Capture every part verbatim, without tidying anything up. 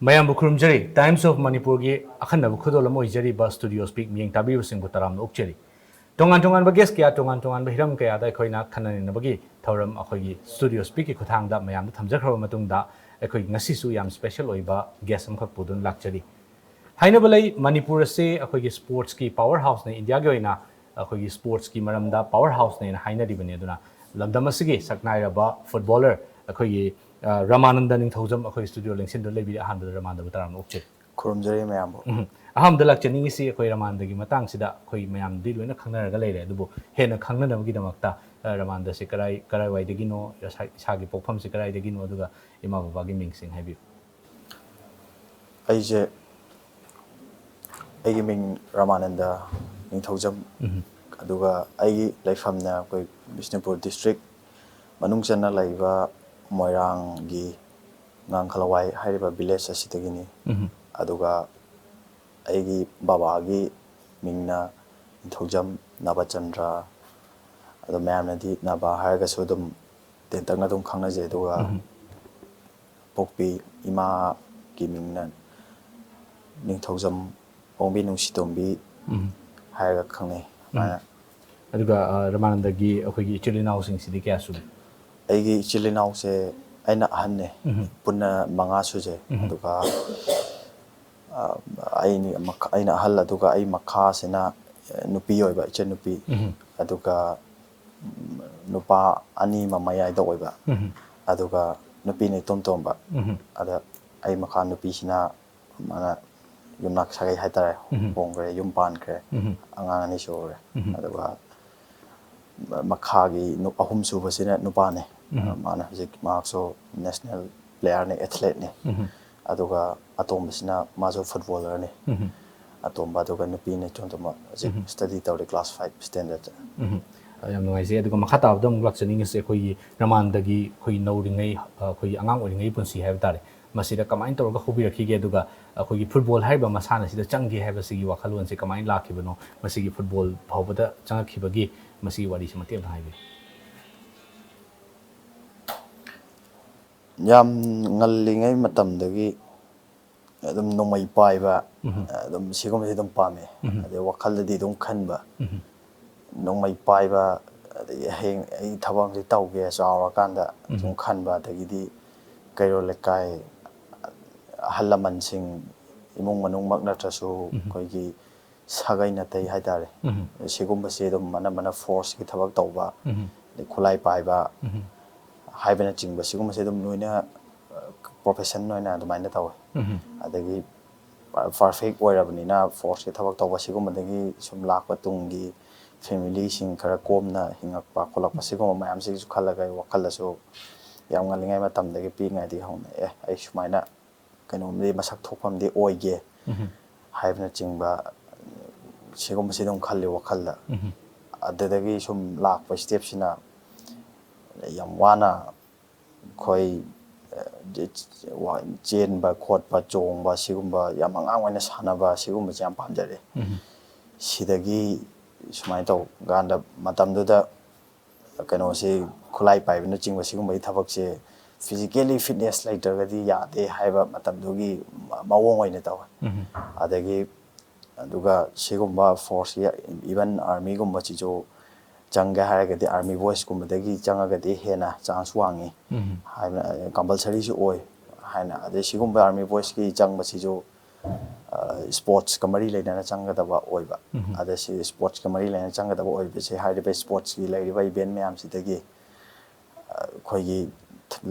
ꯃꯌꯥꯝꯕꯨ ꯈꯨꯔꯨꯝꯖꯔꯤ꯫ Times of ꯃꯅꯤꯄꯨꯔꯒꯤ ꯑꯈꯟꯅꯕ ꯈꯨꯗꯣꯜ ꯑꯃ ꯑꯣꯏꯖꯔꯤꯕ Studio Speak ꯃꯤꯠꯌꯦꯡ ꯇꯥꯕꯤꯕꯁꯤꯡꯕꯨ ꯇꯔꯥꯝꯅ ꯑꯣꯛꯆꯔꯤ꯫ ꯇꯣꯉꯥꯟ ꯇꯣꯉꯥꯟꯕ guest ꯀꯌꯥ, ꯇꯣꯉꯥꯟ ꯇꯣꯉꯥꯟꯕ ꯍꯤꯔꯝ ꯀꯌꯥꯗ ꯑꯩꯈꯣꯏꯅ ꯈꯟꯅ ꯅꯩꯅꯕꯒꯤ ꯊꯧꯔꯝ ꯑꯩꯈꯣꯏꯒꯤ Studio Speakꯀꯤ ꯈꯨꯠꯊꯥꯡꯗ ꯃꯌꯥꯝꯗ ꯊꯝꯖꯈ꯭ꯔꯕ ꯃꯇꯨꯡꯗ, ꯑꯩꯈꯣꯏ ꯉꯁꯤꯁꯨ ꯌꯥꯝ special ꯑꯣꯏꯕ guest ꯑꯃꯈꯛ ꯄꯨꯗꯨꯅ ꯂꯥꯛꯆꯔꯤ꯫ ꯍꯥꯏꯅꯕ ꯂꯩ, ꯃꯅꯤꯄꯨꯔ ꯑꯁꯤ ꯑꯩꯈꯣꯏꯒꯤ sportsꯀꯤ power houseꯅꯤ, ꯏꯟꯗꯤꯌꯥꯒꯤ ꯑꯣꯏꯅ ꯑꯩꯈꯣꯏꯒꯤ sportsꯀꯤ ꯃꯔꯝꯗ power houseꯅꯦꯅ ꯍꯥꯏꯅꯔꯤꯕꯅꯤ꯫ ꯑꯗꯨꯅ ꯂꯝꯗꯝ ꯑꯁꯤꯒꯤ ꯁꯛꯅꯥꯏꯔꯕ footballer ꯑꯩꯈꯣꯏꯒꯤ, ꯑ, ꯔꯃꯥꯅꯟꯗ ꯅꯤꯡꯊꯧꯖꯝ ꯑꯩꯈꯣꯏ studio ꯂꯦꯡꯁꯤꯟꯗꯨꯅ ꯂꯩꯕꯤꯔꯤ꯫ ꯑꯍꯥꯟꯕꯗ ꯔꯃꯥꯟꯗꯕꯨ ꯇꯔꯥꯝꯅ ꯑꯣꯛꯆꯔꯤ꯫ ꯈꯨꯔꯨꯝꯖꯔꯤ ꯃꯌꯥꯝꯕꯨ꯫ ꯎꯝ꯫ ꯑꯍꯥꯟꯕꯗ ꯂꯥꯛꯆꯅꯤꯡꯉꯤꯁꯤ ꯑꯩꯈꯣꯏ ꯔꯃꯥꯟꯗꯒꯤ ꯃꯇꯥꯡꯁꯤꯗ ꯑꯩꯈꯣꯏ ꯃꯌꯥꯝꯗꯤ ꯂꯣꯏꯅ ꯈꯪꯅꯔꯒ ꯂꯩꯔꯦ, ꯑꯗꯨꯕꯨ ꯍꯦꯟꯅ ꯈꯪꯅꯅꯕꯒꯤꯗꯃꯛꯇ, ꯑ, ꯔꯃꯥꯟꯗꯁꯤ ꯀꯔꯥꯏ-, ꯀꯔꯥꯏꯋꯥꯏꯗꯒꯤꯅꯣ, ꯏꯁꯥ-, ꯏꯁꯥꯒꯤ ꯄꯣꯛꯐꯝꯁꯤ ꯀꯔꯥꯏꯗꯒꯤꯅꯣ, ꯑꯗꯨꯒ ꯏꯃꯥ ꯕꯕꯥꯒꯤ ꯃꯤꯡꯁꯤꯡ ꯍꯥꯏꯕꯤꯌꯨ꯫ ꯑꯩꯁꯦ, ꯑꯩꯒꯤ ꯃꯤꯡ ꯔꯃꯥꯅꯟꯗ ꯅꯤꯡꯊꯧꯖꯝ꯫ ꯎꯝ꯫ ꯑꯗꯨꯒ ꯑꯩꯒꯤ ꯂꯩꯐꯝꯅ ꯑꯩꯈꯣꯏ ꯕꯤꯁꯅꯨꯄꯨꯔ district ꯃꯅꯨꯡ ꯆꯟꯅ ꯂꯩꯕ ꯃꯣꯏꯔꯥꯡꯒꯤ ꯉꯥꯡꯈꯂꯋꯥꯏ ꯍꯥꯏꯔꯤꯕ village ꯑꯁꯤꯗꯒꯤꯅꯤ꯫ ꯎꯝ꯫ ꯑꯗꯨꯒ ꯑꯩꯒꯤ ꯕꯕꯥꯒꯤ ꯃꯤꯡꯅ ꯅꯤꯡꯊꯧꯖꯝ ꯅꯕꯆꯟꯗ꯭ꯔ꯫ ꯑꯗꯣ ꯃꯌꯥꯝꯅꯗꯤ ꯅꯕ ꯍꯥꯏꯔꯒꯁꯨ ꯑꯗꯨꯝ ꯇꯦꯟꯇꯛꯅ ꯑꯗꯨꯝ ꯈꯪꯅꯖꯩ꯫ ꯑꯗꯨꯒ ꯎꯝ꯫ ꯄꯣꯛꯄꯤ ꯏꯃꯥꯒꯤ ꯃꯤꯡꯅ ꯅꯤꯡꯊꯧꯖꯝ ꯑꯣꯡꯕꯤ ꯅꯨꯡꯁꯤꯇꯣꯝꯕꯤ ꯎꯝ꯫ ꯍꯥꯏꯔꯒ ꯈꯪꯅꯩ꯫ ꯎꯝ꯫ ꯑꯗꯨꯒ, ꯑ, ꯔꯃꯥꯅꯟꯗꯒꯤ ꯑꯩꯈꯣꯏꯒꯤ ꯏꯆꯤꯜ ꯏꯅꯥꯎꯁꯤꯡꯁꯤꯗꯤ ꯀꯌꯥ ꯁꯨꯏ? ꯑꯩꯒꯤ ꯏꯆꯤꯜ ꯏꯅꯥꯎꯁꯦ ꯑꯩꯅ ꯑꯍꯟꯅꯦ꯫ ꯎꯝ꯫ ꯄꯨꯟꯅ ꯃꯉꯥ ꯁꯨꯖꯩ꯫ ꯎꯝ꯫ ꯑꯗꯨꯒ, ꯑ, ꯑꯩꯅꯤ-, ꯃꯈ-, ꯑꯩꯅ ꯑꯍꯜ, ꯑꯗꯨꯒ ꯑꯩ ꯃꯈꯥꯁꯤꯅ, ꯑ, ꯅꯨꯄꯤ ꯑꯣꯏꯕ, ꯏꯆꯟꯅꯨꯄꯤ꯫ ꯎꯝ꯫ ꯑꯗꯨꯒ, ꯎꯝ, ꯅꯨꯄꯥ ꯑꯅꯤ ꯑꯃ ꯃꯌꯥꯏꯗ ꯑꯣꯏꯕ꯫ ꯎꯝ꯫ ꯑꯗꯨꯒ ꯅꯨꯄꯤꯅ ꯏꯇꯣꯝ ꯇꯣꯝꯕ꯫ ꯎꯝ꯫ ꯑꯗ ꯑꯩ ꯃꯈꯥ ꯅꯨꯄꯤꯁꯤꯅ ꯃꯥꯅ ꯌꯨꯝꯅꯥꯛ ꯁꯥꯒꯩ ꯍꯥꯏꯇꯥꯔꯦ, ꯎꯝ꯫ ꯍꯣꯡꯈ꯭ꯔꯦ, ꯌꯨꯝ ꯄꯥꯟꯈ꯭ꯔꯦ, ꯎꯝ꯫ ꯑꯉꯥꯡ ꯑꯅꯤ ꯁꯨꯈ꯭ꯔꯦ꯫ ꯎꯝ꯫ ꯑꯗꯨꯒ ꯃꯈꯥꯒꯤ ꯅꯨ-, ꯑꯍꯨꯝ ꯁꯨꯕꯁꯤꯅ ꯅꯨꯄꯥꯅꯦ꯫ ꯎꯝ꯫ ꯃꯥꯅ ꯍꯧꯖꯤꯛ ꯃꯍꯥꯛꯁꯨ national playerꯅꯦ, athleteꯅꯦ꯫ ꯎꯝ꯫ ꯑꯗꯨꯒ ꯑꯇꯣꯝꯕꯁꯤꯅ ꯃꯥꯁꯨ footballerꯅꯦ꯫ ꯎꯝ꯫ ꯑꯇꯣꯝꯕ, ꯑꯗꯨꯒ ꯅꯨꯄꯤꯅ ꯏꯆꯣꯟ ꯇꯣꯝꯕ ꯍꯧꯖꯤꯛ ꯎꯝ꯫ Study ꯇꯧꯔꯤ, class five standard꯫ ꯎꯝ꯫ ꯑ, ꯌꯥꯝ ꯅꯨꯡꯉꯥꯏꯖꯩ꯫ ꯑꯗꯨꯒ ꯃꯈꯥ ꯇꯥꯕꯗ ꯑꯃꯨꯛ ꯂꯥꯛꯆꯅꯤꯡꯉꯤꯁꯦ ꯑꯩꯈꯣꯏꯒꯤ ꯔꯃꯥꯟꯗꯒꯤ ꯑꯩꯈꯣꯏꯒꯤ ꯅꯧꯔꯤꯉꯩ, ꯑ, ꯑꯩꯈꯣꯏꯒꯤ ꯑꯉꯥꯡ ꯑꯣꯏꯔꯤꯉꯩ ꯄꯨꯟꯁꯤ ꯍꯥꯏꯕ ꯇꯥꯔꯦ꯫ ꯃꯁꯤꯗ ꯀꯃꯥꯏꯅ ꯇꯧꯔꯒ ꯍꯧꯕꯤꯔꯛꯈꯤꯒꯦ? ꯑꯗꯨꯒ ꯑꯩꯈꯣꯏꯒꯤ football ꯍꯥꯏꯔꯤꯕ ꯃꯁꯥꯟꯅꯁꯤꯗ ꯆꯪꯒꯦ ꯍꯥꯏꯕꯁꯤꯒꯤ ꯋꯥꯈꯜꯂꯣꯟꯁꯦ ꯀꯃꯥꯏꯅ ꯂꯥꯛꯈꯤꯕꯅꯣ? ꯃꯁꯤꯒꯤ football ꯐꯥꯎꯕꯗ ꯆꯪꯉꯛꯈꯤꯕꯒꯤ ꯃꯁꯤꯒꯤ ꯋꯥꯔꯤꯁꯤ ꯃꯇꯦꯛ ꯑꯃꯇ ꯍꯥꯏꯕꯤꯌꯨ꯫ ꯌꯥꯝ ꯉꯜꯂꯤꯉꯩ ꯃꯇꯝꯗꯒꯤ ꯑꯗꯨꯝ ꯅꯣꯡꯃꯩ ꯄꯥꯏꯕ, ꯑꯗꯨꯝ ꯁꯤꯒꯨꯝꯕꯁꯦ ꯑꯗꯨꯝ ꯄꯥꯝꯃꯦ꯫ ꯑꯗꯩ ꯋꯥꯈꯜꯗꯗꯤ ꯑꯗꯨꯝ ꯈꯟꯕ, ꯅꯣꯡꯃꯩ ꯄꯥꯏꯕ, ꯑꯗꯒꯤ ꯍꯌꯦꯡ ꯑꯩ ꯊꯕꯛ ꯑꯃꯁꯤ ꯇꯧꯒꯦ ꯆꯥꯎꯔꯀꯥꯟꯗ ꯁꯨꯝ ꯈꯟꯕ, ꯑꯗꯒꯤꯗꯤ ꯀꯩꯔꯣꯜ ꯂꯩꯀꯥꯏ ꯑꯍꯜ ꯂꯃꯟꯁꯤꯡ, ꯏꯃꯨꯡ ꯃꯅꯨꯡꯃꯛ ꯅꯠꯇ꯭ꯔꯁꯨ ꯑꯩꯈꯣꯏꯒꯤ ꯁꯥꯒꯩ ꯅꯥꯇꯩ ꯍꯥꯏꯇꯥꯔꯦ, ꯁꯤꯒꯨꯝꯕꯁꯤ ꯑꯗꯨꯝ ꯑꯅꯝꯕꯅ ꯐꯣꯔꯁꯀꯤ ꯊꯕꯛ ꯇꯧꯕ, ꯑꯗꯩ ꯈꯨꯠꯂꯥꯏ ꯄꯥꯏꯕ ꯍꯥꯏꯕꯅꯆꯤꯡꯕ ꯁꯤꯒꯨꯝꯕꯁꯦ ꯑꯗꯨꯝ ꯂꯣꯏꯅ ꯄ꯭ꯔꯣꯐꯦꯁꯟ ꯑꯣꯏꯅ ꯑꯗꯨꯃꯥꯏꯅ ꯇꯧꯋꯦ꯫ ꯑꯗꯒꯤ ꯄꯔꯐꯦꯛ ꯑꯣꯏꯔꯕꯅꯤꯅ ꯐꯣꯔꯁꯀꯤ ꯊꯕꯛ ꯇꯧꯕ ꯁꯤꯒꯨꯝꯕꯗꯒꯤ ꯁꯨꯝ ꯂꯥꯛꯄ ꯇꯨꯡꯒꯤ ꯐꯦꯃꯤꯂꯤꯁꯤꯡ ꯈꯔ ꯀꯣꯝꯅ ꯍꯤꯡꯉꯛꯄ ꯈꯣꯠꯂꯛꯄ ꯁꯤꯒꯨꯝꯕ ꯃꯌꯥꯝꯁꯤꯒꯤꯁꯨ ꯈꯜꯂꯒ ꯑꯩ ꯋꯥꯈꯜꯗꯁꯨ ꯌꯥꯝ ꯉꯜꯂꯤꯉꯩ ꯃꯇꯝꯗꯒꯤ, ꯄꯤꯛꯏꯉꯩꯗꯒꯤ ꯍꯧꯅ ꯑꯦ ꯑꯩ ꯁꯨꯃꯥꯏꯅ ꯀꯩꯅꯣꯝꯗꯤ ꯃꯁꯛ ꯊꯣꯛꯄ ꯑꯃꯗꯤ ꯑꯣꯏꯒꯦ ꯍꯥꯏꯕꯅꯆꯤꯡꯕ ꯁꯤꯒꯨꯝꯕꯁꯤ ꯑꯗꯨꯝ ꯈꯜꯂꯤ ꯋꯥꯈꯜꯗ꯫ ꯑꯗꯨꯗꯒꯤ ꯁꯨꯝ ꯂꯥꯛꯄ ꯁ꯭ꯇꯦꯞꯁꯤꯅ ꯌꯥꯝ ꯋꯥꯅ ꯑꯩꯈꯣꯏ ꯆꯦꯟꯕ ꯈꯣꯠꯄ, ꯆꯣꯡꯕ, ꯁꯤꯒꯨꯝꯕ ꯌꯥꯝ ꯑꯉꯥꯡ ꯑꯣꯏꯅ ꯁꯥꯟꯅꯕ ꯁꯤꯒꯨꯝꯕꯁꯦ ꯌꯥꯝ ꯄꯥꯝꯖꯔꯛꯑꯦ꯫ ꯁꯤꯗꯒꯤ ꯁꯨꯃꯥꯏꯅ ꯇꯧ ꯀꯥꯟꯗ ꯃꯇꯝꯗꯨꯗ ꯀꯩꯅꯣꯁꯤ ꯈꯨꯠꯂꯥꯏ ꯄꯥꯏꯕꯅꯆꯤꯡꯕ ꯁꯤꯒꯨꯝꯕꯒꯤ ꯊꯕꯛꯁꯦ ꯐꯤꯖꯤꯀꯦꯜꯂꯤ ꯐꯤꯠꯅꯦꯁ ꯂꯩꯇ꯭ꯔꯒꯗꯤ ꯌꯥꯗꯦ ꯍꯥꯏꯕ ꯃꯇꯝꯗꯨꯒꯤ ꯃꯑꯣꯡ ꯑꯣꯏꯅ ꯇꯧꯋꯦ꯫ ꯑꯗꯒꯤ ꯑꯗꯨꯒ ꯁꯤꯒꯨꯝꯕ ꯐꯣꯔꯁꯁꯤ ꯏꯚꯟ ꯑꯥꯔꯃꯤꯒꯨꯝꯕꯁꯤꯁꯨ ꯆꯪꯒꯦ ꯍꯥꯏꯔꯒꯗꯤ ꯑꯥꯔꯃꯤ ꯕꯣꯏꯁꯀꯨꯝꯕꯗꯒꯤ ꯆꯪꯉꯒꯗꯤ ꯍꯦꯟꯅ ꯆꯥꯟꯁ ꯋꯥꯡꯉꯤ ꯍꯥꯏꯅ, ꯀꯝꯄꯜꯁꯔꯤꯁꯨ ꯑꯣꯏ ꯍꯥꯏꯅ꯫ ꯑꯗꯩ ꯁꯤꯒꯨꯝꯕ ꯑꯥꯔꯃꯤ ꯕꯣꯏꯁꯀꯤ ꯆꯪꯕꯁꯤꯁꯨ ꯏꯁꯄꯣꯔꯠꯁꯀ ꯃꯔꯤ ꯂꯩꯅꯅ ꯆꯪꯒꯗꯕ ꯑꯣꯏꯕ꯫ ꯑꯗ ꯁꯤ ꯏꯁꯄꯣꯔꯠꯁꯀ ꯃꯔꯤ ꯂꯩꯅꯅ ꯆꯪꯒꯗꯕ ꯑꯣꯏꯕꯁꯦ ꯍꯥꯏꯔꯤꯕ ꯏꯁꯄꯣꯔꯠꯁꯀꯤ ꯂꯩꯔꯤꯕ ꯏꯚꯦꯟ ꯃꯌꯥꯝꯁꯤꯗꯒꯤ ꯑꯩꯈꯣꯏꯒꯤ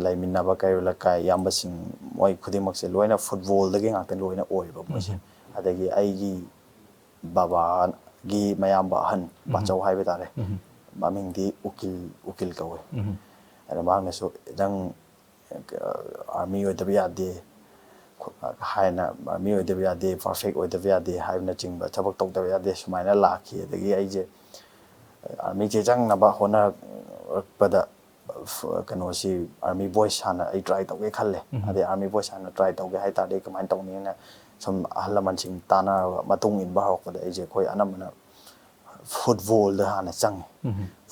ꯂꯩꯃꯤꯟꯅꯕ ꯀꯩꯔꯣꯜ ꯂꯩꯀꯥꯏ ꯏꯌꯥꯝꯕꯁꯤꯡ ꯃꯣꯏ ꯈꯨꯗꯤꯡꯃꯛꯁꯦ ꯂꯣꯏꯅ ꯐꯨꯠꯕꯣꯜꯗꯒꯤ ꯉꯥꯛꯇ ꯂꯣꯏꯅ ꯑꯣꯏꯌꯦꯕ ꯃꯣꯏꯁꯦ꯫ ꯑꯗꯒꯤ ꯑꯩꯒꯤ ꯕꯕꯥꯒꯤ ꯃꯌꯥꯝꯕ ꯑꯍꯟ ꯄꯥꯆꯧ ꯍꯥꯏꯕ ꯇꯥꯔꯦ, ꯃꯃꯤꯡꯗꯤ ꯎꯀꯤꯜ, ꯎꯀꯤꯜ ꯀꯧꯋꯦ꯫ ꯑꯗ ꯃꯍꯥꯛꯅꯁꯨ ꯅꯪ ꯑꯥꯔꯃꯤ ꯑꯣꯏꯗꯕ ꯌꯥꯗꯦ ꯍꯥꯏꯅ, ꯑꯥꯔꯃꯤ ꯑꯣꯏꯗꯕ ꯌꯥꯗꯦ, ꯄꯔꯐꯦꯛ ꯑꯣꯏꯗꯕ ꯌꯥꯗꯦ ꯍꯥꯏꯕꯅꯆꯤꯡꯕ ꯊꯕꯛ ꯇꯧꯗꯕ ꯌꯥꯗꯦ ꯁꯨꯃꯥꯏꯅ ꯂꯥꯛꯈꯤ꯫ ꯑꯗꯒꯤ ꯑꯩꯁꯦ ꯑꯥꯔꯃꯤꯁꯦ ꯆꯪꯅꯕ ꯍꯣꯠꯅꯔꯛꯄꯗ ꯀꯩꯅꯣꯁꯤ ꯑꯥꯔꯃꯤ ꯕꯣꯏꯁ ꯍꯥꯟꯅ ꯑꯩ ꯇ꯭ꯔꯥꯏ ꯇꯧꯒꯦ ꯈꯜꯂꯦ꯫ ꯑꯗꯩ ꯑꯥꯔꯃꯤ ꯕꯣꯏꯁ ꯍꯥꯟꯅ ꯇ꯭ꯔꯥꯏ ꯇꯧꯒꯦ ꯍꯥꯏ ꯇꯥꯔꯗꯤ ꯀꯃꯥꯏꯅ ꯇꯧꯅꯤꯅ ꯁꯨꯝ ꯑꯍꯜ ꯂꯃꯟꯁꯤꯡ ꯇꯥꯟꯅꯔꯕ ꯃꯇꯨꯡ ꯏꯟꯕ ꯍꯧꯔꯛꯄꯗ ꯑꯩꯁꯦ ꯑꯩꯈꯣꯏ ꯑꯅꯝꯕꯅ ꯐꯨꯠꯕꯣꯜꯗ ꯍꯥꯟꯅ ꯆꯪꯉꯦ꯫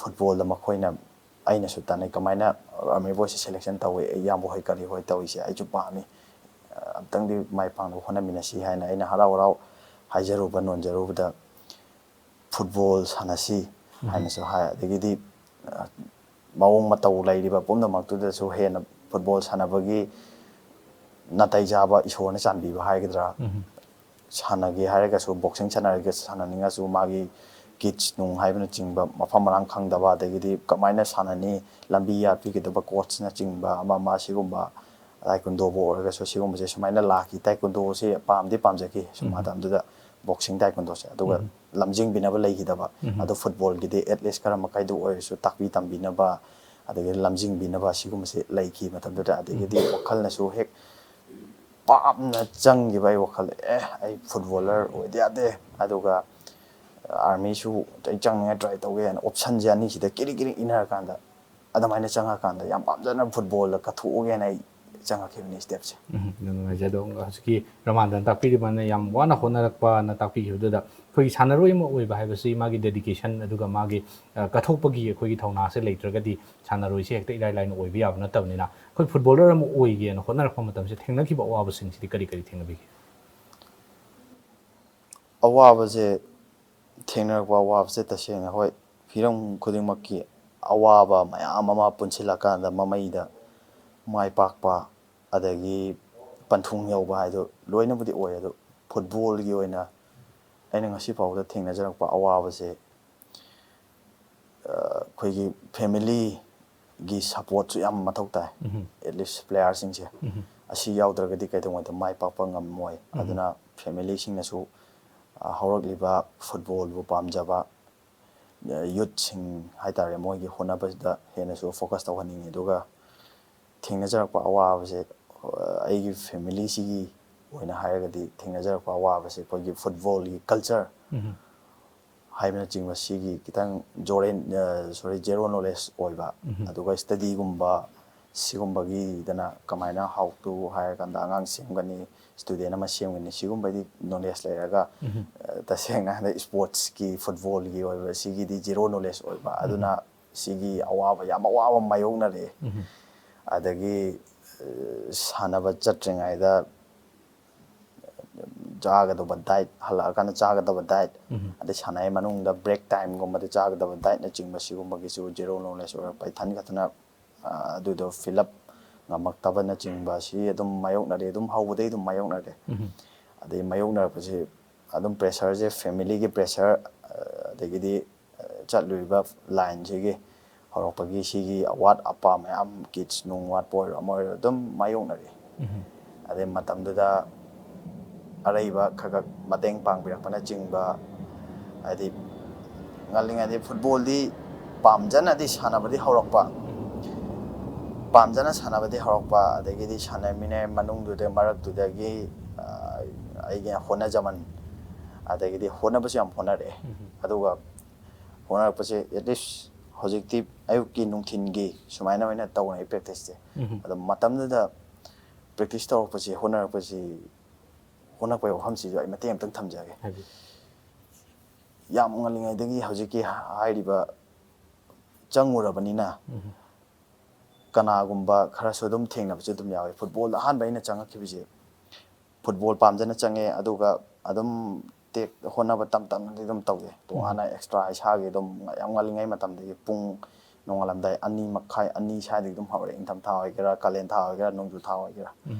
ꯐꯨꯠꯕꯣꯜꯗ ꯃꯈꯣꯏꯅ, ꯑꯩꯅꯁꯨ ꯇꯥꯟꯅꯩ ꯀꯃꯥꯏꯅ ꯑꯥꯔꯃꯤ ꯕꯣꯏꯁꯁꯦ ꯁꯦꯂꯦꯛꯁꯟ ꯇꯧꯋꯤ, ꯏꯌꯥꯝꯕ ꯍꯣꯏ ꯀꯔꯤ ꯍꯣꯏ ꯇꯧꯔꯤꯁꯦ ꯑꯩꯁꯨ ꯄꯥꯝꯃꯤ꯫ ꯑꯝꯇꯪꯗꯤ ꯃꯥꯏ ꯄꯥꯛꯅꯕ ꯍꯣꯠꯅꯃꯤꯟꯅꯁꯤ ꯍꯥꯏꯅ ꯑꯩꯅ ꯍꯔꯥꯎ ꯍꯔꯥꯎ ꯍꯥꯏꯖꯔꯨꯕ, ꯅꯣꯟꯖꯔꯨꯕꯗ, "ꯐꯨꯠꯕꯣꯜ ꯁꯥꯟꯅꯁꯤ" ꯍꯥꯏꯅꯁꯨ ꯍꯥꯏ꯫ ꯑꯗꯒꯤꯗꯤ, ꯑ, ꯃꯑꯣꯡ ꯃꯇꯧ ꯂꯩꯔꯤꯕ ꯄꯨꯝꯅꯃꯛꯇꯨꯗꯁꯨ ꯍꯦꯟꯅ ꯐꯨꯠꯕꯣꯜ ꯁꯥꯟꯅꯕꯒꯤ ꯅꯥꯇꯩ ꯆꯥꯕ, ꯏꯁꯣꯔꯅ ꯆꯥꯟꯕꯤꯕ ꯍꯥꯏꯒꯗ꯭ꯔꯥ, ꯁꯥꯟꯅꯒꯦ ꯍꯥꯏꯔꯒꯁꯨ, ꯕꯣꯛꯁꯤꯡ ꯁꯥꯟꯅꯔꯒ ꯁꯥꯟꯅꯅꯤꯡꯉꯁꯨ, ꯃꯥꯒꯤ ꯀꯤꯠꯁ ꯅꯨꯡ ꯍꯥꯏꯕꯅꯆꯤꯡꯕ ꯃꯐꯝ ꯃꯔꯥꯡ ꯈꯪꯗꯕ, ꯑꯗꯒꯤꯗꯤ ꯀꯃꯥꯏꯅ ꯁꯥꯟꯅꯅꯤ, ꯂꯝꯕꯤ ꯌꯥꯠꯄꯤꯒꯗꯕ ꯀꯣꯆꯅꯆꯤꯡꯕ ꯑꯃ ꯑꯃ, ꯁꯤꯒꯨꯝꯕ, ꯇꯥꯏꯀꯨꯟꯗꯣꯕꯨ ꯑꯣꯏꯔꯒꯁꯨ, ꯁꯤꯒꯨꯝꯕꯁꯦ ꯁꯨꯃꯥꯏꯅ ꯂꯥꯛꯈꯤ꯫ ꯇꯥꯏꯀꯨꯟꯗꯣꯁꯦ ꯄꯥꯝꯗꯤ ꯄꯥꯝꯖꯈꯤ ꯁꯨꯝ ꯃꯇꯝꯗꯨꯗ, ꯕꯣꯛꯁꯤꯡ ꯇꯥꯏꯀꯨꯟꯗꯣꯁꯦ꯫ ꯑꯗꯨꯒ ꯂꯝꯖꯤꯡꯕꯤꯅꯕ ꯂꯩꯈꯤꯗꯕ꯫ ꯑꯗꯣ ꯐꯨꯠꯕꯣꯜꯒꯤꯗꯤ ꯑꯦꯠꯂꯤꯁ ꯈꯔ ꯃꯈꯩꯗ ꯑꯣꯏꯔꯁꯨ ꯇꯥꯛꯄꯤ ꯇꯝꯕꯤꯅꯕ, ꯑꯗꯒꯤ ꯂꯝꯖꯤꯡꯕꯤꯅꯕ, ꯁꯤꯒꯨꯝꯕꯁꯦ ꯂꯩꯈꯤ ꯃꯇꯝꯗꯨꯗ꯫ ꯑꯗꯒꯤꯗꯤ ꯋꯥꯈꯜꯅꯁꯨ ꯍꯦꯛ ꯄꯥꯝꯅ ꯆꯪꯈꯤꯕ ꯑꯩ ꯋꯥꯈꯜꯗ, "ꯑꯦ, ꯑꯩ ꯐꯨꯠꯕꯣꯂꯔ ꯑꯣꯏꯗ ꯌꯥꯗꯦ", ꯑꯗꯨꯒ ꯑꯥꯔꯃꯤꯁꯨ ꯑꯩ ꯆꯪꯅꯤꯡꯉꯥꯏ ꯇ꯭ꯔꯥꯏ ꯇꯧꯒꯦ ꯍꯥꯏꯅ ꯑꯣꯞꯁꯟꯁꯦ ꯑꯅꯤꯁꯤꯗ ꯀꯤꯔꯤ ꯀꯤꯔꯤ ꯏꯟꯅꯔꯀꯥꯟꯗ, ꯑꯗꯨꯃꯥꯏꯅ ꯆꯪꯉꯀꯥꯟꯗ ꯌꯥꯝ ꯄꯥꯝꯖꯅ ꯐꯨꯠꯕꯣꯜꯗ ꯀꯠꯊꯣꯛꯎꯒꯦꯅ ꯑꯩ ꯆꯪꯉꯛꯈꯤꯕꯅꯤ ꯁ꯭ꯇꯦꯞꯁꯦ꯫ ꯎꯝ, ꯌꯥꯝ ꯅꯨꯡꯉꯥꯏꯖꯩ꯫ ꯑꯗꯣ ꯍꯧꯖꯤꯛꯀꯤ ꯔꯃꯥꯟꯗꯅ ꯇꯥꯛꯄꯤꯔꯤꯕꯅ ꯌꯥꯝ ꯋꯥꯅ ꯍꯣꯠꯅꯔꯛꯄꯅ ꯇꯥꯛꯄꯤꯈꯤꯕꯗꯨꯗ, ꯑꯩꯈꯣꯏꯒꯤ ꯁꯥꯟꯅꯔꯣꯏ ꯑꯃ ꯑꯣꯏꯕ ꯍꯥꯏꯕꯁꯤ ꯃꯥꯒꯤ ꯗꯦꯗꯤꯀꯦꯁꯟ ꯑꯗꯨꯒ ꯃꯥꯒꯤ, ꯑ, ꯀꯠꯊꯣꯛꯄꯒꯤ ꯑꯩꯈꯣꯏꯒꯤ ꯊꯧꯅꯥꯁꯦ ꯂꯩꯇ꯭ꯔꯒꯗꯤ ꯁꯥꯟꯅꯔꯣꯏꯁꯦ ꯍꯦꯛꯇ ꯏꯔꯥꯏ ꯂꯥꯏꯅ ꯑꯣꯏꯕ ꯌꯥꯕ ꯅꯠꯇꯕꯅꯤꯅ, ꯑꯩꯈꯣꯏ ꯐꯨꯠꯕꯣꯂꯔ ꯑꯃ ꯑꯣꯏꯒꯦꯅ ꯍꯣꯠꯅꯔꯛꯄ ꯃꯇꯝꯁꯤꯗ ꯊꯦꯡꯅꯈꯤꯕ ꯑꯋꯥꯕꯁꯤꯡꯁꯤꯗꯤ ꯀꯔꯤ ꯀꯔꯤ ꯊꯦꯡꯅꯕꯤꯒꯦ? ꯑꯋꯥꯕꯁꯦ ꯊꯦꯡꯅꯔꯛꯄ ꯑꯋꯥꯕꯁꯦ ꯇꯁꯦꯡꯅ, ꯍꯣꯏ, ꯍꯤꯔꯝ ꯈꯨꯗꯤꯡꯃꯛꯀꯤ ꯑꯋꯥꯕ ꯃꯌꯥꯝ ꯑꯃ ꯄꯨꯟꯁꯤꯜꯂꯀꯥꯟꯗ ꯃꯃꯩꯗ ꯃꯥꯏ ꯄꯥꯛꯄ ꯑꯗꯒꯤ ꯄꯟꯊꯨꯡ ꯌꯧꯕ ꯍꯥꯏꯗꯣ ꯂꯣꯏꯅꯕꯨꯗꯤ ꯑꯣꯏ꯫ ꯑꯗꯣ ꯐꯨꯠꯕꯣꯜꯒꯤ ꯑꯣꯏꯅ ꯑꯩꯅ ꯉꯁꯤ ꯐꯥꯎꯕꯗ ꯊꯦꯡꯅꯖꯔꯛꯄ ꯑꯋꯥꯕꯁꯦ, ꯑ, ꯑꯩꯈꯣꯏꯒꯤ ꯐꯦꯃꯤꯂꯤꯒꯤ ꯁꯄꯣꯔꯠꯁꯨ ꯌꯥꯝ ꯃꯊꯧ ꯇꯥꯏ꯫ ꯑꯦꯠꯂꯤꯁ ꯄ꯭ꯂꯦꯌꯥꯔꯁꯤꯡꯁꯦ ꯑꯁꯤ ꯌꯥꯎꯗ꯭ꯔꯒꯗꯤ ꯀꯩꯗꯧꯉꯩꯗ ꯃꯥꯏ ꯄꯥꯛꯄ ꯉꯝꯃꯣꯏ꯫ ꯑꯗꯨꯅ ꯐꯦꯃꯤꯂꯤꯁꯤꯡꯅꯁꯨ, ꯑ, ꯍꯧꯔꯛꯂꯤꯕ ꯐꯨꯠꯕꯣꯜꯕꯨ ꯄꯥꯝꯖꯕ, ꯑ, ꯌꯨꯠꯁꯤꯡ ꯍꯥꯏꯇꯥꯔꯦ, ꯃꯣꯏꯒꯤ ꯍꯣꯠꯅꯕꯁꯤꯗ ꯍꯦꯟꯅꯁꯨ ꯐꯣꯀꯁ ꯇꯧꯍꯟꯅꯤꯡꯉꯤ꯫ ꯑꯗꯨꯒ ꯊꯦꯡꯅꯖꯔꯛꯄ ꯑꯋꯥꯕꯁꯦ, ꯑ, ꯑꯩꯒꯤ ꯐꯦꯃꯤꯂꯤꯁꯤꯒꯤ ꯑꯣꯏꯅ ꯍꯥꯏꯔꯒꯗꯤ, ꯊꯦꯡꯅꯖꯔꯛꯄ ꯑꯋꯥꯕꯁꯦ ꯑꯩꯈꯣꯏꯒꯤ ꯐꯨꯠꯕꯣꯜꯒꯤ ꯀꯜꯆꯔ ꯍꯥꯏꯕꯅꯆꯤꯡꯕ ꯁꯤꯒꯤ ꯈꯤꯇꯪ ꯖꯣꯔꯦꯟ-, ꯑ, ꯁꯣꯔꯤ, ꯖꯦꯔꯣ ꯅꯣꯂꯦꯖ ꯑꯣꯏꯕ, ꯑꯗꯨꯒ ꯁ꯭ꯇꯗꯤꯒꯨꯝꯕ ꯁꯤꯒꯨꯝꯕꯒꯤꯗꯅ ꯀꯃꯥꯏꯅ, how to ꯍꯥꯏꯔꯀꯥꯟꯗ ꯑꯉꯥꯡ ꯁꯦꯝꯒꯅꯤ, ꯁ꯭ꯇꯨꯗꯦꯟ ꯑꯃ ꯁꯦꯝꯒꯅꯤ, ꯁꯤꯒꯨꯝꯕꯒꯤ ꯅꯣꯂꯦꯖ ꯂꯩꯔꯒ, ꯑ, ꯇꯁꯦꯡꯅ ꯍꯟꯗꯛ ꯁ꯭ꯄꯣꯔꯠꯁꯀꯤ, ꯐꯨꯠꯕꯣꯜꯒꯤ ꯑꯣꯏꯕ ꯁꯤꯒꯤꯗꯤ ꯖꯦꯔꯣ ꯅꯣꯂꯦꯖ ꯑꯣꯏꯕ, ꯑꯗꯨꯅ ꯁꯤꯒꯤ ꯑꯋꯥꯕ, ꯌꯥꯝ ꯑꯋꯥꯕ ꯃꯥꯌꯣꯛꯅꯔꯛꯑꯦ꯫ ꯑꯗꯒꯤ, ꯑ, ꯁꯥꯟꯅꯕ ꯆꯠꯇ꯭ꯔꯤꯉꯩꯗ ꯆꯥꯒꯗꯧꯕ ꯗꯥꯏꯠ, ꯍꯜꯂꯛꯑꯀꯥꯟꯗ ꯆꯥꯒꯗꯕ ꯗꯥꯏꯠ, ꯑꯗꯩ ꯁꯥꯟꯅꯔꯤ ꯃꯅꯨꯡꯗ ꯕ꯭ꯔꯦꯛ ꯇꯥꯏꯝꯒꯨꯝꯕꯗ ꯆꯥꯒꯗꯕ ꯗꯥꯏꯠꯅꯆꯤꯡꯕ, ꯁꯤꯒꯨꯝꯕꯒꯤꯁꯨ ꯖꯦꯔꯣ ꯅꯣꯂꯦꯖ ꯑꯣꯏꯔꯛꯄ ꯏꯊꯟ ꯈꯛꯇꯅ, ꯑ, ꯑꯗꯨꯗꯣ ꯐꯤꯜ ꯑꯞ ꯉꯝꯃꯛꯇꯕꯅꯆꯤꯡꯕ ꯁꯤ ꯑꯗꯨꯝ ꯃꯥꯌꯣꯛꯅꯔꯦ, ꯑꯗꯨꯝ ꯍꯧꯕꯗꯩ ꯑꯗꯨꯝ ꯃꯥꯌꯣꯛꯅꯔꯦ꯫ ꯑꯗꯩ ꯃꯥꯌꯣꯛꯅꯔꯛꯄꯁꯤ ꯑꯗꯨꯝ ꯄ꯭ꯔꯦꯁꯔꯁꯦ, ꯐꯦꯃꯤꯂꯤꯒꯤ ꯄ꯭ꯔꯦꯁꯔ, ꯑꯗꯒꯤꯗꯤ ꯆꯠꯂꯨꯔꯤꯕ ꯂꯥꯏꯟꯁꯤꯒꯤ ꯍꯧꯔꯛꯄꯒꯤ ꯁꯤꯒꯤ ꯑꯋꯥꯠ ꯑꯄꯥ ꯃꯌꯥꯝ, ꯀꯤꯠꯁ ꯅꯨꯡ ꯋꯥꯠꯄ ꯑꯣꯏꯔꯣ ꯑꯃ ꯑꯣꯏꯔꯣ ꯑꯗꯨꯝ ꯃꯥꯌꯣꯛꯅꯔꯤ꯫ ꯑꯗꯩ ꯃꯇꯝꯗꯨꯗ ꯑꯔꯩꯕ ꯈꯔ ꯈꯔ ꯃꯇꯦꯡ ꯄꯥꯡꯕꯤꯔꯛꯄꯅꯆꯤꯡꯕ, ꯍꯥꯏꯗꯤ ꯉꯜꯂꯤꯉꯩꯗꯤ ꯐꯨꯠꯕꯣꯜꯗꯤ ꯄꯥꯝꯖꯅꯗꯤ ꯁꯥꯟꯅꯕꯗꯤ ꯍꯧꯔꯛꯄ, ꯄꯥꯝꯖꯅ ꯁꯥꯟꯅꯕꯗꯤ ꯍꯧꯔꯛꯄ, ꯑꯗꯒꯤꯗꯤ ꯁꯥꯟꯅꯃꯤꯟꯅꯔ ꯃꯅꯨꯡꯗꯨꯗ ꯃꯔꯛꯇꯨꯗꯒꯤ, ꯑ, ꯑꯩꯒꯤ ꯍꯣꯠꯅꯖꯃꯟ, ꯑꯗꯒꯤꯗꯤ ꯍꯣꯠꯅꯕꯁꯨ ꯌꯥꯝ ꯍꯣꯠꯅꯔꯛꯑꯦ꯫ ꯑꯗꯨꯒ ꯍꯣꯠꯅꯔꯛꯄꯁꯦ ꯑꯦꯠꯂꯤꯁ ꯍꯧꯖꯤꯛꯇꯤ ꯑꯌꯨꯛꯀꯤ ꯅꯨꯡꯊꯤꯟꯒꯤ ꯁꯨꯃꯥꯏꯅ ꯑꯣꯏꯅ ꯇꯧꯅꯩ ꯄ꯭ꯔꯦꯛꯇꯤꯁꯁꯦ꯫ ꯑꯗꯣ ꯃꯇꯝꯗꯨꯗ ꯄ꯭ꯔꯦꯛꯇꯤꯁ ꯇꯧꯔꯛꯄꯁꯤ, ꯍꯣꯠꯅꯔꯛꯄꯁꯤ, ꯍꯣꯠꯅꯔꯛꯄꯒꯤ ꯋꯥꯐꯝꯁꯤꯁꯨ ꯑꯩ ꯃꯇꯦꯡ ꯑꯃꯇꯪ ꯊꯝꯖꯒꯦ꯫ ꯍꯥꯏꯕꯤꯌꯨ꯫ ꯌꯥꯝ ꯉꯜꯂꯤꯉꯩꯗꯒꯤ ꯍꯧꯖꯤꯛꯀꯤ ꯍꯥꯏꯔꯤꯕ ꯆꯪꯉꯨꯔꯕꯅꯤꯅ, ꯀꯅꯥꯒꯨꯝꯕ ꯈꯔꯁꯨ ꯑꯗꯨꯝ ꯊꯦꯡꯅꯕꯁꯨ ꯑꯗꯨꯝ ꯌꯥꯎꯋꯤ꯫ ꯐꯨꯠꯕꯣꯜꯗ ꯑꯍꯥꯟꯕ ꯑꯩꯅ ꯆꯪꯉꯛꯈꯤꯕꯁꯦ ꯐꯨꯠꯕꯣꯜ ꯄꯥꯝꯖꯅ ꯆꯪꯉꯦ, ꯑꯗꯨꯒ ꯑꯗꯨꯝ ꯇꯦꯛ ꯍꯣꯠꯅꯕ ꯇꯝ ꯇꯝꯅꯗꯤ ꯑꯗꯨꯝ ꯇꯧꯖꯩ꯫ ꯇꯣꯉꯥꯟꯅ ꯑꯦꯛꯁꯇ꯭ꯔꯥ ꯏꯁꯥꯒꯤ ꯑꯗꯨꯝ ꯌꯥꯝ ꯉꯜꯂꯤꯉꯩ ꯃꯇꯝꯗꯒꯤ ꯄꯨꯡ ꯅꯣꯡꯉꯥꯜꯂꯝꯗꯥꯏ ꯑꯅꯤ ꯃꯈꯥꯏ, ꯑꯅꯤ ꯁ꯭ꯋꯥꯏꯗꯒꯤ ꯑꯗꯨꯝ ꯍꯧꯔꯛꯑꯦ꯫ ꯏꯪꯊꯝꯊꯥ ꯑꯣꯏꯒꯦꯔꯥ, ꯀꯥꯂꯦꯟ ꯊꯥ ꯑꯣꯏꯒꯦꯔꯥ, ꯅꯣꯡꯖꯨ ꯊꯥ ꯑꯣꯏꯒꯦꯔꯥ꯫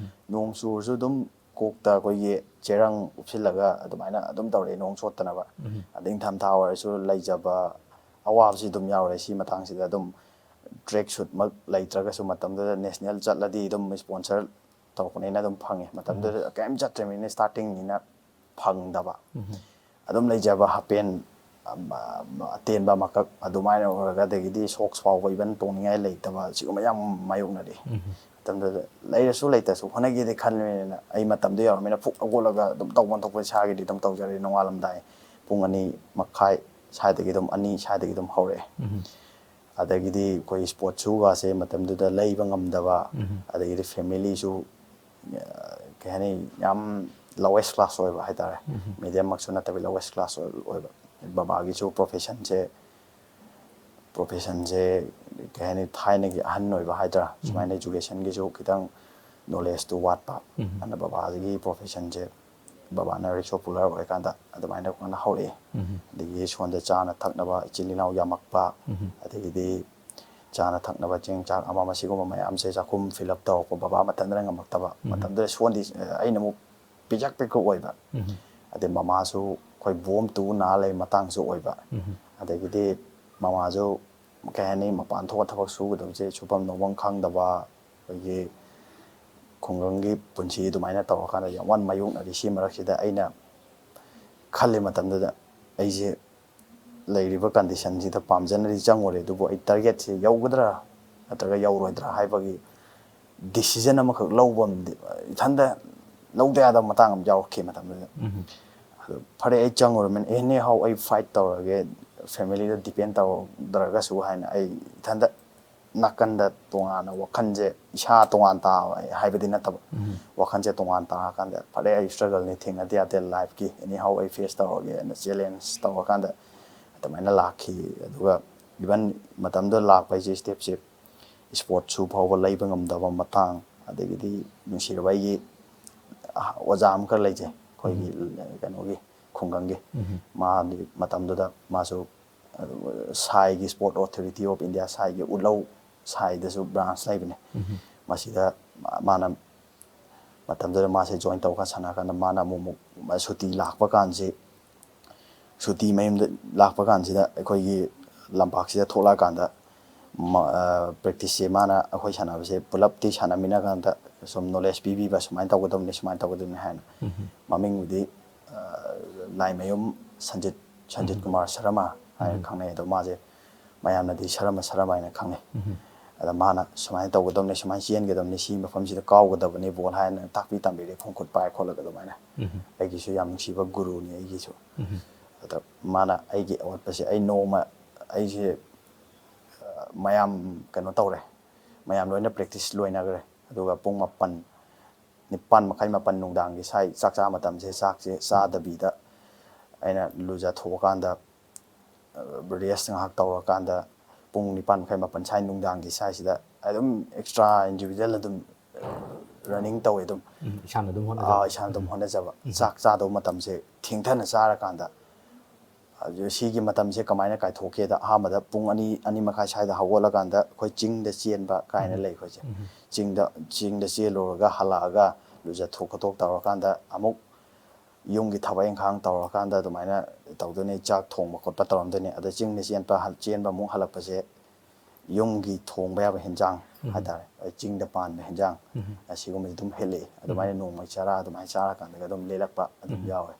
ꯅꯣꯡ ꯆꯨꯔꯁꯨ ꯑꯗꯨꯝ ꯀꯣꯛꯇ ꯑꯩꯈꯣꯏꯒꯤ ꯆꯦꯔꯪ ꯎꯞꯁꯤꯜꯂꯒ ꯑꯗꯨꯃꯥꯏꯅ ꯑꯗꯨꯝ ꯇꯧꯔꯛꯑꯦ, ꯅꯣꯡ ꯆꯣꯠꯇꯅꯕ꯫ ꯑꯗꯩ ꯏꯪꯊꯝꯊꯥ ꯑꯣꯏꯔꯁꯨ ꯂꯩꯖꯕ ꯑꯋꯥꯕꯁꯤ ꯑꯗꯨꯝ ꯌꯥꯎꯔꯦ꯫ ꯁꯤ ꯃꯇꯥꯡꯁꯤꯗ ꯑꯗꯨꯝ ꯇ꯭ꯔꯦꯛ ꯁꯨꯠꯃꯛ ꯂꯩꯇ꯭ꯔꯒꯁꯨ ꯃꯇꯝꯗꯨꯗ ꯅꯦꯁꯅꯦꯜ ꯆꯠꯂꯗꯤ ꯑꯗꯨꯝ ꯏꯁꯄꯣꯟꯁꯔ ꯇꯧꯔꯛꯄꯅꯤꯅ ꯑꯗꯨꯝ ꯐꯪꯉꯦ꯫ ꯃꯇꯝꯗꯨꯗ ꯀꯔꯤꯝ ꯆꯠꯇ꯭ꯔꯤꯕꯅꯤꯅ ꯏꯁꯇꯥꯔꯇꯤꯡꯅꯤꯅ ꯐꯪꯗꯕ꯫ ꯑꯗꯨꯝ ꯂꯩꯖꯕ ꯍꯥꯄꯦꯟ, ꯑꯃ, ꯑꯃ, ꯑꯇꯦꯟꯕ ꯑꯃꯈꯛ ꯑꯗꯨꯃꯥꯏꯅ ꯑꯣꯏꯔꯒ, ꯑꯗꯒꯤꯗꯤ ꯁꯣꯛꯁ ꯐꯥꯎꯕ ꯏꯚꯟ ꯇꯣꯡꯅꯤꯡꯉꯥꯏ ꯂꯩꯇꯕ, ꯁꯤꯒꯨꯝꯕ ꯌꯥꯝ ꯃꯥꯌꯣꯛꯅꯔꯤ꯫ ꯃꯇꯝꯗꯨꯗ ꯂꯩꯔꯁꯨ ꯂꯩꯇ꯭ꯔꯁꯨ ꯍꯣꯠꯅꯒꯦꯗꯤ ꯈꯟꯕꯅꯤꯅ ꯑꯩ ꯃꯇꯝꯗꯨ ꯌꯧꯔꯝꯃꯤꯅ ꯐꯨꯛ ꯍꯧꯒꯠꯂꯒ ꯑꯗꯨꯝ ꯇꯧꯐꯝ ꯊꯣꯛꯄ ꯏꯁꯥꯒꯤꯗꯤ ꯑꯗꯨꯝ ꯇꯧꯖꯔꯦ꯫ ꯅꯣꯡꯉꯥꯜꯂꯝꯗꯥꯏ ꯄꯨꯡ ꯑꯅꯤ ꯃꯈꯥꯏ ꯁ꯭ꯋꯥꯏꯗꯒꯤ ꯑꯗꯨꯝ, ꯑꯅꯤ ꯁ꯭ꯋꯥꯏꯗꯒꯤ ꯑꯗꯨꯝ ꯍꯧꯔꯛꯑꯦ꯫ ꯑꯗꯒꯤꯗꯤ ꯑꯩꯈꯣꯏ ꯁ꯭ꯄꯣꯔꯠ ꯁꯨꯒꯥꯁꯦ ꯃꯇꯝꯗꯨꯗ ꯂꯩꯕ ꯉꯝꯗꯕ, ꯑꯗꯒꯤꯗꯤ ꯐꯦꯃꯤꯂꯤꯁꯨ, ꯑ, ꯀꯩ ꯍꯥꯏꯅꯤ, ꯌꯥꯝ ꯂꯣꯋꯦꯁ ꯀ꯭ꯂꯥꯁ ꯑꯣꯏꯕ ꯍꯥꯏꯇꯥꯔꯦ꯫ ꯃꯤꯗꯤꯌꯝꯃꯛꯁꯨ ꯅꯠꯇꯕ, ꯂꯣꯋꯦꯁ ꯀ꯭ꯂꯥꯁ ꯑꯣꯏꯕ꯫ ꯕꯕꯥꯒꯤꯁꯨ ꯄ꯭ꯔꯣꯐꯦꯁꯟꯁꯦ, ꯄ꯭ꯔꯣꯐꯦꯁꯟꯁꯦ ꯀꯩ ꯍꯥꯏꯅꯤ, ꯊꯥꯏꯅꯒꯤ ꯑꯍꯟ ꯑꯣꯏꯕ ꯍꯥꯏꯗ꯭ꯔꯥ, ꯁꯨꯃꯥꯏꯅ ꯏꯖꯨꯀꯦꯁꯟꯒꯤꯁꯨ ꯈꯤꯇꯪ ꯅꯣꯂꯦꯖꯇꯨ ꯋꯥꯠꯄ꯫ ꯑꯗꯨꯅ ꯕꯕꯥꯁꯤꯒꯤ ꯄ꯭ꯔꯣꯐꯦꯁꯟꯁꯦ ꯕꯕꯥꯅ ꯔꯤꯛꯁꯣ ꯄꯨꯂꯔ ꯑꯣꯏꯔꯀꯥꯟꯗ ꯑꯗꯨꯃꯥꯏꯅ ꯀꯣꯟꯅ ꯍꯧꯔꯛꯑꯦ꯫ ꯑꯗꯒꯤ ꯁꯣꯝꯗ ꯆꯥꯅ ꯊꯛꯅꯕ ꯏꯆꯤꯜ ꯏꯅꯥꯎ ꯌꯥꯝꯃꯛꯄ, ꯑꯗꯒꯤꯗꯤ ꯆꯥꯅ ꯊꯛꯅꯕ ꯆꯦꯡ ꯆꯥꯛ ꯑꯃ ꯑꯃ ꯁꯤꯒꯨꯝꯕ ꯃꯌꯥꯝꯁꯦ ꯆꯥꯛꯈꯨꯝ fill up ꯇꯧꯔꯛꯄ ꯕꯕꯥ ꯃꯊꯟꯇꯅ ꯉꯝꯃꯛꯇꯕ꯫ ꯃꯇꯝꯗꯨꯗ ꯁꯣꯟꯗꯤ ꯑꯩꯅ ꯑꯃꯨꯛ ꯄꯤꯖꯛ ꯄꯤꯛꯄ ꯑꯣꯏꯕ꯫ ꯑꯗꯩ ꯃꯃꯥꯁꯨ ꯑꯩꯈꯣꯏ ꯕꯣꯝ ꯇꯨ ꯅꯥ ꯂꯩ ꯃꯇꯥꯡꯁꯨ ꯑꯣꯏꯕ꯫ ꯑꯗꯒꯤꯗꯤ ꯃꯃꯥꯁꯨ ꯀꯩ ꯍꯥꯏꯅꯤ, ꯃꯄꯥꯟ ꯊꯣꯛꯑ ꯊꯕꯛ ꯁꯨꯒꯗꯕꯁꯦ ꯁꯨꯐꯝ ꯅꯣꯝꯐꯝ ꯈꯪꯗꯕ, ꯑꯩꯈꯣꯏꯒꯤ ꯈꯨꯡꯒꯪꯒꯤ ꯄꯨꯟꯁꯤ ꯑꯗꯨꯃꯥꯏꯅ ꯇꯧꯔꯀꯥꯟꯗ ꯌꯥꯝ ꯋꯥꯅ ꯃꯥꯌꯣꯛꯅꯔꯤ꯫ ꯁꯤ ꯃꯔꯛꯁꯤꯗ ꯑꯩꯅ ꯈꯜꯂꯤ ꯃꯇꯝꯗꯨꯗ ꯑꯩꯁꯦ ꯂꯩꯔꯤꯕ condition ꯁꯤꯗ ꯄꯥꯝꯖꯅꯗꯤ ꯆꯪꯉꯨꯔꯦ, ꯑꯗꯨꯕꯨ ꯑꯩ target ꯁꯦ ꯌꯧꯒꯗ꯭ꯔꯥ ꯅꯠꯇ꯭ꯔꯒ ꯌꯧꯔꯣꯏꯗ꯭ꯔꯥ ꯍꯥꯏꯕꯒꯤ decision ꯑꯃꯈꯛ ꯂꯧꯕ ꯑꯃꯗꯤ ꯏꯊꯟꯗ ꯂꯧꯗ ꯌꯥꯗꯕ ꯃꯇꯥꯡ ꯑꯃ ꯌꯥꯎꯔꯛꯈꯤ ꯃꯇꯝꯗꯨꯗ꯫ ꯑꯗꯨ ꯐꯔꯦ, ꯑꯩ ꯆꯪꯉꯨꯔꯃꯤꯅ anyhow ꯑꯩ fight ꯇꯧꯔꯒꯦ, family ꯗ depend ꯇꯧꯗ꯭ꯔꯒꯁꯨ ꯍꯥꯏꯅ ꯑꯩ ꯏꯊꯟꯗ ꯅꯥꯀꯟꯗ ꯇꯣꯉꯥꯟꯅ ꯋꯥꯈꯜꯁꯦ, ꯏꯁꯥ ꯇꯣꯉꯥꯟ ꯇꯥꯕ ꯍꯥꯏꯕꯗꯤ ꯅꯠꯇꯕ, ꯋꯥꯈꯜꯁꯦ ꯇꯣꯉꯥꯟ ꯇꯥꯔꯀꯥꯟꯗ ꯐꯔꯦ, ꯑꯩ struggle ꯅꯤ, ꯊꯦꯡꯅꯗ ꯌꯥꯗꯦ life ꯀꯤ, anyhow ꯑꯩ face ꯇꯧꯔꯒꯦꯅ challenge ꯇꯧꯔꯀꯥꯟꯗ ꯑꯗꯨꯃꯥꯏꯅ ꯂꯥꯛꯈꯤ꯫ ꯑꯗꯨꯒ even ꯃꯇꯝꯗꯨꯗ ꯂꯥꯛꯄ ꯍꯥꯏꯁꯦ step ꯁꯦ sports shoe ꯐꯥꯎꯕ ꯂꯩꯕ ꯉꯝꯗꯕ ꯃꯇꯥꯡ, ꯑꯗꯒꯤꯗꯤ ꯅꯨꯡꯁꯤꯔꯕ ꯑꯩꯒꯤ ꯑꯣꯖꯥ ꯑꯃꯈꯛ ꯂꯩꯖꯩ ꯑꯩꯈꯣꯏꯒꯤ ꯀꯩꯅꯣꯒꯤ ꯈꯨꯡꯒꯪꯒꯤ꯫ ꯃꯥꯗꯤ ꯃꯇꯝꯗꯨꯗ ꯃꯥꯁꯨ ꯁꯥꯏꯒꯤ, Sport Authority of India ꯁꯥꯏꯒꯤ ꯎꯠꯂꯧ ꯁꯥꯏꯗꯁꯨ branch ꯂꯩꯕꯅꯦ꯫ ꯃꯁꯤꯗ ꯃꯥꯅ ꯃꯇꯝꯗꯨꯗ ꯃꯥꯁꯦ join ꯇꯧꯔꯒ ꯁꯥꯟꯅꯔꯀꯥꯟꯗ ꯃꯥꯅ ꯑꯃꯨꯛ ꯑꯃꯨꯛ ꯁꯨꯇꯤ ꯂꯥꯛꯄ ꯀꯥꯟꯁꯤ, ꯁꯨꯇꯤ ꯃꯌꯨꯝꯗ ꯂꯥꯛꯄ ꯀꯥꯟꯁꯤꯗ ꯑꯩꯈꯣꯏꯒꯤ ꯂꯝꯄꯥꯛꯁꯤꯗ ꯊꯣꯛꯂꯛꯑꯀꯥꯟꯗ ꯃ-, ꯑ, practice ꯁꯦ ꯃꯥꯅ ꯑꯩꯈꯣꯏ ꯁꯥꯟꯅꯕꯁꯦ ꯄꯨꯂꯞꯇꯤ ꯁꯥꯟꯅꯃꯤꯟꯅ ꯀꯥꯟꯗ ꯁꯨꯝ knowledge ꯄꯤꯕꯤꯕ, "ꯁꯨꯃꯥꯏꯅ ꯇꯧꯒꯗꯕꯅꯤ, ꯁꯨꯃꯥꯏꯅ ꯇꯧꯒꯗꯕꯅꯤ" ꯍꯥꯏꯅ꯫ ꯃꯃꯤꯡꯕꯨꯗꯤ, ꯑ, ꯂꯥꯏꯃꯌꯨꯝ ꯁꯟꯖꯤꯠ, ꯁꯟꯖꯤꯠ ꯀꯨꯃꯥꯔ ꯁꯔꯃ ꯍꯥꯏꯅ ꯈꯪꯅꯩ꯫ ꯑꯗꯣ ꯃꯥꯁꯦ ꯃꯌꯥꯝꯅꯗꯤ ꯁꯔꯃ, ꯁꯔꯃ ꯍꯥꯏꯅ ꯈꯪꯅꯩ꯫ ꯑꯗ ꯃꯥꯅ "ꯁꯨꯃꯥꯏꯅ ꯇꯧꯒꯗꯕꯅꯤ, ꯁꯨꯃꯥꯏꯅ ꯆꯦꯟꯒꯗꯕꯅꯤ, ꯁꯤ ꯃꯐꯝꯁꯤꯗ ꯀꯥꯎꯒꯗꯕꯅꯤ ꯕꯣꯜ" ꯍꯥꯏꯅ ꯇꯥꯛꯄꯤ ꯇꯝꯕꯤꯔꯦ, ꯈꯣꯡ ꯈꯨꯠ ꯄꯥꯏ ꯈꯣꯠꯂꯒ ꯑꯗꯨꯃꯥꯏꯅ꯫ ꯑꯩꯒꯤꯁꯨ ꯌꯥꯝ ꯅꯨꯡꯁꯤꯕ ꯒꯨꯔꯨꯅꯤ ꯑꯩꯒꯤꯁꯨ꯫ ꯑꯗ ꯃꯥꯅ ꯑꯩꯒꯤ ꯑꯋꯥꯠꯄꯁꯦ, ꯑꯩ ꯅꯣꯡꯃ ꯑꯩꯁꯦ, ꯑ, ꯃꯌꯥꯝ ꯀꯩꯅꯣ ꯇꯧꯔꯦ, ꯃꯌꯥꯝ ꯂꯣꯏꯅ practice ꯂꯣꯏꯅꯈ꯭ꯔꯦ꯫ ꯑꯗꯨꯒ ꯄꯨꯡ ꯃꯥꯄꯟ, ꯅꯤꯄꯥꯟ ꯃꯈꯥꯏ, ꯃꯥꯄꯟ ꯅꯨꯡꯗꯥꯡꯒꯤ ꯁꯥꯏ ꯆꯥꯛ ꯆꯥ ꯃꯇꯝꯁꯦ, ꯆꯥꯛꯁꯦ ꯆꯥꯗꯕꯤꯗ ꯑꯩꯅ ꯂꯨꯖꯊꯣꯛꯑꯀꯥꯟꯗ, ꯑ, rest ꯉꯥꯏꯍꯥꯛ ꯇꯧꯔꯀꯥꯟꯗ ꯄꯨꯡ ꯅꯤꯄꯥꯟ ꯃꯈꯥꯏ, ꯃꯥꯄꯟ ꯁꯥꯏ ꯅꯨꯡꯗꯥꯡꯒꯤ ꯁꯥꯏꯁꯤꯗ ꯑꯗꯨꯝ extra individual ꯑꯗꯨꯝ, ꯑ, ꯔꯟꯅꯤꯡ ꯇꯧꯋꯦ ꯑꯗꯨꯝ꯫ ꯎꯝ, ꯏꯁꯥꯅ ꯑꯗꯨꯝ ꯑꯥ, ꯍꯣꯠꯅꯖꯕ꯫ ꯏꯁꯥꯅ ꯑꯗꯨꯝ ꯍꯣꯠꯅꯖꯕ꯫ ꯆꯥꯛ ꯆꯥꯗꯧꯕ ꯃꯇꯝꯁꯦ ꯊꯦꯡꯊꯅ ꯆꯥꯔꯀꯥꯟꯗ, ꯑꯗꯨ ꯁꯤꯒꯤ ꯃꯇꯝꯁꯦ ꯀꯃꯥꯏꯅ ꯀꯥꯏꯊꯣꯛꯀꯦꯗ, ꯑꯍꯥꯟꯕꯗ ꯄꯨꯡ ꯑꯅꯤ, ꯑꯅꯤ ꯃꯈꯥꯏ ꯁ꯭ꯋꯥꯏꯗ ꯍꯧꯒꯠꯂꯀꯥꯟꯗ ꯑꯩꯈꯣꯏ ꯆꯤꯡꯗ ꯆꯦꯟꯕ ꯀꯥꯏꯅ ꯂꯩ ꯑꯩꯈꯣꯏꯁꯦ꯫ ꯆꯤꯡꯗ, ꯆꯤꯡꯗ ꯆꯦꯜꯂꯨꯔꯒ ꯍꯜꯂꯛꯑꯒ ꯂꯨꯖꯊꯣꯛ ꯈꯣꯠꯇꯣꯛ ꯇꯧꯔꯀꯥꯟꯗ ꯑꯃꯨꯛ ꯌꯨꯝꯒꯤ ꯊꯕꯛ ꯏꯪꯈꯥꯡ ꯇꯧꯔꯀꯥꯟꯗ ꯑꯗꯨꯃꯥꯏꯅ ꯇꯧꯗꯣꯏꯅꯦ, ꯆꯥꯛ ꯊꯣꯡꯕ ꯈꯣꯠꯄ ꯇꯧꯔꯝꯗꯣꯏꯅꯦ꯫ ꯑꯗ ꯆꯤꯡꯗ ꯆꯦꯟꯕ, ꯆꯦꯟꯕ ꯑꯃꯨꯛ ꯍꯜꯂꯛꯄꯁꯦ ꯌꯨꯝꯒꯤ ꯊꯣꯡꯕ ꯌꯥꯕ ꯍꯦꯟꯖꯥꯡ ꯍꯥꯏꯇꯥꯔꯦ, ꯑꯩ ꯆꯤꯡꯗ ꯄꯥꯟꯕ ꯍꯦꯟꯖꯥꯡ, ꯑꯁꯤꯒꯨꯝꯕꯁꯦ ꯑꯗꯨꯝ ꯍꯦꯜꯂꯛꯑꯦ꯫ ꯑꯗꯨꯃꯥꯏꯅ ꯅꯣꯡꯃꯩ ꯆꯔꯥ ꯑꯗꯨꯃꯥꯏꯅ ꯆꯥꯔꯀꯥꯟꯗꯒ ꯑꯗꯨꯝ ꯂꯦꯜꯂꯛꯄ ꯑꯗꯨꯝ ꯌꯥꯎꯋꯦ꯫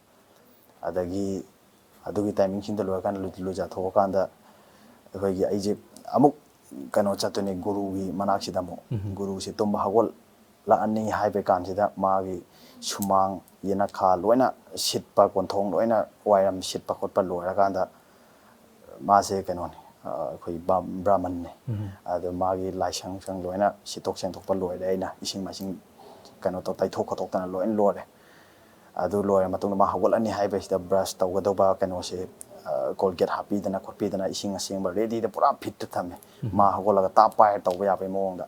ꯑꯗꯒꯤ ꯑꯗꯨꯒꯤ ꯇꯥꯏꯃꯤꯡꯁꯤꯡꯗ ꯂꯣꯏꯔꯀꯥꯟꯗ, ꯂꯨ-, ꯂꯨꯖꯊꯣꯛꯑꯀꯥꯟꯗ ꯑꯩꯈꯣꯏꯒꯤ, ꯑꯩꯁꯦ ꯑꯃꯨꯛ ꯀꯩꯅꯣ ꯆꯠꯇꯣꯏꯅꯦ, ꯒꯨꯔꯨꯒꯤ ꯃꯅꯥꯛꯁꯤꯗ ꯑꯃꯨꯛ꯫ ꯒꯨꯔꯨꯁꯦ ꯇꯨꯝꯕ ꯍꯧꯒꯠꯂꯛꯑꯅꯤ ꯍꯥꯏꯕ ꯀꯥꯟꯁꯤꯗ ꯃꯥꯒꯤ ꯁꯨꯃꯥꯡ, ꯌꯦꯅꯈꯥ ꯂꯣꯏꯅ ꯁꯤꯠꯄ, ꯀꯣꯟꯊꯣꯡ ꯂꯣꯏꯅ ꯋꯥꯏꯔꯝ ꯁꯤꯠꯄ ꯈꯣꯠꯄ ꯂꯣꯏꯔꯀꯥꯟꯗ, ꯃꯥꯁꯦ ꯀꯩꯅꯣꯅꯤ, ꯑ, ꯑꯩꯈꯣꯏ ꯕ꯭ꯔꯥ-, ꯕ꯭ꯔꯥꯍꯃꯟꯅꯤ꯫ ꯑꯗꯣ ꯃꯥꯒꯤ ꯂꯥꯏꯁꯪ ꯁꯪ ꯂꯣꯏꯅ ꯁꯤꯠꯇꯣꯛ ꯁꯦꯡꯗꯣꯛꯄ ꯂꯣꯏꯔꯦ, ꯑꯩꯅ ꯏꯁꯤꯡ ꯃꯥꯏꯁꯤꯡ ꯀꯩꯅꯣ ꯇꯧ, ꯇꯩꯊꯣꯛ ꯈꯣꯠꯇꯣꯛꯇꯅ ꯂꯣꯏꯅ ꯂꯣꯏꯔꯦ꯫ ꯑꯗꯨ ꯂꯣꯏꯔ ꯃꯇꯨꯡꯗ ꯃꯥ ꯍꯧꯒꯠꯂꯅꯤ ꯍꯥꯏꯕꯁꯤꯗ ꯕ꯭ꯔꯁ ꯇꯧꯒꯗꯧꯕ ꯀꯩꯅꯣꯁꯦ, ꯑ, ꯀꯣꯜꯒꯦꯠ ꯍꯥꯞꯄꯤꯗꯅ ꯈꯣꯠꯄꯤꯗꯅ ꯏꯁꯤꯡ ꯑꯁꯦꯡꯕ ꯔꯦꯗꯤꯗ ꯄꯨꯔꯥ ꯐꯤꯠꯇ ꯊꯝꯃꯦ꯫ ꯃꯥ ꯍꯧꯒꯠꯂꯒ ꯇꯥꯞ ꯄꯥꯏꯔ ꯇꯧꯕ ꯌꯥꯕꯒꯤ ꯃꯑꯣꯡꯗ꯫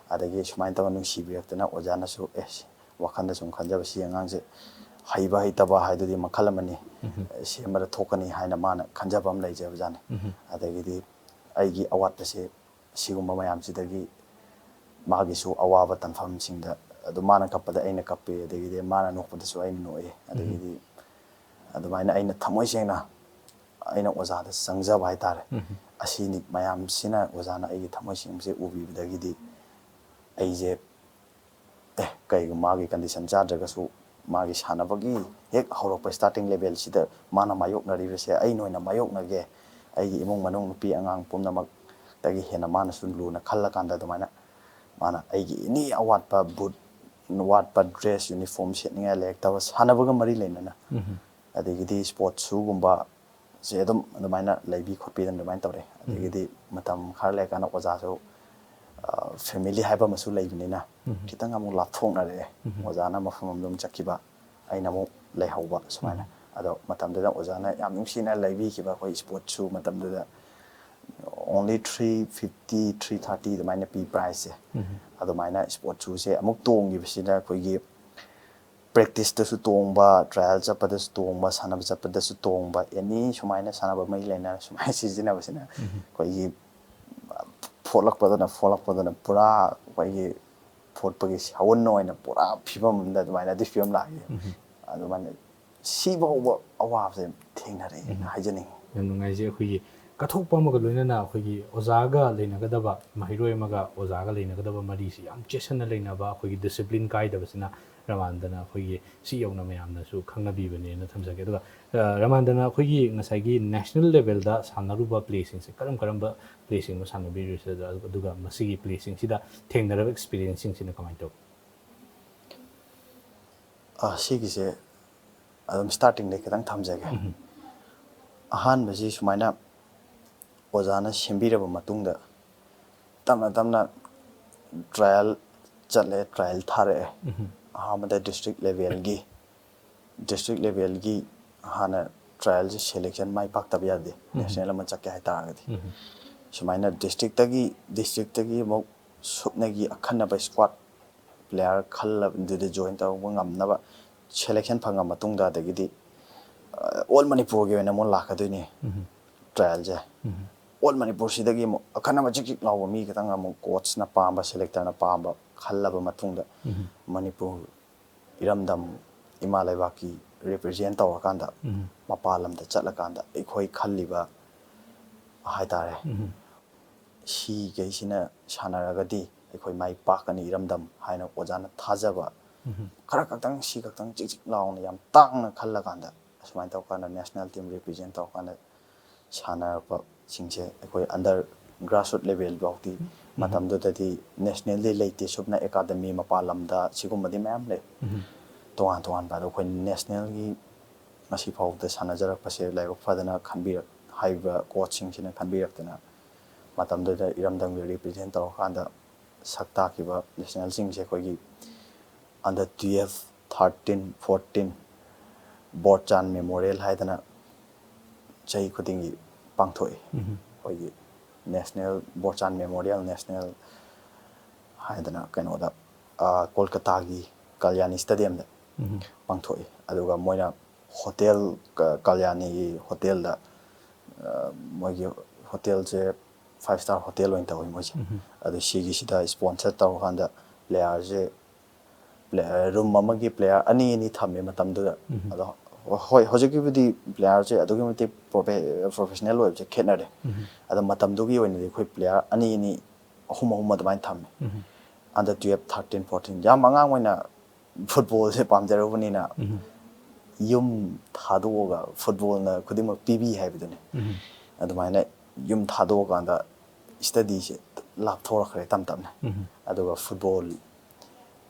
ꯑꯗꯒꯤ ꯁꯨꯃꯥꯏꯅ ꯇꯧꯔ ꯅꯨꯡꯁꯤꯕꯤꯔꯛꯇꯅ ꯑꯣꯖꯥꯅꯁꯨ, "ꯑꯦ, ꯁꯤ ꯋꯥꯈꯜꯗ ꯁꯨꯝ ꯈꯟꯖꯕ, ꯁꯤ ꯑꯉꯥꯡꯁꯦ ꯍꯩꯕ ꯍꯩꯇꯕ ꯍꯥꯏꯗꯨꯗꯤ ꯃꯈꯜ ꯑꯃꯅꯤ, ꯁꯦꯝꯕꯗ ꯊꯣꯛꯀꯅꯤ" ꯍꯥꯏꯅ ꯃꯥꯅ ꯈꯟꯖꯕ ꯑꯃ ꯂꯩꯖꯕꯖꯥꯠꯅꯤ꯫ ꯑꯗꯒꯤꯗꯤ ꯑꯩꯒꯤ ꯑꯋꯥꯠꯄꯁꯦ ꯁꯤꯒꯨꯝꯕ ꯃꯌꯥꯝꯁꯤꯗꯒꯤ ꯃꯥꯒꯤꯁꯨ ꯑꯋꯥꯕ ꯇꯥꯟꯐꯝꯁꯤꯡꯗ ꯑꯗꯨꯝ ꯃꯥꯅ ꯀꯞꯄꯗ ꯑꯩꯅ ꯀꯞꯄꯤ, ꯑꯗꯒꯤꯗꯤ ꯃꯥꯅ ꯅꯣꯛꯄꯗꯁꯨ ꯑꯩꯅ ꯅꯣꯛꯏ, ꯑꯗꯒꯤꯗꯤ ꯑꯗꯨꯃꯥꯏꯅ ꯑꯩꯅ ꯊꯃꯣꯏ ꯁꯦꯡꯅ ꯑꯩꯅ ꯑꯣꯖꯥꯗ ꯆꯪꯖꯕ ꯍꯥꯏꯇꯥꯔꯦ꯫ ꯑꯁꯤꯅꯤ, ꯃꯌꯥꯝꯁꯤꯅ ꯑꯣꯖꯥꯅ ꯑꯩꯒꯤ ꯊꯃꯣꯏ ꯁꯦꯡꯕꯁꯦ ꯎꯕꯤꯕꯗꯒꯤꯗꯤ ꯑꯩꯁꯦ, ꯑꯦ, ꯀꯩꯒꯨꯝꯕ ꯃꯥꯒꯤ ꯀꯟꯗꯤꯁꯟ ꯆꯥꯗ꯭ꯔꯒꯁꯨ ꯃꯥꯒꯤ ꯁꯥꯟꯅꯕꯒꯤ ꯍꯦꯛ ꯍꯧꯔꯛꯄ ꯁ꯭ꯇꯥꯔꯇꯤꯡ ꯂꯦꯚꯦꯜꯁꯤꯗ ꯃꯥꯅ ꯃꯥꯌꯣꯛꯅꯔꯤꯕꯁꯦ ꯑꯩꯅ ꯑꯣꯏꯅ ꯃꯥꯌꯣꯛꯅꯒꯦ, ꯑꯩꯒꯤ ꯏꯃꯨꯡ ꯃꯅꯨꯡ ꯅꯨꯄꯤ ꯑꯉꯥꯡ ꯄꯨꯝꯅꯃꯛꯇꯒꯤ ꯍꯦꯟꯅ ꯃꯥꯅꯁꯨ ꯂꯨꯅ ꯈꯜꯂꯀꯥꯟꯗ ꯑꯗꯨꯃꯥꯏꯅ ꯃꯥꯅ ꯑꯩꯒꯤ ꯑꯦꯅꯤ ꯑꯋꯥꯠꯄ, ꯕꯨꯠ ꯋꯥꯠꯄ, ꯗ꯭ꯔꯦꯁ, ꯌꯨꯅꯤꯐꯣꯔꯝ ꯁꯦꯠꯅꯤꯡꯉꯥꯏ ꯂꯩꯔꯛꯇꯕ, ꯁꯥꯟꯅꯕꯒ ꯃꯔꯤ ꯂꯩꯅꯅ, ꯑꯗꯒꯤꯗꯤ ꯁ꯭ꯄꯣꯔꯠ ꯁꯨꯒꯨꯝꯕ ꯁꯦ ꯑꯗꯨꯝ ꯑꯗꯨꯃꯥꯏꯅ ꯂꯩꯕꯤ ꯈꯣꯠꯄꯤꯗꯅ ꯑꯗꯨꯃꯥꯏꯅ ꯇꯧꯔꯦ꯫ ꯑꯗꯒꯤꯗꯤ ꯃꯇꯝ ꯈꯔ ꯂꯩꯔꯀꯥꯟꯗ ꯑꯣꯖꯥꯁꯨ, ꯑ, ꯐꯦꯃꯤꯂꯤ ꯍꯥꯏꯕ ꯑꯃꯁꯨ ꯂꯩꯕꯅꯤꯅ ꯈꯤꯇꯪ ꯑꯃꯨꯛ ꯂꯥꯞꯊꯣꯛꯅꯔꯛꯑꯦ꯫ ꯑꯣꯖꯥꯅ ꯃꯐꯝ ꯑꯃꯗ ꯑꯗꯨꯝ ꯆꯠꯈꯤꯕ, ꯑꯩꯅ ꯑꯃꯨꯛ ꯂꯩꯍꯧꯕ ꯁꯨꯃꯥꯏꯅ꯫ ꯑꯗꯣ ꯃꯇꯝꯗꯨꯗ ꯑꯣꯖꯥꯅ ꯌꯥꯝ ꯅꯨꯡꯁꯤꯅ ꯂꯩꯕꯤꯈꯤꯕ, ꯑꯩꯈꯣꯏ ꯁ꯭ꯄꯣꯔꯠꯁꯨ ꯃꯇꯝꯗꯨꯗ Only three fifty, three thirty ꯑꯗꯨꯃꯥꯏꯅ ꯄꯤ priceꯁꯦ꯫ ꯑꯗꯨꯃꯥꯏꯅ sports shoeꯁꯦ ꯑꯃꯨꯛ ꯇꯣꯡꯈꯤꯕꯁꯤꯅ ꯑꯩꯈꯣꯏꯒꯤ practiceꯇꯁꯨ ꯇꯣꯡꯕ, trial ꯆꯠꯄꯗꯁꯨ ꯇꯣꯡꯕ, ꯁꯥꯟꯅꯕ ꯆꯠꯄꯗꯁꯨ ꯇꯣꯡꯕ, any ꯁꯨꯃꯥꯏꯅ ꯁꯥꯟꯅꯕ ꯃꯔꯤ ꯂꯩꯅꯅ ꯁꯨꯃꯥꯏꯅ ꯁꯤꯖꯤꯟꯅꯕꯁꯤꯅ ꯑꯩꯈꯣꯏꯒꯤ ꯐꯣꯠꯂꯛꯄꯗꯨꯅ ꯐꯣꯠꯂꯛꯄꯗꯨꯅ ꯄꯨꯔꯥ ꯑꯩꯈꯣꯏꯒꯤ ꯐꯣꯠꯄꯒꯤ ꯁꯥꯋꯟ ꯑꯣꯏꯅ ꯄꯨꯔꯥ ꯐꯤꯕꯝ ꯑꯃꯗ ꯑꯗꯨꯃꯥꯏꯅ ꯑꯗꯨꯒꯤ ꯐꯤꯕꯝ ꯂꯥꯛꯑꯦ꯫ ꯑꯗꯨꯃꯥꯏꯅ ꯁꯤꯐꯥꯎꯕ ꯑꯋꯥꯕꯁꯦ ꯊꯦꯡꯅꯔꯛꯑꯦꯅ ꯍꯥꯏꯖꯅꯤꯡꯉꯤ꯫ ꯌꯥꯝ ꯅꯨꯡꯉꯥꯏꯖꯩ꯫ ꯑꯩꯈꯣꯏꯒꯤ ꯀꯠꯊꯣꯛꯄ ꯑꯃꯒ ꯂꯣꯏꯅꯅ ꯑꯩꯈꯣꯏꯒꯤ ꯑꯣꯖꯥꯒ ꯂꯩꯅꯒꯗꯕ, ꯃꯍꯩꯔꯣꯏ ꯑꯃꯒ ꯑꯣꯖꯥꯒ ꯂꯩꯅꯒꯗꯕ ꯃꯔꯤꯁꯤ ꯌꯥꯝ ꯆꯦꯠꯁꯟꯅ ꯂꯩꯅꯕ, ꯑꯩꯈꯣꯏꯒꯤ discipline ꯀꯥꯏꯗꯕꯁꯤꯅ ꯔꯃꯥꯟꯗꯅ ꯑꯩꯈꯣꯏꯒꯤ ꯁꯤ ꯌꯧꯅ ꯃꯌꯥꯝꯅꯁꯨ ꯈꯪꯅꯕꯤꯕꯅꯦꯅ ꯊꯝꯖꯒꯦ꯫ ꯑꯗꯨꯒ ꯑ, ꯔꯃꯥꯟꯗꯅ ꯑꯩꯈꯣꯏꯒꯤ ꯉꯁꯥꯏꯒꯤ national levelꯗ ꯁꯥꯟꯅꯔꯨꯕ playꯁꯤꯡꯁꯦ ꯀꯔꯝ ꯀꯔꯝꯕ playꯁꯤꯡꯅꯣ ꯁꯥꯟꯅꯕꯤꯔꯤꯁꯦ? ꯑꯗꯨꯒ ꯃꯁꯤꯒꯤ playꯁꯤꯡꯁꯤꯗ ꯊꯦꯡꯅꯔꯕ experienceꯁꯤꯡꯁꯤꯅ ꯀꯃꯥꯏꯅ ꯇꯧꯏ? ꯑ, ꯁꯤꯒꯤꯁꯦ ꯑꯗꯨꯝ startingꯗꯒꯤ ꯈꯤꯇꯪ ꯊꯝꯖꯒꯦ꯫ ꯑꯍꯥꯟꯕꯁꯤ ꯁꯨꯃꯥꯏꯅ ꯑꯣꯖꯥꯅ ꯁꯦꯝꯕꯤꯔꯕ ꯃꯇꯨꯡꯗ ꯇꯞꯅ ꯇꯞꯅ trial ꯆꯠꯂꯦ, trial ꯊꯥꯔꯛꯑꯦ꯫ ꯑꯍꯥꯟꯕꯗ district levelꯒꯤ, district levelꯒꯤ ꯍꯥꯟꯅ trialꯁꯦ selection ꯃꯥꯏ ꯄꯥꯛꯇꯕ ꯌꯥꯗꯦ, national ꯑꯃ ꯆꯠꯀꯦ ꯍꯥꯏꯇꯥꯔꯒꯗꯤ꯫ ꯁꯨꯃꯥꯏꯅ districtꯇꯒꯤ, districtꯇꯒꯤ ꯑꯃꯨꯛ ꯁꯨꯞꯅꯒꯤ ꯑꯈꯟꯅꯕ squad player ꯈꯜꯂꯕꯗꯨꯗ join ꯇꯧꯕ ꯉꯝꯅꯕ selection ꯐꯪꯉ ꯃꯇꯨꯡꯗ ꯑꯗꯒꯤꯗꯤ, ꯑ, all ꯃꯅꯤꯄꯨꯔꯒꯤ ꯑꯣꯏꯅ ꯑꯃꯨꯛ ꯂꯥꯛꯀꯗꯣꯏꯅꯤ trialꯁꯦ꯫ All ꯃꯅꯤꯄꯨꯔꯁꯤꯗꯒꯤ ꯑꯃꯨꯛ ꯑꯈꯟꯅꯕ ꯆꯤꯛ ꯆꯤꯛ ꯂꯥꯎꯕ ꯃꯤ ꯈꯤꯇꯪ ꯑꯃꯨꯛ coachꯅ ꯄꯥꯝꯕ, selectorꯅ ꯄꯥꯝꯕ ꯈꯜꯂꯕ ꯃꯇꯨꯡꯗ ꯃꯅꯤꯄꯨꯔ ꯏꯔꯝꯗꯝ ꯏꯃꯥ ꯂꯩꯕꯥꯛꯀꯤ represent ꯇꯧꯔꯀꯥꯟꯗ ꯃꯄꯥꯟ ꯂꯝꯗ ꯆꯠꯂꯀꯥꯟꯗ ꯑꯩꯈꯣꯏ ꯈꯜꯂꯤꯕ ꯍꯥꯏꯇꯥꯔꯦ, ꯁꯤꯈꯩꯁꯤꯅ ꯁꯥꯟꯅꯔꯒꯗꯤ ꯑꯩꯈꯣꯏ ꯃꯥꯏ ꯄꯥꯛꯀꯅꯤ ꯏꯔꯝꯗꯝ ꯍꯥꯏꯅ ꯑꯣꯖꯥꯅ ꯊꯥꯖꯕ ꯈꯔ ꯈꯛꯇꯪ, ꯁꯤ ꯈꯛꯇꯪ ꯆꯤꯛ ꯆꯤꯛ ꯂꯥꯎꯅ ꯌꯥꯝ ꯇꯥꯡꯅ ꯈꯜꯂꯀꯥꯟꯗ ꯑꯁꯨꯃꯥꯏꯅ ꯇꯧꯔꯀꯥꯟꯗ national team represent ꯇꯧꯔꯀꯥꯟꯗ ꯁꯥꯟꯅꯔꯛꯄꯁꯤꯡꯁꯦ ꯑꯩꯈꯣꯏ under grassroot level ꯐꯥꯎꯗꯤ ꯃꯇꯝꯗꯨꯗꯗꯤ nationalꯗꯤ ꯂꯩꯇꯦ, ꯁꯨꯞꯅ academy ꯃꯄꯥꯟ ꯂꯝꯗ ꯁꯤꯒꯨꯝꯕꯗꯤ ꯃꯌꯥꯝ ꯂꯩ ꯇꯣꯉꯥꯟ ꯇꯣꯉꯥꯟꯕ꯫ ꯑꯗꯣ ꯑꯩꯈꯣꯏ nationalꯒꯤ ꯉꯁꯤꯐꯥꯎꯗ ꯁꯥꯟꯅꯖꯔꯛꯄꯁꯦ ꯂꯥꯏꯕꯛ ꯐꯗꯅ ꯈꯟꯕꯤꯔꯛ-, ꯍꯥꯏꯔꯤꯕ coachꯁꯤꯡꯁꯤꯅ ꯈꯟꯕꯤꯔꯛꯇꯅ ꯃꯇꯝꯗꯨꯗ ꯏꯔꯝꯗꯝꯒꯤ represent ꯇꯧꯔꯀꯥꯟꯗ ꯁꯛ ꯇꯥꯛꯈꯤꯕ nationalꯁꯤꯡꯁꯦ ꯑꯩꯈꯣꯏꯒꯤ under twelve, thirteen, fourteen ꯕꯣꯔꯆꯥꯟ memorial ꯍꯥꯏꯗꯅ ꯆꯍꯤ ꯈꯨꯗꯤꯡꯒꯤ ꯄꯥꯡꯊꯣꯛꯏ꯫ ꯑꯩꯈꯣꯏꯒꯤ ꯅꯦꯁꯅꯦꯜ ꯕꯣꯔꯆꯥꯟ ꯃꯦꯃꯣꯔꯤꯌꯦꯜ ꯅꯦꯁꯅꯦꯜ ꯍꯥꯏꯗꯅ ꯀꯩꯅꯣꯗ, ꯑ, ꯀꯣꯜꯀꯇꯥꯒꯤ ꯀꯂꯌꯥꯅꯤ ꯁ꯭ꯇꯦꯗꯤꯌꯝꯗ ꯄꯥꯡꯊꯣꯛꯏ꯫ ꯑꯗꯨꯒ ꯃꯣꯏꯅ ꯍꯣꯇꯦꯜ, ꯀ-, ꯀꯂꯌꯥꯅꯤꯒꯤ ꯍꯣꯇꯦꯜꯗ, ꯑ, ꯃꯣꯏꯒꯤ ꯍꯣꯇꯦꯜꯁꯦ five star hotel ꯑꯣꯏꯅ ꯇꯧꯋꯤ ꯃꯣꯏꯁꯦ꯫ ꯑꯗꯨ ꯁꯤꯒꯤꯁꯤꯗ sponsor ꯇꯧꯔꯀꯥꯟꯗ ꯄ꯭ꯂꯦꯌꯥꯔꯁꯦ, ꯔꯨꯝ ꯑꯃꯒꯤ ꯄ꯭ꯂꯦꯌꯥꯔ ꯑꯅꯤ ꯑꯅꯤ ꯊꯝꯃꯦ ꯃꯇꯝꯗꯨꯗ꯫ ꯑꯗꯣ ꯍꯣꯏ, ꯍꯧꯖꯤꯛꯀꯤꯕꯨꯗꯤ ꯄ꯭ꯂꯦꯌꯥꯔꯁꯦ ꯑꯗꯨꯛꯀꯤ ꯃꯇꯤꯛ ꯄ꯭ꯔꯣꯐꯦꯁꯅꯦꯜ ꯑꯣꯏꯕꯁꯦ ꯈꯦꯠꯅꯔꯦ꯫ ꯑꯗꯣ ꯃꯇꯝꯗꯨꯒꯤ ꯑꯣꯏꯅꯗꯤ ꯑꯩꯈꯣꯏ ꯄ꯭ꯂꯦꯌꯥꯔ ꯑꯅꯤ ꯑꯅꯤ, ꯑꯍꯨꯝ ꯑꯍꯨꯝ ꯑꯗꯨꯃꯥꯏꯅ ꯊꯝꯃꯦ꯫ Under twelve, thirteen, fourteen, ꯌꯥꯝ ꯑꯉꯥꯡ ꯑꯣꯏꯅ ꯐꯨꯠꯕꯣꯜꯁꯦ ꯄꯥꯝꯖꯔꯨꯕꯅꯤꯅ ꯌꯨꯝ ꯊꯥꯗꯣꯛꯑꯒ ꯐꯨꯠꯕꯣꯜꯅ ꯈꯨꯗꯤꯡꯃꯛ ꯄꯤꯕꯤ ꯍꯥꯏꯕꯗꯨꯅꯤ꯫ ꯑꯗꯨꯃꯥꯏꯅ ꯌꯨꯝ ꯊꯥꯗꯣꯛꯑꯀꯥꯟꯗ ꯁ꯭ꯇꯗꯤꯁꯦ ꯂꯥꯞꯊꯣꯔꯛꯈ꯭ꯔꯦ ꯇꯞ ꯇꯞꯅ꯫ ꯑꯗꯨꯒ football,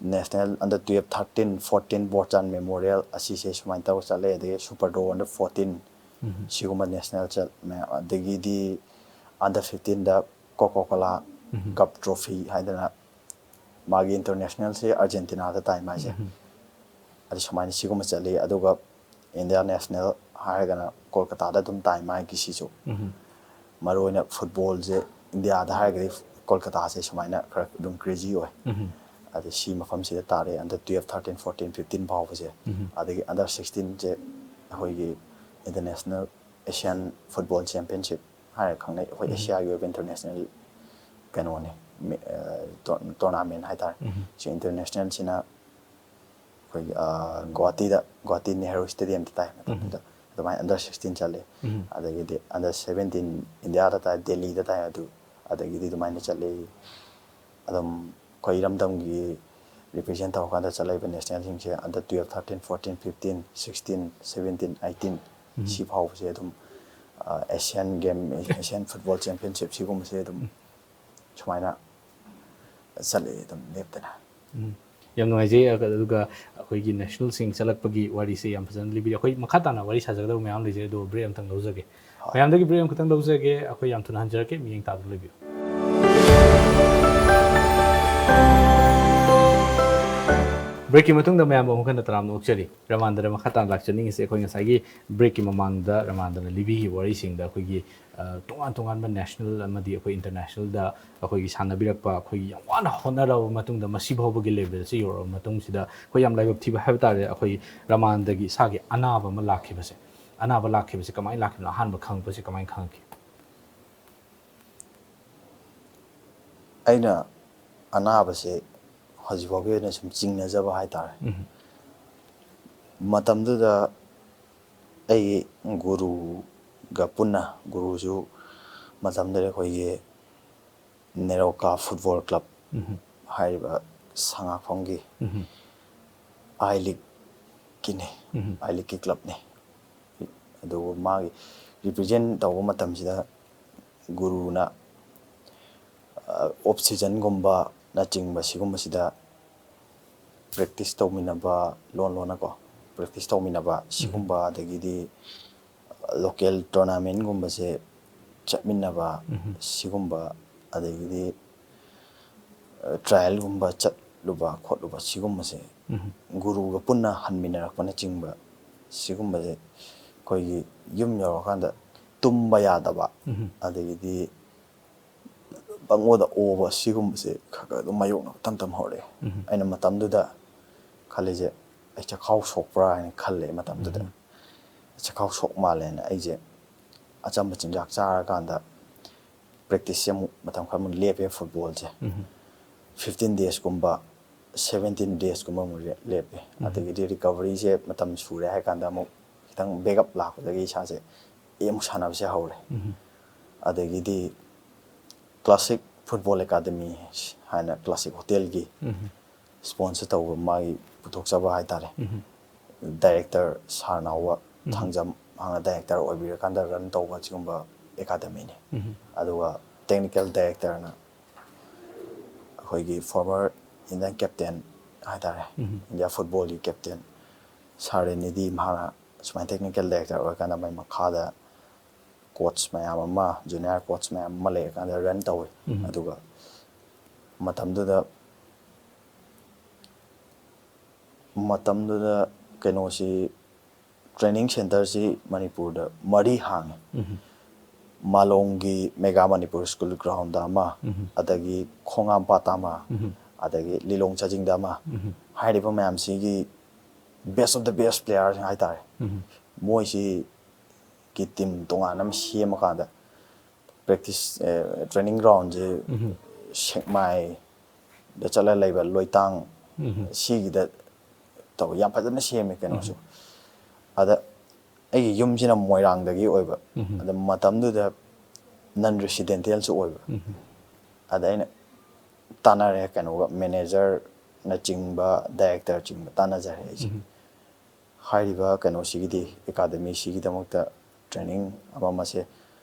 national under twelve, thirteen, fourteen Borchand memorial ꯑꯁꯤꯁꯦ ꯁꯨꯃꯥꯏꯅ ꯇꯧꯔ ꯆꯠꯂꯦ꯫ ꯑꯗꯒꯤ ꯁꯨꯄꯔ ꯗꯣ under fourteen ꯁꯤꯒꯨꯝꯕ ꯅꯦꯁꯅꯦꯜ ꯆꯠ ꯃꯌꯥꯝ, ꯑꯗꯒꯤꯗꯤ under fifteenꯗ ꯀꯣꯀꯣ ꯀꯣꯂꯥ ꯀꯞ ꯇ꯭ꯔꯣꯐꯤ ꯍꯥꯏꯗꯅ ꯃꯥꯒꯤ ꯏꯟꯇꯔꯅꯦꯁꯅꯦꯜꯁꯦ ꯑꯥꯔꯖꯦꯟꯇꯤꯅꯥꯗ ꯇꯥꯏ ꯃꯥꯏꯁꯦ꯫ ꯑꯗꯨ ꯁꯨꯃꯥꯏꯅ ꯁꯤꯒꯨꯝꯕ ꯆꯠꯂꯤ꯫ ꯑꯗꯨꯒ ꯏꯟꯗꯤꯌꯥ ꯅꯦꯁꯅꯦꯜ ꯍꯥꯏꯔꯒꯅ ꯀꯣꯜꯀꯇꯥꯗ ꯑꯗꯨꯝ ꯇꯥꯏ ꯃꯥꯒꯤ ꯁꯤꯁꯨ꯫ ꯃꯔꯨ ꯑꯣꯏꯅ ꯐꯨꯠꯕꯣꯜꯁꯦ ꯏꯟꯗꯤꯌꯥꯗ ꯍꯥꯏꯔꯒꯗꯤ ꯀꯣꯜꯀꯇꯥꯁꯦ ꯁꯨꯃꯥꯏꯅ ꯈꯔ ꯑꯗꯨꯝ ꯀ꯭ꯔꯦꯖꯤ ꯑꯣꯏ꯫ ꯑꯗ ꯁꯤ ꯃꯐꯝꯁꯤꯗ ꯇꯥꯔꯦ under twelve, thirteen, fourteen, fifteen ꯐꯥꯎꯕꯁꯦ꯫ ꯑꯗꯒꯤ under sixteenꯁꯦ ꯑꯩꯈꯣꯏꯒꯤ ꯏꯟꯇꯔꯅꯦꯁꯅꯦꯜ ꯑꯦꯁꯤꯌꯥꯟ ꯐꯨꯠꯕꯣꯜ ꯆꯦꯝꯄꯤꯌꯟꯁꯤꯞ ꯍꯥꯏꯔꯒ ꯈꯪꯅꯩ꯫ ꯑꯩꯈꯣꯏ ꯑꯦꯁꯤꯌꯥꯒꯤ ꯑꯣꯏꯕ ꯏꯟꯇꯔꯅꯦꯁꯅꯦꯜ ꯀꯩꯅꯣꯅꯤ, ꯃꯤ-, ꯑ, ꯇꯣꯔ-, ꯇꯣꯔꯅꯥꯃꯦꯟ ꯍꯥꯏꯇꯥꯔꯦ꯫ ꯁꯤ ꯏꯟꯇꯔꯅꯦꯁꯅꯦꯜꯁꯤꯅ ꯑꯩꯈꯣꯏꯒꯤ, ꯑ, ꯒꯨꯋꯥꯍꯥꯇꯤꯗ, ꯒꯨꯋꯥꯍꯥꯇꯤ ꯅꯦꯍꯔꯨ ꯁ꯭ꯇꯦꯗꯤꯌꯝꯗ ꯇꯥꯏ ꯃꯇꯝꯗꯨꯗ꯫ ꯑꯗꯨꯃꯥꯏꯅ under sixteen ꯆꯠꯂꯤ꯫ ꯑꯗꯒꯤꯗꯤ under seventeen ꯏꯟꯗꯤꯌꯥꯗ ꯇꯥꯏ, ꯗꯦꯜꯂꯤꯗ ꯇꯥꯏ꯫ ꯑꯗꯨ, ꯑꯗꯒꯤꯗꯤ ꯑꯗꯨꯃꯥꯏꯅ ꯆꯠꯂꯤ꯫ ꯑꯗꯨꯝ ꯑꯩꯈꯣꯏ ꯏꯔꯝꯗꯝꯒꯤ ꯔꯤꯄ꯭ꯔꯖꯦꯟ ꯇꯧꯔꯀꯥꯟꯗ ꯆꯠꯂꯛꯏꯕ ꯅꯦꯁꯅꯦꯜꯁꯤꯡꯁꯦ under twelve, thirteen, fourteen, fifteen, sixteen, seventeen, eighteen ꯁꯤ ꯐꯥꯎꯕꯁꯦ ꯑꯗꯨꯝ, ꯑ, Asian game, Asian football championship ꯁꯤꯒꯨꯝꯕꯁꯦ ꯑꯗꯨꯝ ꯁꯨꯃꯥꯏꯅ ꯆꯠꯂꯛꯑꯦ ꯑꯗꯨꯝ ꯂꯦꯞꯇꯅ꯫ ꯎꯝ꯫ ꯌꯥꯝ ꯅꯨꯡꯉꯥꯏꯖꯩ꯫ ꯑ-, ꯑꯗꯨꯒ ꯑꯩꯈꯣꯏꯒꯤ ꯅꯦꯁꯅꯦꯜꯁꯤꯡ ꯆꯠꯂꯛꯄꯒꯤ ꯋꯥꯔꯤꯁꯦ ꯌꯥꯝ ꯐꯖꯅ ꯂꯤꯕꯤꯔꯤ꯫ ꯑꯩꯈꯣꯏ ꯃꯈꯥ ꯇꯥꯅ ꯋꯥꯔꯤ ꯁꯥꯖꯒꯗꯕ ꯃꯌꯥꯝ ꯂꯩꯖꯩ, ꯑꯗꯨꯕꯨ ꯕ꯭ꯔꯦꯛ ꯑꯝꯇꯪ ꯂꯧꯖꯒꯦ꯫ ꯍꯣꯏ꯫ ꯃꯌꯥꯝꯗꯒꯤ ꯕ꯭ꯔꯦꯛ ꯑꯃꯈꯛꯇꯪ ꯂꯧꯖꯒꯦ꯫ ꯑꯩꯈꯣꯏ ꯌꯥꯝ ꯊꯨꯅ ꯍꯟꯖꯔꯛꯀꯦ, ꯃꯤꯠꯌꯦꯡ ꯇꯥꯗꯨꯅ ꯂꯩꯕꯤꯌꯨ꯫ ꯕ꯭ꯔꯦꯛꯀꯤ ꯃꯇꯨꯡꯗ ꯃꯌꯥꯝꯕꯨ ꯑꯃꯨꯛ ꯍꯟꯅ ꯇꯔꯥꯝꯅ ꯑꯣꯛꯆꯔꯤ꯫ ꯔꯃꯥꯟꯗꯅ ꯃꯈꯥ ꯇꯥꯅ ꯂꯥꯛꯆꯅꯤꯡꯉꯤꯁꯦ, ꯑꯩꯈꯣꯏ ꯉꯁꯥꯏꯒꯤ ꯕ꯭ꯔꯦꯛꯀꯤ ꯃꯃꯥꯡꯗ ꯔꯃꯥꯟꯗꯅ ꯂꯤꯕꯤꯈꯤꯕ ꯋꯥꯔꯤꯁꯤꯡꯗ ꯑꯩꯈꯣꯏꯒꯤ ꯑ, ꯇꯣꯉꯥꯟ ꯇꯣꯉꯥꯟꯕ ꯅꯦꯁꯅꯦꯜ ꯑꯃꯗꯤ ꯑꯩꯈꯣꯏ ꯏꯟꯇꯔꯅꯦꯁꯅꯦꯜꯗ ꯑꯩꯈꯣꯏꯒꯤ ꯁꯥꯟꯅꯕꯤꯔꯛꯄ, ꯑꯩꯈꯣꯏꯒꯤ ꯌꯥꯝ ꯋꯥꯅ ꯍꯣꯠꯅꯔꯕ ꯃꯇꯨꯡꯗ ꯃꯁꯤ ꯐꯥꯎꯕꯒꯤ ꯂꯦꯚꯦꯜꯁꯤ ꯌꯧꯔꯛꯑꯕ ꯃꯇꯨꯡꯁꯤꯗ ꯑꯩꯈꯣꯏ ꯌꯥꯝ ꯂꯥꯏꯕꯛ ꯊꯤꯕ ꯍꯥꯏꯕ ꯇꯥꯔꯦ꯫ ꯑꯩꯈꯣꯏ ꯔꯃꯥꯟꯗꯒꯤ ꯏꯁꯥꯒꯤ ꯑꯅꯥꯕ ꯑꯃ ꯂꯥꯛꯈꯤꯕꯁꯦ, ꯑꯅꯥꯕ ꯂꯥꯛꯈꯤꯕꯁꯦ ꯀꯃꯥꯏꯅ ꯂꯥꯛꯈꯤꯕꯅꯣ? ꯑꯍꯥꯟꯕ ꯈꯪꯉꯛꯄꯁꯦ ꯀꯃꯥꯏꯅ ꯈꯪꯉꯛꯈꯤ? ꯑꯩꯅ ꯑꯅꯥꯕꯁꯦ ꯍꯧꯖꯤꯛ ꯐꯥꯎꯒꯤ ꯑꯣꯏꯅ ꯁꯨꯝ ꯆꯤꯡꯅꯖꯕ ꯍꯥꯏꯇꯥꯔꯦ꯫ ꯃꯇꯝꯗꯨꯗ ꯑꯩꯒꯤ ꯒꯨꯔꯨꯒ ꯄꯨꯟꯅ, ꯒꯨꯔꯨꯁꯨ ꯃꯇꯝꯗꯨꯗ ꯑꯩꯈꯣꯏꯒꯤ ꯅꯦꯔꯣꯀꯥ ꯐꯨꯠꯕꯣꯜ ꯀ꯭ꯂꯕ ꯍꯥꯏꯔꯤꯕ ꯁꯉꯥꯛꯐꯝꯒꯤ ꯑꯥꯏ ꯂꯤꯛꯀꯤꯅꯤ, ꯑꯥꯏ ꯂꯤꯛꯀꯤ ꯀ꯭ꯂꯕꯅꯤ꯫ ꯑꯗꯨꯕꯨ ꯃꯥꯒꯤ ꯔꯤꯄ꯭ꯔꯖꯦꯟ ꯇꯧꯕ ꯃꯇꯝꯁꯤꯗ ꯒꯨꯔꯨꯅ ꯑꯣꯐ ꯁꯤꯖꯟꯒꯨꯝꯕꯅꯆꯤꯡꯕ ꯁꯤꯒꯨꯝꯕꯁꯤꯗ ꯄ꯭ꯔꯦꯛꯇꯤꯁ ꯇꯧꯃꯤꯟꯅꯕ, ꯂꯣꯟ ꯂꯣꯟꯅꯀꯣ ꯄ꯭ꯔꯦꯛꯇꯤꯁ ꯇꯧꯃꯤꯟꯅꯕ ꯁꯤꯒꯨꯝꯕ, ꯑꯗꯒꯤꯗꯤ ꯂꯣꯀꯦꯜ ꯇꯣꯔꯅꯥꯃꯦꯟꯒꯨꯝꯕꯁꯦ ꯆꯠꯃꯤꯟꯅꯕ ꯁꯤꯒꯨꯝꯕ, ꯑꯗꯒꯤꯗꯤ ꯇ꯭ꯔꯥꯏꯌꯦꯜꯒꯨꯝꯕ ꯆꯠꯂꯨꯕ ꯈꯣꯠꯂꯨꯕ ꯁꯤꯒꯨꯝꯕꯁꯦ ꯒꯨꯔꯨꯒ ꯄꯨꯟꯅ ꯍꯟꯃꯤꯟꯅꯔꯛꯄꯅꯆꯤꯡꯕ ꯁꯤꯒꯨꯝꯕꯁꯦ ꯑꯩꯈꯣꯏꯒꯤ ꯌꯨꯝ ꯌꯧꯔꯀꯥꯟꯗ ꯇꯨꯝꯕ ꯌꯥꯗꯕ, ꯑꯗꯒꯤꯗꯤ ꯄꯪꯑꯣꯗ ꯑꯣꯕ ꯁꯤꯒꯨꯝꯕꯁꯦ ꯈꯔ ꯈꯔ ꯑꯗꯨꯝ ꯃꯥꯌꯣꯛꯅꯕ ꯇꯝ ꯇꯝ ꯍꯧꯔꯛꯑꯦ꯫ ꯑꯩꯅ ꯃꯇꯝꯗꯨꯗ ꯈꯜꯂꯤꯁꯦ ꯑꯩ ꯆꯈꯥꯎ ꯁꯣꯛꯄ꯭ꯔꯥ ꯍꯥꯏꯅ ꯈꯜꯂꯦ ꯃꯇꯝꯗꯨꯗ꯫ ꯆꯈꯥꯎ ꯁꯣꯛ ꯃꯥꯜꯂꯦꯅ ꯑꯩꯁꯦ ꯑꯆꯝꯕ ꯆꯤꯟꯖꯥꯛ ꯆꯥꯔꯀꯥꯟꯗ ꯄ꯭ꯔꯦꯛꯇꯤꯁꯁꯦ ꯑꯃꯨꯛ ꯃꯇꯝ ꯈꯔ ꯑꯃꯨꯛ ꯂꯦꯞꯄꯦ ꯐꯨꯠꯕꯣꯜꯁꯦ꯫ ꯐꯤꯐꯇꯤꯟ ꯗꯦꯖꯀꯨꯝꯕ, ꯁꯕꯦꯟꯇꯤꯟ ꯗꯦꯖꯀꯨꯝꯕ ꯑꯃꯨꯛ ꯂꯦꯞꯄꯦ꯫ ꯑꯗꯒꯤꯗꯤ ꯔꯤꯀꯕꯔꯤꯁꯦ ꯃꯇꯝ ꯁꯨꯔꯦ ꯍꯥꯏ ꯀꯥꯟꯗ ꯑꯃꯨꯛ ꯈꯤꯇꯪ ꯕꯦꯛꯑꯞ ꯂꯥꯛꯄꯗꯒꯤ ꯏꯁꯥꯁꯦ ꯑꯩ ꯑꯃꯨꯛ ꯁꯥꯟꯅꯕꯁꯦ ꯍꯧꯔꯦ꯫ ꯑꯗꯒꯤꯗꯤ ꯀ꯭ꯂꯥꯁꯤꯛ ꯐꯨꯠꯕꯣꯜ ꯑꯦꯀꯥꯗꯃꯤ ꯍꯥꯏꯅ ꯀ꯭ꯂꯥꯁꯤꯛ ꯍꯣꯇꯦꯜꯒꯤ ꯁ꯭ꯄꯣꯟꯁꯔ ꯇꯧꯕ, ꯃꯥꯒꯤ ꯄꯨꯊꯣꯛꯆꯕ ꯍꯥꯏꯇꯥꯔꯦ꯫ ꯗꯥꯏꯔꯦꯛꯇꯔ ꯁꯥꯔ ꯅꯥꯎꯕ ꯊꯥꯡꯖꯝ ꯍꯥꯟꯅ ꯗꯥꯏꯔꯦꯛꯇꯔ ꯑꯣꯏꯕꯤꯔꯀꯥꯟꯗ ꯔꯟ ꯇꯧꯕ ꯁꯤꯒꯨꯝꯕ ꯑꯦꯀꯥꯗꯃꯤꯅꯤ꯫ ꯑꯗꯨꯒ ꯇꯦꯛꯅꯤꯀꯦꯜ ꯗꯥꯏꯔꯦꯛꯇꯔꯅ ꯑꯩꯈꯣꯏꯒꯤ ꯐꯣꯔꯃꯔ ꯏꯟꯗꯤꯌꯥꯟ ꯀꯦꯞꯇꯦꯟ ꯍꯥꯏꯇꯥꯔꯦ, ꯏꯟꯗꯤꯌꯥ ꯐꯨꯠꯕꯣꯜꯒꯤ ꯀꯦꯞꯇꯦꯟ ꯁꯥꯔ ꯔꯦꯅꯤꯗꯤ, ꯃꯍꯥꯛꯅ ꯁꯨꯃꯥꯏꯅ ꯇꯦꯛꯅꯤꯀꯦꯜ ꯗꯥꯏꯔꯦꯛꯇꯔ ꯑꯣꯏꯔꯀꯥꯟꯗ ꯃꯥꯏ ꯃꯈꯥꯗ ꯀꯣꯆ ꯃꯌꯥꯝ ꯑꯃ, ꯖꯨꯅꯤꯌꯔ ꯀꯣꯆ ꯃꯌꯥꯝ ꯑꯃ ꯂꯩꯔꯀꯥꯟꯗ ꯔꯟ ꯇꯧꯋꯤ꯫ ꯑꯗꯨꯒ ꯃꯇꯝꯗꯨꯗ, ꯃꯇꯝꯗꯨꯗ ꯀꯩꯅꯣꯁꯤ, ꯇ꯭ꯔꯦꯅꯤꯡ ꯁꯦꯟꯇꯔꯁꯤ ꯃꯅꯤꯄꯨꯔꯗ ꯃꯔꯤ ꯍꯥꯡꯉꯤ꯫ ꯃꯥꯂꯣꯝꯒꯤ ꯃꯦꯒꯥ ꯃꯅꯤꯄꯨꯔ ꯁ꯭ꯀꯨꯜ ꯒ꯭ꯔꯥꯎꯟꯗ ꯑꯃ, ꯎꯝ꯫ ꯑꯗꯒꯤ ꯈꯣꯡꯉꯥꯝꯄꯥꯠꯇ ꯑꯃ, ꯎꯝ꯫ ꯑꯗꯒꯤ ꯂꯤꯂꯣꯡ ꯆꯥꯖꯤꯡꯗ ꯑꯃ, ꯎꯝ꯫ ꯍꯥꯏꯔꯤꯕ ꯃꯌꯥꯝꯁꯤꯒꯤ best of the best playerꯁꯤꯡ ꯍꯥꯏꯇꯥꯔꯦ, ꯎꯝ꯫ ꯃꯣꯏꯁꯤꯒꯤ ꯇꯤꯝ ꯇꯣꯉꯥꯟꯅ ꯑꯃ ꯁꯦꯝꯃꯀꯥꯟꯗ ꯄ꯭ꯔꯦꯛꯇꯤꯁ, ꯇ꯭ꯔꯦꯅꯤꯡ ꯒ꯭ꯔꯥꯎꯟꯁꯦ ꯎꯝ꯫ ꯁꯦꯛꯃꯥꯏꯗ ꯆꯠꯂ ꯂꯩꯕ ꯂꯣꯏꯇꯥꯡ ꯎꯝ꯫ ꯁꯤꯒꯤꯗ ꯇꯧ, ꯌꯥꯝ ꯐꯖꯅ ꯁꯦꯝꯃꯦ ꯀꯩꯅꯣꯁꯨ꯫ ꯎꯝ꯫ ꯑꯗ ꯑꯩꯒꯤ ꯌꯨꯝꯁꯤꯅ ꯃꯣꯏꯔꯥꯡꯗꯒꯤ ꯑꯣꯏꯕ꯫ ꯎꯝ꯫ ꯑꯗ ꯃꯇꯝꯗꯨꯗ ꯅꯟ ꯔꯦꯁꯤꯗꯦꯟꯇꯦꯜꯁꯨ ꯑꯣꯏꯕ꯫ ꯎꯝ꯫ ꯑꯗ ꯑꯩꯅ ꯇꯥꯟꯅꯔꯦ ꯀꯩꯅꯣꯒ, ꯃꯦꯅꯦꯖꯔꯅꯆꯤꯡꯕ, ꯗꯥꯏꯔꯦꯛꯇꯔꯆꯤꯡꯕ ꯇꯥꯟꯅꯖꯔꯦ ꯑꯩꯁꯦ꯫ ꯎꯝ꯫ ꯍꯥꯏꯔꯤꯕ ꯀꯩꯅꯣꯁꯤꯒꯤꯗꯤ, ꯑꯦꯀꯥꯗꯃꯤꯁꯤꯒꯤꯗꯃꯛꯇ ꯇ꯭ꯔꯦꯅꯤꯡ ꯑꯃ ꯑꯃꯁꯦ,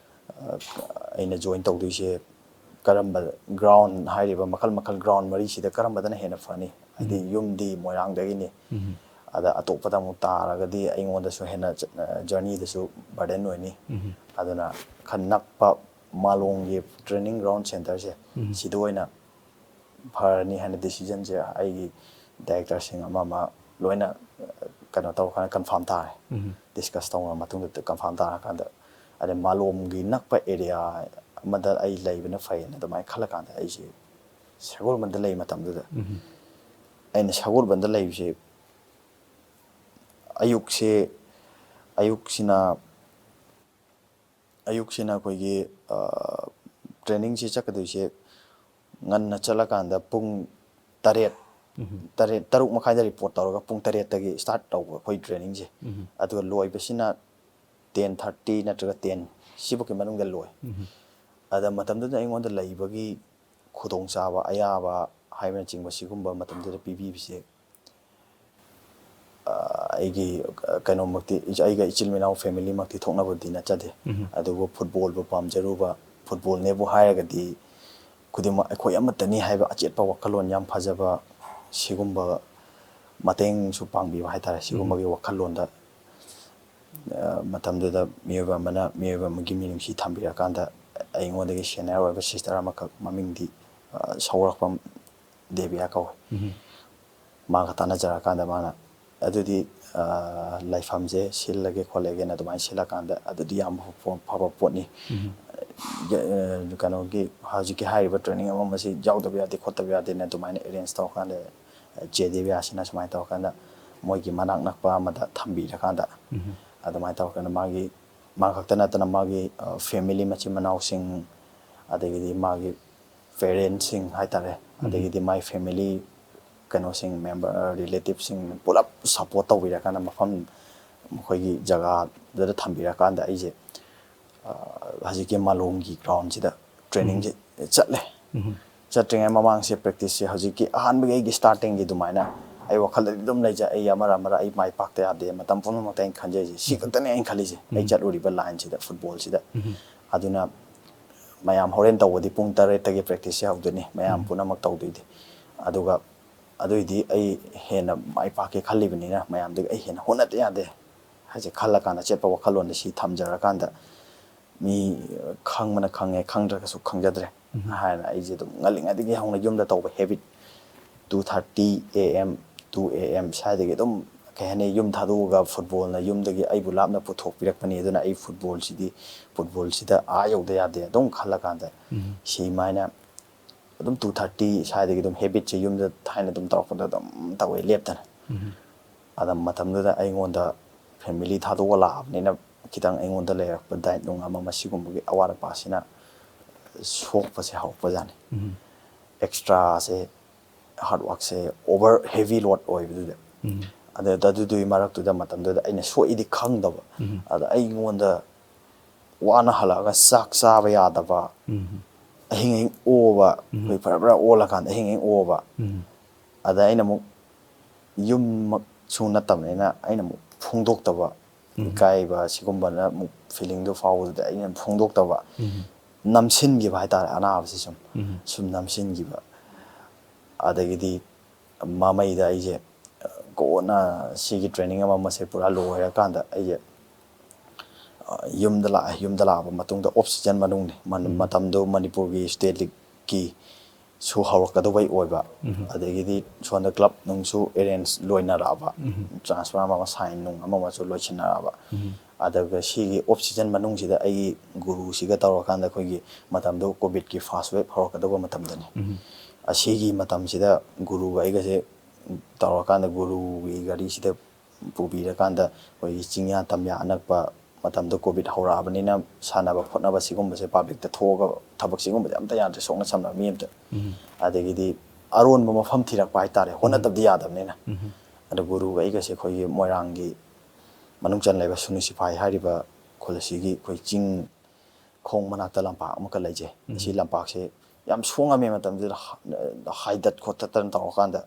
ꯑ, ꯑꯩꯅ ꯖꯣꯏꯟ ꯇꯧꯗꯣꯏꯁꯦ ꯀꯔꯝꯕ ꯒ꯭ꯔꯥꯎꯟ, ꯍꯥꯏꯔꯤꯕ ꯃꯈꯜ ꯃꯈꯜ ꯒ꯭ꯔꯥꯎꯟ ꯃꯔꯤꯁꯤꯗ ꯀꯔꯝꯕꯗꯅ ꯍꯦꯟꯅ ꯐꯅꯤ? ꯍꯥꯏꯗꯤ ꯎꯝ꯫ ꯌꯨꯝꯗꯤ ꯃꯣꯏꯔꯥꯡꯗꯒꯤꯅꯤ꯫ ꯎꯝ꯫ ꯑꯗ ꯑꯇꯣꯞꯄꯗ ꯑꯃꯨꯛ ꯇꯥꯔꯒꯗꯤ ꯑꯩꯉꯣꯟꯗꯁꯨ ꯍꯦꯟꯅ ꯆꯠ-, ꯑ, ꯖꯔꯅꯤꯗꯁꯨ ꯕꯔꯗꯟ ꯑꯣꯏꯅꯤ꯫ ꯎꯝ꯫ ꯑꯗꯨꯅ ꯈꯔ ꯅꯛꯄ ꯃꯥꯂꯣꯝꯒꯤ ꯇ꯭ꯔꯦꯅꯤꯡ ꯒ꯭ꯔꯥꯎꯟ ꯁꯦꯟꯇꯔꯁꯦ ꯎꯝ꯫ ꯁꯤꯗ ꯑꯣꯏꯅ ꯐꯔꯅꯤ ꯍꯥꯏꯅ ꯗꯤꯁꯤꯖꯟꯁꯦ ꯑꯩꯒꯤ ꯗꯥꯏꯔꯦꯛꯇꯔꯁꯤꯡ ꯑꯃ ꯑꯃ ꯂꯣꯏꯅ, ꯑ, ꯀꯩꯅꯣ ꯇꯧꯔꯀꯥꯟꯗ ꯀꯟꯐꯥꯔꯝ ꯇꯥꯔꯦ꯫ ꯎꯝ꯫ ꯗꯤꯁꯀꯁ ꯇꯧꯅꯔ ꯃꯇꯨꯡꯗ ꯀꯟꯐꯥꯔꯝ ꯇꯥꯔꯀꯥꯟꯗ, ꯑꯗꯩ ꯃꯥꯂꯣꯝꯒꯤ ꯅꯛꯄ ꯑꯦꯔꯤꯌꯥ ꯑꯃꯗ ꯑꯩ ꯂꯩꯕꯅ ꯐꯩꯌꯦꯅ ꯑꯗꯨꯃꯥꯏꯅ ꯈꯜꯂꯀꯥꯟꯗ ꯑꯩꯁꯦ ꯁꯒꯣꯜꯕꯟꯗ ꯂꯩ ꯃꯇꯝꯗꯨꯗ꯫ ꯎꯝ꯫ ꯑꯩꯅ ꯁꯒꯣꯜꯕꯟꯗ ꯂꯩꯕꯁꯦ ꯑꯌꯨꯛꯁꯦ, ꯑꯌꯨꯛꯁꯤꯅ, ꯑꯌꯨꯛꯁꯤꯅ ꯑꯩꯈꯣꯏꯒꯤ, ꯑ, ꯇ꯭ꯔꯦꯅꯤꯡꯁꯦ ꯆꯠꯀꯗꯣꯏꯁꯦ ꯉꯟꯅ ꯆꯠꯂꯀꯥꯟꯗ ꯄꯨꯡ ꯇꯔꯦꯠ, ꯎꯝ꯫ ꯇꯔꯦꯠ, ꯇꯔꯨꯛ ꯃꯈꯥꯏꯗ ꯔꯤꯄꯣꯔꯠ ꯇꯧꯔꯒ ꯄꯨꯡ ꯇꯔꯦꯠꯇꯒꯤ ꯁ꯭ꯇꯥꯔꯠ ꯇꯧꯕ ꯑꯩꯈꯣꯏ ꯇ꯭ꯔꯦꯅꯤꯡꯁꯦ꯫ ꯎꯝ꯫ ꯑꯗꯨꯒ ꯂꯣꯏꯕꯁꯤꯅ ten thirty ꯅꯠꯇ꯭ꯔꯒ ten, ꯁꯤꯐꯧꯀꯤ ꯃꯅꯨꯡꯗ ꯂꯣꯏ꯫ ꯎꯝ꯫ ꯑꯗ ꯃꯇꯝꯗꯨꯗ ꯑꯩꯉꯣꯟꯗ ꯂꯩꯕꯒꯤ ꯈꯨꯗꯣꯡꯆꯥꯕ, ꯑꯌꯥꯕ ꯍꯥꯏꯕꯅꯆꯤꯡꯕ ꯁꯤꯒꯨꯝꯕ ꯃꯇꯝꯗꯨꯗ ꯄꯤꯕꯤꯕꯁꯦ, ꯑ, ꯑꯩꯒꯤ, ꯑ, ꯀꯩꯅꯣꯃꯛꯇꯤ, ꯏꯆ-, ꯑꯩꯒ ꯏꯆꯤꯜ ꯏꯅꯥꯎ ꯐꯦꯃꯤꯂꯤꯃꯛꯇꯤ ꯊꯣꯛꯅꯕꯗꯤ ꯅꯠꯆꯗꯦ꯫ ꯎꯝ꯫ ꯑꯗꯨꯕꯨ ꯐꯨꯠꯕꯣꯜꯕꯨ ꯄꯥꯝꯖꯔꯨꯕ, ꯐꯨꯠꯕꯣꯜꯅꯦꯕꯨ ꯍꯥꯏꯔꯒꯗꯤ ꯈꯨꯗꯤꯡꯃꯛ ꯑꯩꯈꯣꯏ ꯑꯃꯠꯇꯅꯤ ꯍꯥꯏꯕ ꯑꯆꯦꯠꯄ ꯋꯥꯈꯜꯂꯣꯟ ꯌꯥꯝ ꯐꯖꯕ, ꯁꯤꯒꯨꯝꯕ ꯃꯇꯦꯡꯁꯨ ꯄꯥꯡꯕꯤꯕ ꯍꯥꯏꯇꯥꯔꯦ, ꯁꯤꯒꯨꯝꯕꯒꯤ ꯎꯝ꯫ ꯋꯥꯈꯜꯂꯣꯟꯗ, ꯑ, ꯃꯇꯝꯗꯨꯗ ꯃꯤꯑꯣꯏꯕ ꯑꯃꯅ ꯃꯤꯑꯣꯏꯕ ꯑꯃꯒꯤ ꯃꯤꯅꯨꯡꯁꯤ ꯊꯝꯕꯤꯔꯀꯥꯟꯗ ꯑꯩꯉꯣꯟꯗꯒꯤ ꯁꯦꯅꯤꯌꯔ ꯑꯣꯏꯕ ꯁꯤꯁꯇꯔ ꯑꯃꯈꯛ, ꯃꯃꯤꯡꯗꯤ, ꯑ, ꯁꯧꯒ꯭ꯔꯥꯛꯄꯝ ꯗꯦꯕꯤꯌꯥ ꯀꯧꯋꯦ꯫ ꯎꯝ꯫ ꯃꯥꯒ ꯇꯥꯟꯅꯖꯔꯀꯥꯟꯗ ꯃꯥꯅ ꯑꯗꯨꯗꯤ ꯑ, ꯂꯥꯏꯐꯝꯁꯦ ꯁꯤꯜꯂꯒꯦ ꯈꯣꯠꯂꯒꯦꯅ ꯑꯗꯨꯃꯥꯏꯅ ꯁꯤꯜꯂꯀꯥꯟꯗ ꯑꯗꯨꯗꯤ ꯌꯥꯝ ꯐꯕ ꯄꯣꯠꯅꯤ꯫ ꯎꯝ꯫ ꯀꯩꯅꯣꯒꯤ ꯍꯧꯖꯤꯛꯀꯤ ꯍꯥꯏꯔꯤꯕ training ꯑꯃ ꯑꯃꯁꯤ ꯌꯥꯎꯗꯕ ꯌꯥꯗꯦ ꯈꯣꯠꯇꯕ ꯌꯥꯗꯦꯅ ꯑꯗꯨꯃꯥꯏꯅ arrange ꯇꯧꯔꯀꯥꯟꯗ ꯆꯦ ꯗꯦꯕꯤꯌꯥꯁꯤꯅ ꯁꯨꯃꯥꯏꯅ ꯇꯧꯔꯀꯥꯟꯗ ꯃꯣꯏꯒꯤ ꯃꯅꯥꯛ ꯅꯛꯄ ꯑꯃꯗ ꯊꯝꯕꯤꯔꯀꯥꯟꯗ ꯎꯝ꯫ ꯑꯗꯨꯃꯥꯏꯅ ꯇꯧꯔꯀꯥꯟꯗ ꯃꯥꯒꯤ, ꯃꯥ ꯈꯛꯇ ꯅꯠꯇꯅ ꯃꯥꯒꯤ family, ꯃꯆꯤꯟ ꯃꯅꯥꯎꯁꯤꯡ, ꯑꯗꯒꯤꯗꯤ ꯃꯥꯒꯤ parentꯁꯤꯡ ꯍꯥꯏꯇꯥꯔꯦ, ꯎꯝ꯫ ꯑꯗꯒꯤꯗꯤ ꯃꯥꯒꯤ family ꯀꯩꯅꯣꯁꯤꯡ, member, relativeꯁꯤꯡ ꯄꯨꯂꯞ support ꯇꯧꯕꯤꯔꯀꯥꯟꯗ ꯃꯐꯝ, ꯃꯈꯣꯏꯒꯤ ꯖꯒꯥꯗꯨꯗ ꯊꯝꯕꯤꯔꯀꯥꯟꯗ ꯑꯩꯁꯦ ꯍꯧꯖꯤꯛꯀꯤ ꯃꯥꯂꯣꯝꯒꯤ groundꯁꯤꯗ trainingꯁꯦ ꯎꯝ꯫ ꯆꯠꯂꯦ꯫ ꯎꯝ꯫ ꯆꯠꯇ꯭ꯔꯤꯉꯩ ꯃꯃꯥꯡꯁꯦ practiceꯁꯦ ꯍꯧꯖꯤꯛꯀꯤ ꯑꯍꯥꯟꯕꯒꯤ ꯑꯩꯒꯤ startingꯒꯤ ꯑꯗꯨꯃꯥꯏꯅ ꯑꯩ ꯋꯥꯈꯜꯗꯗꯤ ꯑꯗꯨꯝ ꯂꯩꯖꯩ, ꯑꯩ ꯑꯃꯔ ꯑꯃꯔ ꯑꯩ ꯃꯥꯏ ꯄꯥꯛꯇ ꯌꯥꯗꯦ, ꯃꯇꯝ ꯄꯨꯝꯅꯃꯛꯇ ꯑꯩꯅ ꯈꯟꯖꯩꯁꯦ ꯁꯤ ꯎꯝ꯫ ꯈꯛꯇꯅꯦ ꯑꯩꯅ ꯈꯜꯂꯤꯁꯦ, ꯑꯩ ꯎꯝ꯫ ꯆꯠꯂꯨꯔꯤꯕ lineꯁꯤꯗ, footballꯁꯤꯗ꯫ ꯎꯝ꯫ ꯑꯗꯨꯅ ꯃꯌꯥꯝ ꯍꯣꯔꯦꯟ ꯇꯧꯕꯗꯤ ꯄꯨꯡ ꯇꯔꯦꯠꯇꯒꯤ practiceꯁꯦ ꯍꯧꯗꯣꯏꯅꯤ, ꯃꯌꯥꯝ ꯎꯝ꯫ ꯄꯨꯝꯅꯃꯛ ꯇꯧꯗꯣꯏꯗꯤ꯫ ꯑꯗꯨꯒ ꯑꯗꯨꯏꯗꯤ ꯑꯩ ꯍꯦꯟꯅ ꯃꯥꯏ ꯄꯥꯛꯀꯦ ꯈꯜꯂꯤꯕꯅꯤꯅ ꯃꯌꯥꯝꯗꯒꯤ ꯑꯩ ꯍꯦꯟꯅ ꯍꯣꯠꯅꯗ ꯌꯥꯗꯦ ꯍꯥꯏꯁꯦ ꯈꯜꯂꯀꯥꯟꯗ, ꯆꯦꯠꯄ ꯋꯥꯈꯜꯂꯣꯟꯗ ꯁꯤ ꯊꯝꯖꯔꯀꯥꯟꯗ ꯃꯤ ꯈꯪꯕꯅ ꯈꯪꯉꯦ, ꯈꯪꯗ꯭ꯔꯒꯁꯨ ꯈꯪꯖꯗ꯭ꯔꯦ ꯎꯝ꯫ ꯍꯥꯏꯅ ꯑꯩꯁꯦ ꯑꯗꯨꯝ ꯉꯜꯂꯤꯉꯩꯗꯒꯤ ꯍꯧꯅ ꯌꯨꯝꯗ ꯇꯧꯕ habit, two thirty A M, two A M ꯁ꯭ꯋꯥꯏꯗꯒꯤ ꯑꯗꯨꯝ ꯀꯩ ꯍꯥꯏꯅꯤ, ꯌꯨꯝ ꯊꯥꯗꯣꯛꯑꯒ footballꯅ ꯌꯨꯝꯗꯒꯤ ꯑꯩꯕꯨ ꯂꯥꯞꯅ ꯄꯨꯊꯣꯛꯄꯤꯔꯛꯄꯅꯤ꯫ ꯑꯗꯨꯅ ꯑꯩ footballꯁꯤꯗꯤ, footballꯁꯤꯗ ꯑꯥ ꯌꯧꯗ ꯌꯥꯗꯦ ꯑꯗꯨꯝ ꯈꯜꯂꯀꯥꯟꯗ ꯎꯝ꯫ ꯁꯤꯃꯥꯏꯅ ꯑꯗꯨꯝ two thirty ꯁ꯭ꯋꯥꯏꯗꯒꯤ ꯑꯗꯨꯝ habitꯁꯦ ꯌꯨꯝꯗ ꯊꯥꯏꯅ ꯑꯗꯨꯝ ꯇꯧꯔꯛꯄꯗ ꯑꯗꯨꯝ ꯇꯧꯋꯦ ꯂꯦꯞꯇꯅ꯫ ꯎꯝ꯫ ꯑꯗ ꯃꯇꯝꯗꯨꯗ ꯑꯩꯉꯣꯟꯗ family ꯊꯥꯗꯣꯛꯑ ꯂꯥꯛꯑꯕꯅꯤꯅ ꯈꯤꯇꯪ ꯑꯩꯉꯣꯟꯗ ꯂꯩꯔꯛꯄ diet ꯅꯨꯡ ꯑꯃ ꯑꯃ ꯁꯤꯒꯨꯝꯕꯒꯤ ꯑꯋꯥꯠ ꯑꯄꯥꯁꯤꯅ ꯁꯣꯛꯄꯁꯦ ꯍꯧꯔꯛꯄꯖꯥꯠꯅꯤ꯫ ꯎꯝ꯫ Extraꯁꯦ, hard workꯁꯦ over heavy load ꯑꯣꯏꯕꯗꯨꯗ꯫ ꯎꯝ꯫ ꯑꯗ ꯑꯗꯨꯗꯨꯒꯤ ꯃꯔꯛꯇꯨꯗ ꯃꯇꯝꯗꯨꯗ ꯑꯩꯅ ꯁꯣꯛꯏꯗꯤ ꯈꯪꯗꯕ꯫ ꯎꯝ꯫ ꯑꯗ ꯑꯩꯉꯣꯟꯗ ꯋꯥꯅ ꯍꯜꯂꯛꯑꯒ ꯆꯥꯛ ꯆꯥꯕ ꯌꯥꯗꯕ, ꯎꯝ꯫ ꯑꯍꯤꯡ ꯑꯍꯤꯡ ꯑꯣꯕ, ꯎꯝ꯫ ꯑꯩꯈꯣꯏ ꯐꯔ ꯐꯔ ꯑꯣꯜꯂꯀꯥꯟꯗ ꯑꯍꯤꯡ ꯑꯍꯤꯡ ꯑꯣꯕ꯫ ꯎꯝ꯫ ꯑꯗ ꯑꯩꯅ ꯑꯃꯨꯛ ꯌꯨꯝꯃꯛꯁꯨ ꯅꯠꯇꯕꯅꯤꯅ ꯑꯩꯅ ꯑꯃꯨꯛ ꯐꯣꯡꯗꯣꯛꯇꯕ, ꯎꯝ꯫ ꯏꯀꯥꯏꯕ ꯁꯤꯒꯨꯝꯕꯅ ꯑꯃꯨꯛ feelingꯗꯣ ꯐꯥꯎꯕꯗꯨꯗ ꯑꯩꯅ ꯐꯣꯡꯗꯣꯛꯇꯕ, ꯎꯝ꯫ ꯅꯝꯁꯤꯟꯈꯤꯕ ꯍꯥꯏꯇꯥꯔꯦ, ꯑꯅꯥꯕꯁꯤ ꯁꯨꯝ, ꯎꯝ꯫ ꯁꯨꯝ ꯅꯝꯁꯤꯟꯈꯤꯕ꯫ ꯑꯗꯒꯤꯗꯤ ꯃꯃꯩꯗ ꯑꯩꯁꯦ, ꯑ, ꯀꯣꯟꯅ ꯁꯤꯒꯤ training ꯑꯃ ꯑꯃꯁꯦ ꯄꯨꯔꯥ ꯂꯣꯏꯔꯀꯥꯟꯗ ꯑꯩꯁꯦ, ꯑ, ꯌꯨꯝꯗ ꯂꯥꯛꯑꯦ꯫ ꯌꯨꯝꯗ ꯂꯥꯛꯑꯕ ꯃꯇꯨꯡꯗ off season ꯃꯅꯨꯡꯅꯤ꯫ ꯃꯟ-, ꯎꯝ꯫ ꯃꯇꯝꯗꯨ ꯃꯅꯤꯄꯨꯔꯒꯤ state leagueꯀꯤ ꯁꯨ ꯍꯧꯔꯛꯀꯗꯧꯕꯩ ꯑꯣꯏꯕ, ꯑꯗꯒꯤꯗꯤ ꯁꯣꯝꯗ ꯀ꯭ꯂꯕ ꯅꯨꯡꯁꯨ ꯑꯦꯔꯦꯟꯖ ꯂꯣꯏꯅꯔꯛꯑꯕ, ꯇ꯭ꯔꯥꯟꯁꯐꯔ ꯑꯃ ꯁꯥꯏꯟ ꯅꯨꯡ ꯑꯃ ꯑꯃꯁꯨ ꯂꯣꯏꯁꯤꯟꯅꯔꯛꯑꯕ, ꯑꯗꯨꯒ ꯁꯤꯒꯤ ꯑꯣꯐ ꯁꯤꯖꯟ ꯃꯅꯨꯡꯁꯤꯗ ꯑꯩꯒꯤ ꯒꯨꯔꯨꯁꯤꯒ ꯇꯧꯔꯀꯥꯟꯗ ꯑꯩꯈꯣꯏꯒꯤ ꯃꯇꯝꯗꯣ ꯀꯣꯚꯤꯗꯀꯤ ꯐꯥꯔꯁ ꯋꯦꯕ ꯍꯧꯔꯛꯀꯗꯧꯕ ꯃꯇꯝꯗꯅꯤ꯫ ꯑꯁꯤꯒꯤ ꯃꯇꯝꯁꯤꯗ ꯒꯨꯔꯨꯒ ꯑꯩꯒꯁꯦ ꯇꯧꯔꯀꯥꯟꯗ ꯒꯨꯔꯨꯒꯤ ꯒꯥꯔꯤꯁꯤꯗ ꯄꯨꯕꯤꯔꯀꯥꯟꯗ ꯑꯩꯈꯣꯏꯒꯤ ꯆꯤꯡꯌꯥ ꯇꯝꯌꯥ ꯑꯅꯛꯄ ꯃꯇꯝꯗ ꯀꯣꯚꯤꯗ ꯍꯧꯔꯛꯑꯕꯅꯤꯅ ꯁꯥꯟꯅꯕ ꯈꯣꯠꯅꯕ ꯁꯤꯒꯨꯝꯕꯁꯦ ꯄꯥꯕ꯭ꯂꯤꯛꯇ ꯊꯣꯛꯑꯒ ꯊꯕꯛ ꯁꯤꯒꯨꯝꯕꯁꯦ ꯑꯝꯇ ꯌꯥꯗ꯭ꯔꯦ, ꯁꯣꯛꯅ ꯁꯝꯅ ꯃꯤ ꯑꯝꯇ꯫ ꯑꯗꯒꯤꯗꯤ ꯑꯔꯣꯟꯕ ꯃꯐꯝ ꯊꯤꯔꯛꯄ ꯍꯥꯏꯇꯥꯔꯦ, ꯍꯣꯠꯅꯗꯕꯗꯤ ꯌꯥꯗꯕꯅꯤꯅ꯫ ꯑꯗꯣ ꯒꯨꯔꯨꯒ ꯑꯩꯒꯁꯦ ꯑꯩꯈꯣꯏꯒꯤ ꯃꯣꯏꯔꯥꯡꯒꯤ ꯃꯅꯨꯡ ꯆꯟ ꯂꯩꯕ ꯁꯨꯅꯨ ꯁꯤꯐꯥꯏ ꯍꯥꯏꯔꯤꯕ ꯈꯨꯜ ꯑꯁꯤꯒꯤ ꯑꯩꯈꯣꯏ ꯆꯤꯡ ꯈꯣꯡ ꯃꯅꯥꯛꯇ ꯂꯝꯄꯥꯛ ꯑꯃꯈꯛ ꯂꯩꯖꯩ꯫ ꯁꯤ ꯂꯝꯄꯥꯛꯁꯦ ꯌꯥꯝ ꯁꯣꯡꯉꯝꯃꯤ ꯃꯇꯝꯗꯨꯗ, ꯍꯥꯏꯗꯠ ꯈꯣꯠꯇꯠꯇꯅ ꯇꯧꯔꯀꯥꯟꯗ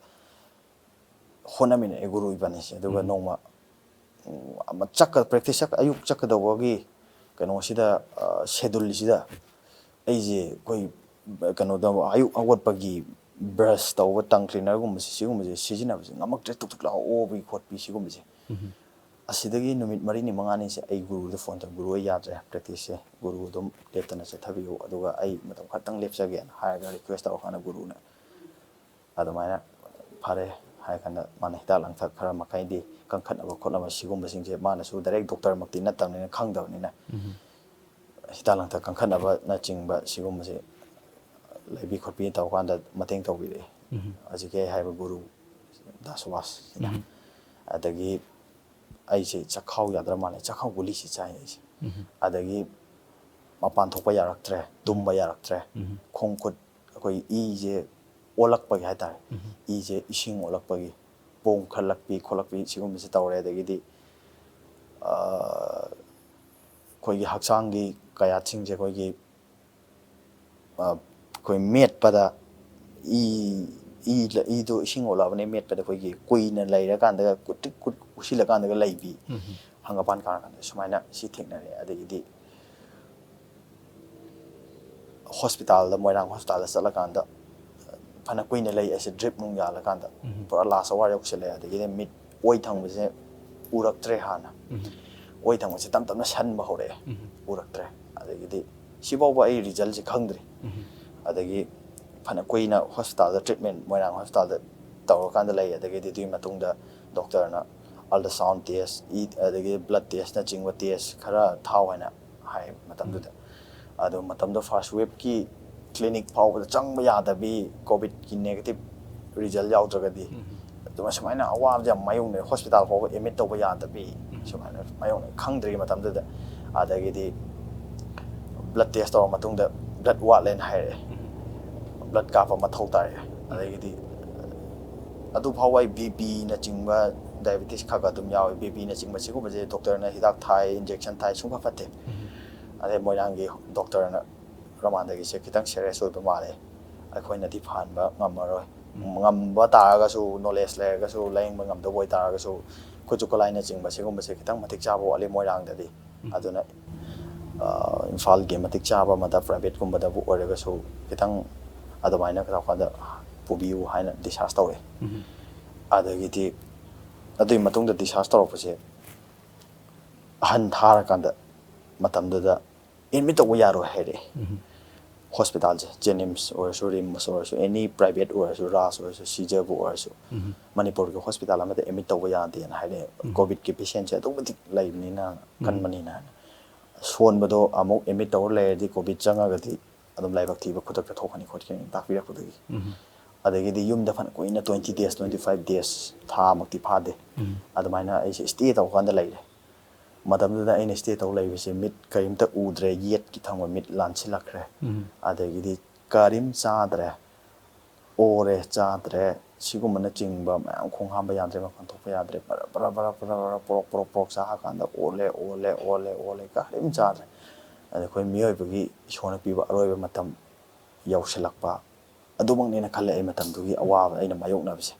ꯍꯣꯠꯅꯃꯤꯟꯅꯩ ꯒꯨꯔꯨ ꯏꯕꯥꯅꯤꯁꯦ꯫ ꯑꯗꯨꯒ ꯅꯣꯡꯃ, ꯎꯝ, ꯑꯃ ꯆꯠꯀ-, ꯄ꯭ꯔꯦꯛꯇꯤꯁ ꯆꯠ-, ꯑꯌꯨꯛ ꯆꯠꯀꯗꯧꯕꯒꯤ ꯀꯩꯅꯣꯁꯤꯗ, ꯑ, ꯁꯦꯗꯨꯜꯁꯤꯗ ꯑꯩꯁꯦ ꯑꯩꯈꯣꯏ ꯀꯩꯅꯣꯗ ꯑꯌꯨꯛ ꯍꯧꯒꯠꯄꯒꯤ ꯕ꯭ꯔꯁ ꯇꯧꯕ, ꯇꯪ ꯀ꯭ꯂꯤꯅꯔꯒꯨꯝꯕꯁꯦ, ꯁꯤꯒꯨꯝꯕꯁꯦ ꯁꯤꯖꯤꯟꯅꯕꯁꯦ ꯉꯝꯃꯛꯇ꯭ꯔꯦ, ꯇꯨꯛ ꯇꯨꯛ ꯂꯥꯎ ꯑꯣꯕꯒꯤ ꯈꯣꯠꯄꯤ ꯁꯤꯒꯨꯝꯕꯁꯦ꯫ ꯑꯁꯤꯗꯒꯤ ꯅꯨꯃꯤꯠ ꯃꯔꯤꯅꯤ ꯃꯉꯥꯅꯤꯁꯦ ꯑꯩ ꯒꯨꯔꯨꯗ ꯐꯣꯟ ꯇꯧꯔꯦ, "ꯒꯨꯔꯨ, ꯑꯩ ꯌꯥꯗ꯭ꯔꯦ ꯄ꯭ꯔꯦꯛꯇꯤꯁꯁꯦ, ꯒꯨꯔꯨ ꯑꯗꯨꯝ ꯂꯦꯞꯇꯅ ꯆꯠꯊꯕꯤꯌꯨ, ꯑꯗꯨꯒ ꯑꯩ ꯃꯇꯝ ꯈꯛꯇꯪ ꯂꯦꯞꯆꯒꯦꯅ" ꯍꯥꯏꯔꯒ ꯔꯤꯀ꯭ꯋꯦꯁ ꯇꯧꯔꯀꯥꯟꯗ ꯒꯨꯔꯨꯅ ꯑꯗꯨꯃꯥꯏꯅ ꯐꯔꯦ ꯍꯥꯏꯔ ꯀꯥꯟꯗ ꯃꯥꯅ ꯍꯤꯗꯥꯛ ꯂꯥꯡꯊꯛ ꯈꯔ ꯃꯈꯩꯗꯤ ꯀꯟꯈꯠꯅꯕ ꯈꯣꯠꯅꯕ ꯁꯤꯒꯨꯝꯕꯁꯤꯡꯁꯦ ꯃꯥꯅꯁꯨ ꯗꯥꯏꯔꯦꯛ ꯗꯣꯛꯇꯔꯃꯛꯇꯤ ꯅꯠꯇꯕꯅꯤꯅ ꯈꯪꯗꯕꯅꯤꯅ ꯍꯤꯗꯥꯛ ꯂꯥꯡꯊꯛ ꯀꯟꯈꯠꯅꯕꯅꯆꯤꯡꯕ ꯁꯤꯒꯨꯝꯕꯁꯦ ꯂꯩꯕꯤ ꯈꯣꯠꯄꯤ ꯇꯧꯀꯥꯟꯗ ꯃꯇꯦꯡ ꯇꯧꯕꯤꯔꯛꯑꯦ꯫ ꯍꯧꯖꯤꯛꯀꯤ ꯑꯩ ꯍꯥꯏꯕ ꯒꯨꯔꯨ ꯗꯥꯁ ꯁꯨꯕꯥꯁꯁꯤꯅ꯫ ꯑꯗꯒꯤ ꯑꯩꯁꯦ ꯆꯥꯛꯈꯥꯎ ꯌꯥꯗ꯭ꯔ ꯃꯥꯜꯂꯦ, ꯆꯥꯛꯈꯥꯎ ꯒꯨꯂꯤꯁꯤ ꯆꯥꯏ ꯑꯩꯁꯦ꯫ ꯑꯗꯒꯤ ꯃꯄꯥꯟ ꯊꯣꯛꯄ ꯌꯥꯔꯛꯇ꯭ꯔꯦ, ꯇꯨꯝꯕ ꯌꯥꯔꯛꯇ꯭ꯔꯦ, ꯈꯣꯡ ꯈꯨꯠ ꯑꯩꯈꯣꯏ ꯏꯁꯦ ꯑꯣꯜꯂꯛꯄꯒꯤ ꯍꯥꯏꯇꯥꯔꯦ, ꯏꯁꯦ ꯏꯁꯤꯡ ꯑꯣꯜꯂꯛꯄꯒꯤ, ꯄꯣꯝꯈꯠꯂꯛꯄꯤ ꯈꯣꯠꯂꯛꯄꯤ ꯁꯤꯒꯨꯝꯕꯁꯦ ꯇꯧꯔꯦ꯫ ꯑꯗꯒꯤꯗꯤ, ꯑ, ꯑꯩꯈꯣꯏꯒꯤ ꯍꯛꯆꯥꯡꯒꯤ ꯀꯌꯥꯠꯁꯤꯡꯁꯦ ꯑꯩꯈꯣꯏꯒꯤ, ꯑ, ꯑꯩꯈꯣꯏ ꯃꯦꯠꯄꯗ ꯏ, ꯏ, ꯏꯗꯣ ꯏꯁꯤꯡ ꯑꯣꯜꯂꯛꯑꯕꯅꯦ ꯃꯦꯠꯄꯗ ꯑꯩꯈꯣꯏꯒꯤ ꯀꯨꯏꯅ ꯂꯩꯔꯀꯥꯟꯗꯒ ꯀꯨꯠꯇ꯭ꯔꯤꯛ ꯀꯨꯠ ꯎꯁꯤꯜꯂꯀꯥꯟꯗꯒ ꯂꯩꯕꯤ, ꯍꯪꯒꯄꯥꯟ ꯀꯥꯔꯀꯥꯟꯗ ꯁꯨꯃꯥꯏꯅ ꯁꯤ ꯊꯦꯡꯅꯔꯦ꯫ ꯑꯗꯒꯤꯗꯤ ꯍꯣꯁꯄꯤꯇꯥꯜꯗ, ꯃꯣꯏꯔꯥꯡ ꯍꯣꯁꯄꯤꯇꯥꯜꯗ ꯆꯠꯂꯀꯥꯟꯗ ꯐꯅ ꯀꯨꯏꯅ ꯂꯩ ꯑꯩꯁꯦ, ꯗ꯭ꯔꯤꯞ ꯅꯨꯡ ꯌꯥꯜꯂꯀꯥꯟꯗ꯫ ꯄꯨꯔꯥ ꯂꯥꯁ ꯑꯋꯥꯔ ꯌꯧꯁꯤꯜꯂꯛꯑꯦ꯫ ꯑꯗꯒꯤꯗꯤ ꯃꯤꯠ ꯑꯣꯏ ꯊꯪꯕꯁꯦ ꯎꯔꯛꯇ꯭ꯔꯦ ꯍꯥꯟꯅ꯫ ꯑꯣꯏ ꯊꯪꯕꯁꯦ ꯇꯞ ꯇꯞꯅ ꯁꯟꯕ ꯍꯧꯔꯛꯑꯦ, ꯎꯔꯛꯇ꯭ꯔꯦ꯫ ꯑꯗꯒꯤꯗꯤ ꯁꯤꯐꯥꯎꯕ ꯑꯩ ꯔꯤꯖꯜꯁꯦ ꯈꯪꯗ꯭ꯔꯤ꯫ ꯑꯗꯒꯤ ꯐꯅ ꯀꯨꯏꯅ ꯍꯣꯁꯄꯤꯇꯥꯜꯗ ꯇ꯭ꯔꯤꯠꯃꯦꯟ, ꯃꯣꯏꯔꯥꯡ ꯍꯣꯁꯄꯤꯇꯥꯜꯗ ꯇꯧꯔꯀꯥꯟꯗ ꯂꯩ꯫ ꯑꯗꯒꯤꯗꯤ ꯑꯗꯨꯒꯤ ꯃꯇꯨꯡꯗ ꯗꯣꯛꯇꯔꯅ ꯑꯜꯇ꯭ꯔꯥꯁꯥꯎꯟ ꯇꯦꯁ, ꯏ, ꯑꯗꯒꯤ ꯕ꯭ꯂꯗ ꯇꯦꯁꯅꯆꯤꯡꯕ ꯇꯦꯁ ꯈꯔ ꯊꯥꯎ ꯍꯥꯏꯅ ꯍꯥꯏ ꯃꯇꯝꯗꯨꯗ꯫ ꯑꯗꯣ ꯃꯇꯝꯗꯣ ꯐꯥꯔꯁ ꯋꯦꯕꯀꯤ ꯀ꯭ꯂꯤꯅꯤꯛ ꯐꯥꯎꯕꯗ ꯆꯪꯕ ꯌꯥꯗꯕꯤ, ꯀꯣꯚꯤꯗꯀꯤ ꯅꯦꯒꯦꯇꯤꯞ ꯔꯤꯖꯜ ꯌꯥꯎꯗ꯭ꯔꯒꯗꯤ, ꯑꯗꯨꯃ ꯁꯨꯃꯥꯏꯅ ꯑꯋꯥꯕꯁꯦ ꯌꯥꯝ ꯃꯥꯌꯣꯛꯅꯩ꯫ ꯍꯣꯁꯄꯤꯇꯥꯜ ꯐꯥꯎꯕ ꯑꯦꯗꯃꯤꯠ ꯇꯧꯕ ꯌꯥꯗꯕꯤ, ꯁꯨꯃꯥꯏꯅ ꯃꯥꯌꯣꯛꯅꯩ꯫ ꯈꯪꯗ꯭ꯔꯤꯉꯩ ꯃꯇꯝꯗꯨꯗ꯫ ꯑꯗꯒꯤꯗꯤ ꯕ꯭ꯂꯗ ꯇꯦꯁ ꯇꯧꯔ ꯃꯇꯨꯡꯗ ꯕ꯭ꯂꯗ ꯋꯥꯠꯂꯦꯅ ꯍꯥꯏꯔꯛꯑꯦ꯫ ꯕ꯭ꯂꯗ ꯀꯥꯞꯄ ꯃꯊꯧ ꯇꯥꯔꯛꯑꯦ꯫ ꯑꯗꯒꯤꯗꯤ ꯑꯗꯨ ꯐꯥꯎꯕ ꯑꯩ ꯕꯤ ꯄꯤꯅꯆꯤꯡꯕ, ꯗꯥꯏꯕꯦꯇꯤꯁ ꯈꯔ ꯈꯔ ꯑꯗꯨꯝ ꯌꯥꯎꯋꯦ꯫ ꯕꯤ ꯄꯤꯅꯆꯤꯡꯕ ꯁꯤꯒꯨꯝꯕꯁꯦ ꯗꯣꯛꯇꯔꯅ ꯍꯤꯗꯥꯛ ꯊꯥꯏ, ꯏꯟꯖꯦꯛꯁꯟ ꯊꯥꯏ, ꯁꯨꯡꯐ ꯐꯠꯇꯦ꯫ ꯑꯗꯩ ꯃꯣꯏꯔꯥꯡꯒꯤ ꯗꯣꯛꯇꯔꯅ ꯔꯣꯃꯥꯟꯗꯒꯤꯁꯦ ꯈꯤꯇꯪ ꯁꯦꯔꯤꯌꯁ ꯑꯣꯏꯕ ꯃꯥꯜꯂꯦ, ꯑꯩꯈꯣꯏꯅꯗꯤ ꯐꯍꯟꯕ ꯉꯝꯃꯔꯣꯏ꯫ ꯉꯝꯕ ꯇꯥꯔꯒꯁꯨ, ꯅꯣꯂꯦꯖ ꯂꯩꯔꯒꯁꯨ, ꯂꯥꯌꯦꯡꯕ ꯉꯝꯗꯕ ꯑꯣꯏꯇꯥꯔꯒꯁꯨ, ꯈꯨꯠꯁꯨ ꯈꯨꯠꯂꯥꯏꯅꯆꯤꯡꯕ ꯁꯤꯒꯨꯝꯕꯁꯦ ꯈꯤꯇꯪ ꯃꯇꯤꯛ ꯆꯥꯕ ꯋꯥꯠꯂꯤ ꯃꯣꯏꯔꯥꯡꯗꯗꯤ꯫ ꯑꯗꯨꯅ, ꯑ, ꯏꯝꯐꯥꯜꯒꯤ ꯃꯇꯤꯛ ꯆꯥꯕ ꯑꯃꯗ, ꯄ꯭ꯔꯥꯏꯚꯦꯠꯀꯨꯝꯕꯗꯕꯨ ꯑꯣꯏꯔꯒꯁꯨ, ꯈꯤꯇꯪ ꯑꯗꯨꯃꯥꯏꯅ ꯀꯩꯗꯧꯀꯥꯟꯗ ꯄꯨꯕꯤꯌꯨ ꯍꯥꯏꯅ ꯗꯤꯁꯆꯥꯔꯖ ꯇꯧꯔꯛꯑꯦ꯫ ꯑꯗꯒꯤꯗꯤ ꯑꯗꯨꯒꯤ ꯃꯇꯨꯡꯗ ꯗꯤꯁꯆꯥꯔꯖ ꯇꯧꯔꯛꯄꯁꯦ, ꯑꯍꯟ ꯊꯥꯔꯀꯥꯟꯗ ꯃꯇꯝꯗꯨꯗ ꯑꯦꯗꯃꯤꯠ ꯇꯧꯕ ꯌꯥꯔꯣꯏ ꯍꯥꯏꯔꯛꯑꯦ꯫ ꯍꯣꯁꯄꯤꯇꯥꯜꯁꯦ, ꯖꯦꯅꯤꯝꯁ ꯑꯣꯏꯔꯁꯨ, ꯔꯤꯝꯁ ꯑꯣꯏꯔꯁꯨ, ꯑꯦꯅꯤ ꯄ꯭ꯔꯥꯏꯚꯦꯠ ꯑꯣꯏꯔꯁꯨ, ꯔꯥꯖ ꯑꯣꯏꯔꯁꯨ, ꯁꯤꯖꯕꯨ ꯑꯣꯏꯔꯁꯨ, ꯃꯅꯤꯄꯨꯔꯒꯤ ꯍꯣꯁꯄꯤꯇꯥꯜ ꯑꯃꯗ ꯑꯦꯗꯃꯤꯠ ꯇꯧꯕ ꯌꯥꯗꯦꯅ ꯍꯥꯏꯔꯛꯑꯦ꯫ ꯀꯣꯚꯤꯗꯀꯤ ꯄꯦꯁꯦꯟꯁꯦ ꯑꯗꯨꯛ ꯃꯇꯤꯛ ꯂꯩꯕꯅꯤꯅ, ꯀꯟꯕꯅꯤꯅ꯫ ꯁꯣꯟꯕꯗꯣ ꯑꯃꯨꯛ ꯑꯦꯗꯃꯤꯠ ꯇꯧꯔ ꯂꯩꯔꯗꯤ ꯀꯣꯚꯤꯗ ꯆꯪꯉꯒꯗꯤ ꯑꯗꯨꯝ ꯂꯥꯏꯕꯛ ꯊꯤꯕ ꯈꯨꯗꯛꯇ ꯊꯣꯛꯀꯅꯤ ꯈꯣꯠꯀꯅꯤ ꯇꯥꯛꯄꯤꯔꯛꯄꯗꯒꯤ꯫ ꯑꯗꯒꯤꯗꯤ ꯌꯨꯝꯗ ꯐꯅ ꯀꯨꯏꯅ, twenty days, twenty five days, ꯊꯥꯃꯛꯇꯤ ꯐꯥꯗꯦ꯫ ꯑꯗꯨꯃꯥꯏꯅ ꯑꯩꯁꯦ ꯁ꯭ꯇꯦ ꯇꯧꯔꯀꯥꯟꯗ ꯂꯩꯔꯦ꯫ ꯃꯇꯝꯗꯨꯗ ꯑꯩꯅ ꯁ꯭ꯇꯦ ꯇꯧ ꯂꯩꯕꯁꯦ ꯃꯤꯠ ꯀꯔꯤꯝꯇ ꯎꯗ꯭ꯔꯦ, ꯌꯦꯠꯀꯤ ꯊꯪꯕ ꯃꯤꯠ ꯂꯥꯟꯁꯤꯜꯂꯛꯈ꯭ꯔꯦ꯫ ꯑꯗꯒꯤꯗꯤ ꯀꯔꯤꯝ ꯆꯥꯗ꯭ꯔꯦ, ꯑꯣꯔꯦ, ꯆꯥꯗ꯭ꯔꯦ, ꯁꯤꯒꯨꯝꯕꯅꯆꯤꯡꯕ ꯃꯌꯥꯝ, ꯈꯣꯡ ꯍꯥꯝꯕ ꯌꯥꯗ꯭ꯔꯦ, ꯃꯄꯥꯟ ꯊꯣꯛꯄ ꯌꯥꯗ꯭ꯔꯦ, ꯕꯔ ꯕꯔ ꯕꯔ ꯕꯔ ꯕꯔ ꯄꯣꯔꯣꯛ ꯄꯣꯔꯣꯛ ꯄꯣꯔꯣꯛ ꯆꯥꯔꯀꯥꯟꯗ ꯑꯣꯜꯂꯦ, ꯑꯣꯜꯂꯦ, ꯑꯣꯜꯂꯦ, ꯑꯣꯜꯂꯦ, ꯀꯔꯤꯝ ꯆꯥꯗ꯭ꯔꯦ꯫ ꯑꯗ ꯑꯩꯈꯣꯏ ꯃꯤꯑꯣꯏꯕꯒꯤ, ꯏꯁꯣꯔꯅ ꯄꯤꯕ ꯑꯔꯣꯏꯕ ꯃꯇꯝ ꯌꯧꯁꯤꯜꯂꯛꯄ, ꯑꯗꯨꯃꯛꯅꯦꯅ ꯈꯜꯂꯦ ꯑꯩ ꯃꯇꯝꯗꯨꯒꯤ ꯑꯋꯥꯕ ꯑꯩꯅ ꯃꯥꯌꯣꯛꯅꯕꯁꯦ꯫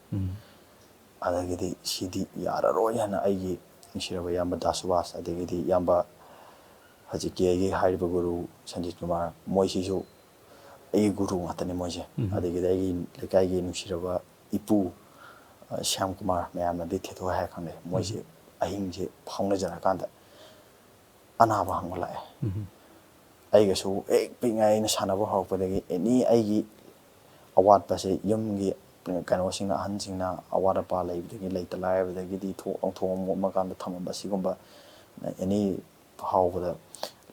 ꯑꯗꯒꯤꯗꯤ ꯁꯤꯗꯤ ꯌꯥꯔꯔꯣꯏ ꯍꯥꯏꯅ ꯑꯩꯒꯤ ꯅꯨꯡꯁꯤꯔꯕ ꯏꯌꯥꯝꯕ ꯗꯥ ꯁꯨꯕꯥꯁ, ꯑꯗꯒꯤꯗꯤ ꯏꯌꯥꯝꯕ ꯍꯧꯖꯤꯛꯀꯤ ꯑꯩꯒꯤ ꯍꯥꯏꯔꯤꯕ ꯒꯨꯔꯨ ꯁꯟꯖꯤꯠ ꯀꯨꯃꯥꯔ, ꯃꯣꯏꯁꯤꯁꯨ ꯑꯩꯒꯤ ꯒꯨꯔꯨ ꯉꯥꯛꯇꯅꯤ ꯃꯣꯏꯁꯦ꯫ ꯑꯗꯒꯤꯗꯤ ꯑꯩꯒꯤ ꯂꯩꯀꯥꯏꯒꯤ ꯅꯨꯡꯁꯤꯔꯕ ꯏꯄꯨ, ꯑ, ꯁ꯭ꯌꯥꯝ ꯀꯨꯃꯥꯔ, ꯃꯌꯥꯝꯅꯗꯤ ꯊꯦꯊꯣꯏ ꯍꯥꯏꯔ ꯈꯪꯅꯩ꯫ ꯃꯣꯏꯁꯦ ꯑꯍꯤꯡꯁꯦ ꯐꯥꯎꯅꯖꯔꯀꯥꯟꯗ ꯑꯅꯥꯕ ꯍꯪꯕ ꯂꯥꯛꯑꯦ꯫ ꯑꯩꯒꯁꯨ ꯍꯦꯛ ꯄꯤꯛꯏꯉꯩ ꯑꯩꯅ ꯁꯥꯟꯅꯕ ꯍꯧꯔꯛꯄꯗꯒꯤ ꯑꯦꯅꯤ ꯑꯩꯒꯤ ꯑꯋꯥꯠꯄꯁꯦ ꯌꯨꯝꯒꯤ ꯀꯩꯅꯣꯁꯤꯡꯅ, ꯑꯍꯟꯁꯤꯡꯅ ꯑꯋꯥꯠ ꯑꯄꯥ ꯂꯩꯕꯗꯒꯤ, ꯂꯩꯇ ꯂꯥꯏꯔꯕꯗꯒꯤ ꯊꯣꯛ-, ꯊꯣꯡ ꯑꯃ ꯊꯣꯡꯉꯝꯕ ꯀꯥꯟꯗ ꯊꯝꯃꯝꯕ, ꯁꯤꯒꯨꯝꯕ ꯑꯦꯅꯤ ꯍꯥꯎꯕꯗ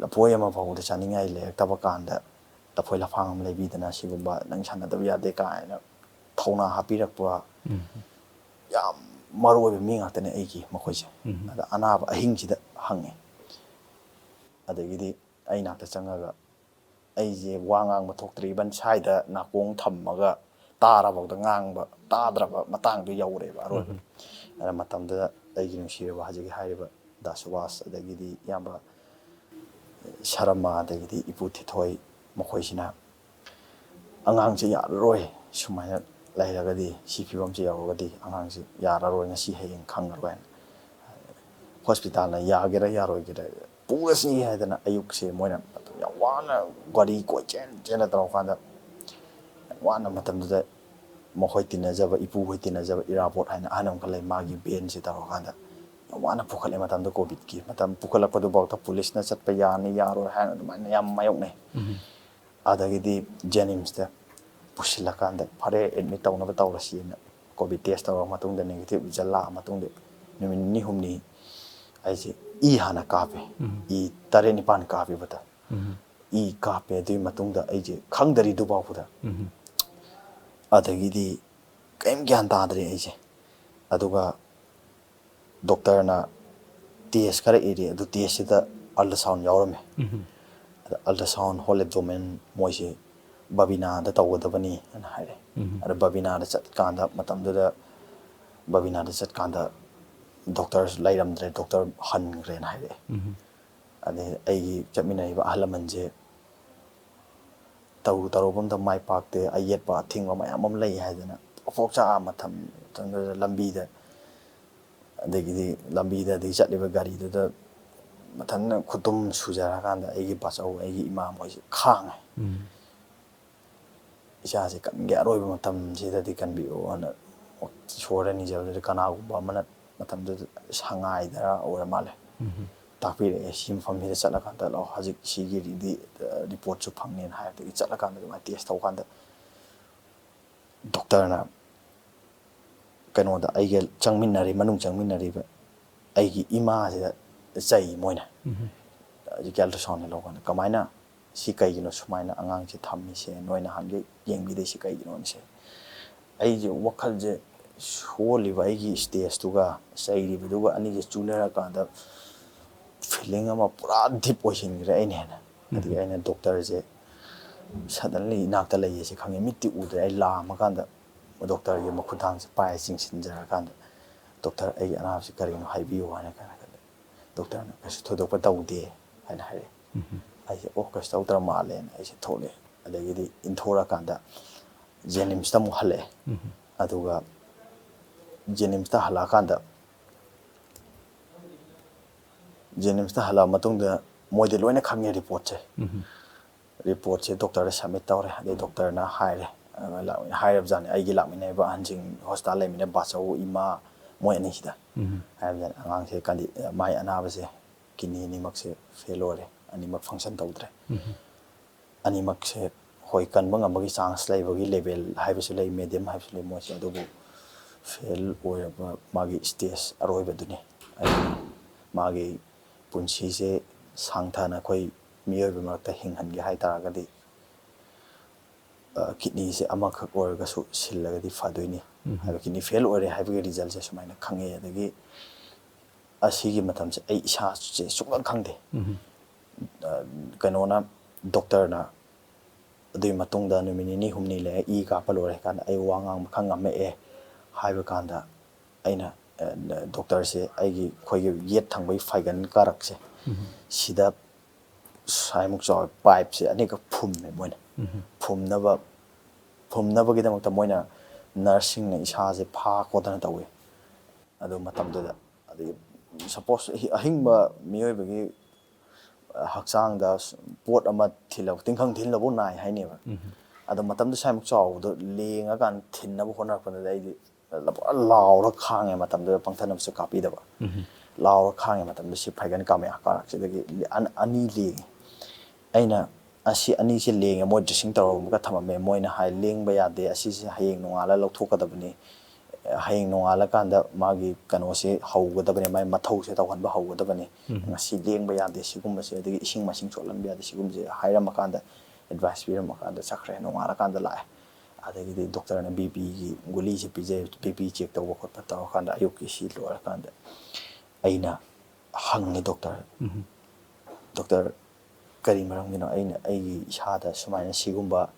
ꯂꯐꯣꯏ ꯑꯃ ꯐꯥꯎꯕꯗ ꯆꯥꯅꯤꯡꯉꯥꯏ ꯂꯩꯔꯛꯇꯕ ꯀꯥꯟꯗ ꯂꯐꯣꯏ ꯂꯐꯥꯡ ꯑꯃ ꯂꯩꯕꯤꯗꯅ, ꯁꯤꯒꯨꯝꯕ ꯅꯪ ꯁꯥꯟꯅꯗꯕ ꯌꯥꯗꯦ ꯀꯥꯏꯅ ꯊꯧꯅꯥ ꯍꯥꯞꯄꯤꯔꯛꯄ, ꯌꯥꯝ ꯃꯔꯨ ꯑꯣꯏꯕ ꯃꯤ ꯉꯥꯛꯇꯅꯦ ꯑꯩꯒꯤ ꯃꯈꯣꯏꯁꯦ꯫ ꯑꯗ ꯑꯅꯥꯕ ꯑꯍꯤꯡꯁꯤꯗ ꯍꯪꯉꯦ꯫ ꯑꯗꯒꯤꯗꯤ ꯑꯩ ꯅꯥꯛꯇ ꯆꯪꯉꯒ ꯑꯩꯁꯦ ꯋꯥ ꯉꯥꯡꯕ ꯊꯣꯛꯇ꯭ꯔꯦ, ꯏꯕꯟ ꯁ꯭ꯋꯥꯏꯗ ꯅꯥꯀꯣꯡ ꯊꯝꯃꯒ ꯇꯥꯔꯐꯥꯎꯗ ꯉꯥꯡꯕ ꯇꯥꯗ꯭ꯔꯕ ꯃꯇꯥꯡꯗꯣ ꯌꯧꯔꯦꯕ ꯑꯔꯣꯏꯕ꯫ ꯑꯗ ꯃꯇꯝꯗꯨꯗ ꯑꯩꯒꯤ ꯅꯨꯡꯁꯤꯔꯕ ꯍꯧꯖꯤꯛꯀꯤ ꯍꯥꯏꯔꯤꯕ ꯗꯥ ꯁꯨꯕꯥꯁ, ꯑꯗꯒꯤꯗꯤ ꯏꯌꯥꯝꯕ ꯁꯔꯃ, ꯑꯗꯒꯤꯗꯤ ꯏꯄꯨ ꯊꯤꯊꯣꯏ, ꯃꯈꯣꯏꯁꯤꯅ "ꯑꯉꯥꯡꯁꯦ ꯌꯥꯔꯔꯣꯏ, ꯁꯨꯃꯥꯏꯅ ꯂꯩꯔꯒꯗꯤ, ꯁꯤ ꯐꯤꯕꯝꯁꯦ ꯌꯧꯔꯒꯗꯤ ꯑꯉꯥꯡꯁꯦ ꯌꯥꯔꯔꯣꯏ, ꯉꯁꯤ ꯍꯌꯦꯡ ꯈꯪꯉꯔꯣꯏ" ꯍꯥꯏꯅ꯫ ꯍꯣꯁꯄꯤꯇꯥꯜꯅ ꯌꯥꯒꯦꯔꯥ ꯌꯥꯔꯣꯏꯒꯦꯔꯥ ꯄꯨꯔꯁꯤ ꯍꯥꯏꯗꯅ ꯑꯌꯨꯛꯁꯦ ꯃꯣꯏꯅ ꯌꯥꯝ ꯋꯥꯅ ꯒꯥꯔꯤ ꯀꯣꯏꯆꯦꯟ ꯆꯦꯟꯅ ꯇꯧꯔꯀꯥꯟꯗ, ꯌꯥꯝ ꯋꯥꯅ ꯃꯇꯝꯗꯨꯗ ꯃꯈꯣꯏ ꯇꯤꯟꯅꯖꯕ, ꯏꯄꯨꯍꯣꯏ ꯇꯤꯟꯅꯖꯕ ꯏꯔꯥꯕꯣꯠ ꯍꯥꯏꯅ ꯑꯍꯟ ꯑꯃꯈꯛ ꯂꯩ, ꯃꯥꯒꯤ ꯚꯦꯟꯁꯦ ꯇꯧꯔꯀꯥꯟꯗ ꯌꯥꯝ ꯋꯥꯅ ꯄꯨꯈꯠꯂꯦ꯫ ꯃꯇꯝꯗꯨ ꯀꯣꯚꯤꯗꯀꯤ ꯃꯇꯝ, ꯄꯨꯈꯠꯂꯛꯄꯗꯨꯐꯥꯎꯗ ꯄꯨꯂꯤꯁꯅ ꯆꯠꯄ ꯌꯥꯅꯤ ꯌꯥꯔꯣꯏ ꯍꯥꯏꯅ ꯑꯗꯨꯃꯥꯏꯅ ꯌꯥꯝ ꯃꯥꯌꯣꯛꯅꯩ꯫ ꯑꯗꯒꯤꯗꯤ ꯖꯦꯅꯤꯝꯁꯇ ꯄꯨꯁꯤꯜꯂꯀꯥꯟꯗ, "ꯐꯔꯦ, ꯑꯦꯗꯃꯤꯠ ꯇꯧꯅꯕ ꯇꯧꯔꯁꯤꯅ" ꯀꯣꯚꯤꯗ ꯇꯦꯁ ꯇꯧꯔꯕ ꯃꯇꯨꯡꯗ ꯅꯦꯒꯦꯇꯤꯚ ꯔꯤꯖꯜ ꯂꯥꯛꯑ ꯃꯇꯨꯡꯗ ꯅꯨꯃꯤꯠ ꯅꯤꯅꯤ ꯍꯨꯝꯅꯤ ꯑꯩꯁꯦ ꯏ ꯍꯥꯟꯅ ꯀꯥꯞꯄꯦ꯫ ꯏ ꯇꯔꯦꯠ ꯅꯤꯄꯥꯟ ꯀꯥꯞꯄꯦꯕꯇ꯫ ꯏ ꯀꯥꯞꯄꯦ꯫ ꯑꯗꯨꯒꯤ ꯃꯇꯨꯡꯗ ꯑꯩꯁꯦ ꯈꯪꯗꯔꯤꯗꯨꯐꯥꯎꯕꯗ, ꯑꯗꯒꯤꯗꯤ ꯀꯔꯤꯝ ꯒ꯭ꯌꯥꯟ ꯇꯥꯗ꯭ꯔꯦ ꯑꯩꯁꯦ꯫ ꯑꯗꯨꯒ ꯗꯣꯛꯇꯔꯅ ꯇꯦꯁ ꯈꯔ ꯏꯔꯦ, ꯑꯗꯨ ꯇꯦꯁꯁꯤꯗ ꯑꯜꯇ꯭ꯔꯥꯁꯥꯎꯟ ꯌꯥꯎꯔꯝꯃꯦ꯫ ꯑꯗ ꯑꯜꯇ꯭ꯔꯥꯁꯥꯎꯟ ꯍꯣꯜ ꯑꯦꯕꯗꯣꯃꯦꯟ ꯃꯣꯏꯁꯦ ꯕꯕꯤꯅꯥꯗ ꯇꯧꯒꯗꯕꯅꯤ ꯍꯥꯏꯅ ꯍꯥꯏꯔꯦ꯫ ꯑꯗ ꯕꯕꯤꯅꯥꯗ ꯆꯠꯀꯥꯟꯗ, ꯃꯇꯝꯗꯨꯗ ꯕꯕꯤꯅꯥꯗ ꯆꯠꯀꯥꯟꯗ ꯗꯣꯛꯇꯔꯁꯨ ꯂꯩꯔꯝꯗ꯭ꯔꯦ, ꯗꯣꯛꯇꯔ ꯍꯟꯈ꯭ꯔꯦꯅ ꯍꯥꯏꯔꯛꯑꯦ꯫ ꯑꯗꯩ ꯑꯩꯒꯤ ꯆꯠꯃꯤꯟꯅꯔꯤꯕ ꯑꯍꯜ ꯂꯃꯟꯁꯦ ꯇꯧꯔꯨ ꯇꯧꯔꯨꯕ ꯑꯝꯗ ꯃꯥꯏ ꯄꯥꯛꯇꯦ, ꯑꯌꯦꯠꯄ ꯑꯊꯤꯡꯕ ꯃꯌꯥꯝ ꯑꯃ ꯂꯩ ꯍꯥꯏꯗꯅ ꯄꯣꯛꯆꯥꯛ ꯃꯇꯝ, ꯃꯇꯝꯗꯨꯗ ꯂꯝꯕꯤꯗ, ꯑꯗꯒꯤꯗꯤ ꯂꯝꯕꯤꯗ, ꯑꯗꯒꯤ ꯆꯠꯂꯤꯕ ꯒꯥꯔꯤꯗꯨꯗ ꯃꯊꯟꯇ ꯈꯨꯇꯨꯝ ꯁꯨꯖꯔꯀꯥꯟꯗ ꯑꯩꯒꯤ ꯕꯥꯆꯧ, ꯑꯩꯒꯤ ꯏꯃꯥ ꯃꯣꯏꯁꯦ ꯈꯥꯡꯉꯦ꯫ "ꯏꯆꯥꯁꯦ ꯀꯟꯒꯦ, ꯑꯔꯣꯏꯕ ꯃꯇꯝꯁꯤꯗꯗꯤ ꯀꯟꯕꯤꯌꯣꯅ ꯏꯁꯣꯔꯗ ꯅꯤꯖꯕꯗꯨꯗ ꯀꯅꯥꯒꯨꯝꯕ ꯑꯃꯅ ꯃꯇꯝꯗꯨꯗ ꯁꯉꯥꯏꯗꯔ ꯑꯣꯏꯔ ꯃꯥꯜꯂꯦ, ꯇꯥꯛꯄꯤꯔꯛꯑꯦ, ꯁꯤ ꯃꯐꯝꯁꯤꯗ ꯆꯠꯂꯀꯥꯟꯗ ꯂꯥꯛꯑꯣ, ꯍꯧꯖꯤꯛ ꯁꯤꯒꯤ ꯔꯤꯗꯤ ꯔꯤꯄꯣꯔꯠꯁꯨ ꯐꯪꯅꯦꯅ" ꯍꯥꯏꯕꯗꯒꯤ ꯆꯠꯂꯀꯥꯟꯗ ꯑꯗꯨꯃꯥꯏꯅ ꯇꯦꯁ ꯇꯧꯀꯥꯟꯗ ꯗꯣꯛꯇꯔꯅ ꯀꯩꯅꯣꯗ ꯑꯩꯒ ꯆꯪꯃꯤꯟꯅꯔꯤ ꯃꯅꯨꯡ ꯆꯪꯃꯤꯟꯅꯔꯤꯕ ꯑꯩꯒꯤ ꯏꯃꯥꯁꯤꯗ ꯆꯩ ꯃꯣꯏꯅ꯫ ꯍꯧꯖꯤꯛꯀꯤ ꯑꯜꯇ꯭ꯔꯥꯁꯥꯎꯟꯁꯦ ꯂꯧꯀꯥꯟꯗ ꯀꯃꯥꯏꯅ ꯁꯤ ꯀꯩꯒꯤꯅꯣ ꯁꯨꯃꯥꯏꯅ ꯑꯉꯥꯡꯁꯦ ꯊꯝꯃꯤꯁꯦ, ꯅꯣꯏ ꯅꯍꯥꯟꯒꯩ ꯌꯦꯡꯕꯤꯗꯩꯁꯦ ꯀꯩꯒꯤꯅꯣꯅꯦ ꯁꯦ꯫ ꯑꯩꯁꯦ ꯋꯥꯈꯜꯁꯦ ꯁꯣꯜꯂꯤꯕ ꯑꯩꯒꯤ ꯁ꯭ꯇꯦꯖꯇꯨꯒ ꯆꯩꯔꯤꯕꯗꯨꯒ ꯑꯅꯤꯁꯦ ꯆꯨꯅꯔꯀꯥꯟꯗ ꯐꯤꯂꯤꯡ ꯑꯃ ꯄꯨꯔꯥ ꯗꯤꯞ ꯑꯣꯏꯁꯤꯟꯈ꯭ꯔꯦ ꯑꯩꯅ ꯍꯦꯟꯅ꯫ ꯑꯗꯒꯤ ꯑꯩꯅ ꯗꯣꯛꯇꯔꯁꯦ ꯁꯗꯟꯂꯤ ꯏꯅꯥꯛꯇ ꯂꯩꯌꯦꯁꯦ ꯈꯪꯉꯦ, ꯃꯤꯠꯇꯤ ꯎꯗ꯭ꯔꯦ꯫ ꯑꯩ ꯂꯥꯝꯃꯀꯥꯟꯗ ꯗꯣꯛꯇꯔꯒꯤ ꯃꯈꯨꯠ ꯊꯥꯡꯁꯦ ꯄꯥꯏꯔ ꯆꯤꯡꯁꯤꯟꯖꯔꯀꯥꯟꯗ, "ꯗꯣꯛꯇꯔ, ꯑꯩꯒꯤ ꯑꯅꯥꯕꯁꯤ ꯀꯔꯤꯅꯣ ꯍꯥꯏꯕꯤꯌꯨ" ꯍꯥꯏꯅ ꯀꯩꯅꯣ ꯈꯜꯂꯦ꯫ ꯗꯣꯛꯇꯔꯅ "ꯀꯩꯁꯨ ꯊꯣꯏꯗꯣꯛꯄ ꯇꯧꯗꯦ" ꯍꯥꯏꯅ ꯍꯥꯏꯔꯛꯑꯦ꯫ ꯑꯩꯁꯦ "ꯑꯣ, ꯀꯩꯁꯨ ꯇꯧꯗ꯭ꯔ ꯃꯥꯜꯂꯦꯅ" ꯑꯩꯁꯦ ꯊꯣꯛꯂꯛꯑꯦ꯫ ꯑꯗꯒꯤꯗꯤ ꯏꯟꯊꯣꯔꯛꯑꯀꯥꯟꯗ ꯖꯦꯅꯤꯝꯁꯇ ꯑꯃꯨꯛ ꯍꯜꯂꯛꯑꯦ꯫ ꯑꯗꯨꯒ ꯖꯦꯅꯤꯝꯁꯇ ꯍꯜꯂꯛꯑꯀꯥꯟꯗ ꯖꯦꯅꯤꯝꯁꯇ ꯍꯜꯂꯛꯑ ꯃꯇꯨꯡꯗ ꯃꯣꯏꯗꯤ ꯂꯣꯏꯅ ꯈꯪꯉꯦ ꯔꯤꯄꯣꯔꯠꯁꯦ꯫ ꯔꯤꯄꯣꯔꯠꯁꯦ ꯗꯣꯛꯇꯔꯗ ꯁꯕꯃꯤꯠ ꯇꯧꯔꯦ꯫ ꯑꯗꯩ ꯗꯣꯛꯇꯔꯅ ꯍꯥꯏꯔꯦ, ꯑꯗꯨꯃꯥꯏꯅ ꯂꯥꯛ-, ꯍꯥꯏꯔꯕꯖꯥꯠꯅꯤ ꯑꯩꯒꯤ ꯂꯥꯛꯃꯤꯟꯅꯔꯤꯕ ꯑꯍꯟꯁꯤꯡ, ꯍꯣꯁꯄꯤꯇꯥꯜ ꯂꯩꯃꯤꯟꯅꯕ ꯕꯥꯆꯧ, ꯏꯃꯥ, ꯃꯣꯏ ꯑꯅꯤꯁꯤꯗ꯫ ꯍꯥꯏꯔꯕꯖꯥꯠꯅꯤ, "ꯑꯉꯥꯡꯁꯦ ꯀꯟꯗꯤ-, ꯃꯥꯏ ꯑꯅꯥꯕꯁꯦ ꯀꯤꯗꯅꯤ ꯑꯅꯤꯃꯛꯁꯦ ꯐꯦꯜ ꯑꯣꯏꯔꯦ, ꯑꯅꯤꯃꯛ ꯐꯪꯁꯟ ꯇꯧꯗ꯭ꯔꯦ꯫ ꯑꯅꯤꯃꯛꯁꯦ ꯍꯣꯏ ꯀꯟꯕ ꯉꯝꯕꯒꯤ ꯆꯥꯟꯁ ꯂꯩꯕꯒꯤ ꯂꯦꯚꯦꯜ ꯍꯥꯏꯕꯁꯨ ꯂꯩ, ꯃꯦꯗꯤꯌꯝ ꯍꯥꯏꯕꯁꯨ ꯂꯩ ꯃꯣꯏꯁꯦ, ꯑꯗꯨꯕꯨ ꯐꯦꯜ ꯑꯣꯏꯔꯕ ꯃꯥꯒꯤ ꯁ꯭ꯇꯦꯖ ꯑꯔꯣꯏꯕꯗꯨꯅꯤ꯫ ꯑꯗꯨꯅ ꯃꯥꯒꯤ ꯄꯨꯟꯁꯤꯁꯦ ꯁꯥꯡꯊꯅ ꯑꯩꯈꯣꯏ ꯃꯤꯑꯣꯏꯕ ꯃꯔꯛꯇ ꯍꯤꯡꯍꯟꯒꯦ ꯍꯥꯏ ꯇꯥꯔꯒꯗꯤ, ꯑ, ꯀꯤꯗꯅꯤꯁꯦ ꯑꯃꯈꯛ ꯑꯣꯏꯔꯒꯁꯨ ꯁꯤꯜꯂꯒꯗꯤ ꯐꯗꯣꯏꯅꯤ" ꯍꯥꯏꯕ, ꯀꯤꯗꯅꯤ ꯐꯦꯜ ꯑꯣꯏꯔꯦ ꯍꯥꯏꯕꯒꯤ ꯔꯤꯖꯜꯁꯦ ꯁꯨꯃꯥꯏꯅ ꯈꯪꯉꯦ꯫ ꯑꯗꯒꯤ ꯑꯁꯤꯒꯤ ꯃꯇꯝꯁꯦ ꯑꯩ ꯏꯁꯥꯁꯦ ꯁꯨꯡꯈꯪ ꯈꯪꯗꯦ꯫ ꯑ, ꯀꯩꯅꯣꯅ, ꯗꯣꯛꯇꯔꯅ ꯑꯗꯨꯒꯤ ꯃꯇꯨꯡꯗ ꯅꯨꯃꯤꯠ ꯅꯤꯅꯤ ꯍꯨꯝꯅꯤ ꯂꯩꯔ ꯏ ꯀꯥꯞꯄ ꯂꯣꯏꯔꯦ ꯀꯥꯟꯗ ꯑꯩ ꯋꯥ ꯉꯥꯡꯕ ꯈꯔ ꯉꯝꯃꯛꯑꯦ ꯍꯥꯏꯕ ꯀꯥꯟꯗ ꯑꯩꯅ, ꯑ, ꯗꯣꯛꯇꯔꯁꯦ ꯑꯩꯒꯤ, ꯑꯩꯈꯣꯏꯒꯤ ꯌꯦꯠ ꯊꯪꯕꯒꯤ ꯐꯥꯏꯒꯟ ꯀꯥꯔꯛꯁꯦ ꯁꯤꯗ ꯁ꯭ꯋꯥꯏꯃꯨꯛ ꯆꯥꯎꯕ ꯄꯥꯏꯞꯁꯦ ꯑꯅꯤꯈꯛ ꯐꯨꯝꯃꯦ ꯃꯣꯏꯅ꯫ ꯐꯨꯝꯅꯕ, ꯐꯨꯝꯅꯕꯒꯤꯗꯃꯛꯇ ꯃꯣꯏꯅ ꯅꯔꯁꯁꯤꯡꯅ ꯏꯁꯥꯁꯦ ꯐꯥ ꯈꯣꯠꯇꯅ ꯇꯧꯋꯤ꯫ ꯑꯗꯨ ꯃꯇꯝꯗꯨꯗ, ꯑꯗꯒꯤ ꯁꯄꯣꯁ ꯑꯍꯤꯡꯕ ꯃꯤꯑꯣꯏꯕꯒꯤ ꯍꯛꯆꯥꯡꯗ ꯄꯣꯠ ꯑꯃ ꯊꯤꯜꯂꯕ, ꯇꯤꯡꯈꯪ ꯊꯤꯜꯂꯕꯨ ꯅꯥꯏ ꯍꯥꯏꯅꯦꯕ꯫ ꯑꯗꯣ ꯃꯇꯝꯗꯨ ꯁ꯭ꯋꯥꯏꯃꯨꯛ ꯆꯥꯎꯕꯗꯣ ꯂꯦꯡꯉꯀꯥꯟꯗ ꯊꯤꯟꯅꯕ ꯍꯣꯠꯅꯔꯛꯄꯗꯨꯗ ꯑꯩꯗꯤ ꯄꯨꯔꯥ ꯂꯥꯎꯔ ꯈꯥꯡꯉꯦ꯫ ꯃꯇꯝꯗꯨꯗ ꯄꯪꯊꯅꯕꯁꯨ ꯀꯥꯞꯄꯤꯗꯕ꯫ ꯂꯥꯎꯔ ꯈꯥꯡꯉꯦ꯫ ꯃꯇꯝꯗꯨ ꯁꯤ ꯐꯥꯏꯒꯟ ꯀꯥꯃꯌꯥ ꯀꯥꯔꯛꯁꯤꯗꯒꯤ ꯑꯅ-, ꯑꯅꯤ ꯂꯦꯡꯉꯦ꯫ ꯑꯩꯅ ꯑꯁꯤ ꯑꯅꯤꯁꯦ ꯂꯦꯡꯉꯦ, ꯃꯣꯏ ꯗ꯭ꯔꯦꯁꯤꯡ ꯇꯧꯔꯒ ꯊꯝꯃꯝꯃꯦ꯫ ꯃꯣꯏꯅ ꯍꯥꯏ, "ꯂꯦꯡꯕ ꯌꯥꯗꯦ, ꯑꯁꯤꯁꯦ ꯍꯌꯦꯡ ꯅꯣꯡꯉꯥꯜꯂ ꯂꯧꯊꯣꯛꯀꯗꯕꯅꯤ, ꯍꯌꯦꯡ ꯅꯣꯡꯉꯥꯜꯂꯀꯥꯟꯗ ꯃꯥꯒꯤ ꯀꯩꯅꯣꯁꯦ ꯍꯧꯒꯗꯕꯅꯤ, ꯃꯥꯒꯤ ꯃꯊꯧꯁꯦ ꯇꯧꯍꯟꯕ ꯍꯧꯒꯗꯕꯅꯤ, ꯎꯝ꯫ ꯉꯁꯤ ꯂꯦꯡꯕ ꯌꯥꯗꯦ ꯁꯤꯒꯨꯝꯕꯁꯦ, ꯑꯗꯒꯤ ꯏꯁꯤꯡ ꯃꯥꯏꯁꯤꯡ ꯆꯣꯠꯍꯟꯕ ꯌꯥꯗꯦ ꯁꯤꯒꯨꯝꯕꯁꯦ" ꯍꯥꯏꯔꯝꯃꯀꯥꯟꯗ, ꯑꯦꯗꯚꯥꯏꯁ ꯄꯤꯔꯝꯃꯀꯥꯟꯗ ꯆꯠꯈ꯭ꯔꯦ꯫ ꯅꯣꯡꯉꯥꯜꯂꯀꯥꯟꯗ ꯂꯥꯛꯑꯦ꯫ ꯑꯗꯒꯤꯗꯤ ꯗꯣꯛꯇꯔꯅ ꯕꯤ ꯄꯤꯒꯤ ꯒꯨꯂꯤꯁꯦ ꯄꯤꯖꯩ꯫ ꯕꯤ ꯄꯤ ꯆꯦꯛ ꯇꯧꯕ ꯈꯣꯠꯄ ꯇꯧꯔꯀꯥꯟꯗ, ꯑꯌꯨꯛꯀꯤ ꯁꯤ ꯂꯣꯏꯔꯀꯥꯟꯗ ꯑꯩꯅ ꯍꯪꯉꯦ ꯗꯣꯛꯇꯔ, ꯎꯝ꯫ "ꯗꯣꯛꯇꯔ, ꯀꯔꯤ ꯃꯔꯝꯒꯤꯅꯣ ꯑꯩꯅ ꯑꯩꯒꯤ ꯏꯁꯥꯗ ꯁꯨꯃꯥꯏꯅ ꯁꯤꯒꯨꯝꯕ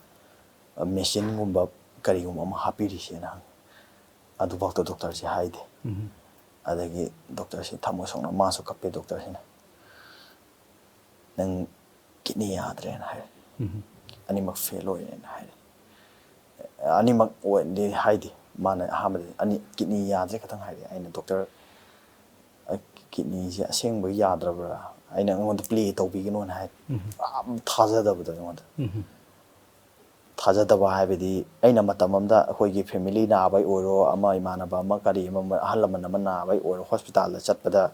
ꯃꯦꯆꯤꯟꯒꯨꯝꯕ ꯀꯔꯤꯒꯨꯝꯕ ꯑꯃ ꯍꯥꯞꯄꯤꯔꯤꯁꯦꯅ?" ꯍꯪꯉꯦ꯫ ꯑꯗꯨꯐꯥꯎꯗ ꯗꯣꯛꯇꯔꯁꯦ ꯍꯥꯏꯗꯦ꯫ ꯎꯝ꯫ ꯑꯗꯒꯤ ꯗꯣꯛꯇꯔꯁꯦ ꯊꯃꯣꯏ ꯁꯣꯛꯅ ꯃꯥꯁꯨ ꯀꯞꯄꯦ ꯗꯣꯛꯇꯔꯁꯤꯅ꯫ "ꯅꯪ ꯀꯤꯠꯅꯤ ꯌꯥꯗ꯭ꯔꯦꯅ" ꯍꯥꯏꯔꯦ꯫ ꯎꯝ꯫ "ꯑꯅꯤꯃꯛ ꯐꯦꯜ ꯑꯣꯏꯔꯦꯅ" ꯍꯥꯏꯔꯦ꯫ ꯑꯅꯤꯃꯛ ꯑꯣꯏꯗꯤ ꯍꯥꯏꯗꯦ꯫ ꯃꯥꯅ ꯑꯍꯥꯟꯕꯗ ꯑꯅꯤ, "ꯀꯤꯠꯅꯤ ꯌꯥꯗ꯭ꯔꯦ" ꯈꯛꯇꯪ ꯍꯥꯏꯔꯦ꯫ ꯑꯩꯅ, "ꯗꯣꯛꯇꯔ, ꯑ, ꯀꯤꯠꯅꯤꯁꯦ ꯑꯁꯦꯡꯕꯒꯤ ꯌꯥꯗ꯭ꯔꯕ꯭ꯔꯥ?" ꯑꯩꯅ, "ꯑꯩꯉꯣꯟꯗ ꯄ꯭ꯂꯦ ꯇꯧꯕꯤꯒꯅꯣꯅ" ꯍꯥꯏ꯫ ꯎꯝ꯫ ꯌꯥꯝ ꯊꯥꯖꯗꯕꯗꯣ ꯑꯩꯉꯣꯟꯗ꯫ ꯎꯝ꯫ ꯊꯥꯖꯗꯕ ꯍꯥꯏꯕꯗꯤ, ꯑꯩꯅ ꯃꯇꯝ ꯑꯃꯗ ꯑꯩꯈꯣꯏꯒꯤ ꯐꯦꯃꯤꯂꯤ ꯅꯥꯕꯩ ꯑꯣꯏꯔꯣ, ꯑꯃ ꯏꯃꯥꯟꯅꯕ ꯑꯃ, ꯀꯔꯤ ꯑꯃ, ꯑꯍꯜ ꯂꯃꯟ ꯑꯃ ꯅꯥꯕꯩ ꯑꯣꯏꯔꯣ, ꯍꯣꯁꯄꯤꯇꯥꯜꯗ ꯆꯠꯄꯗ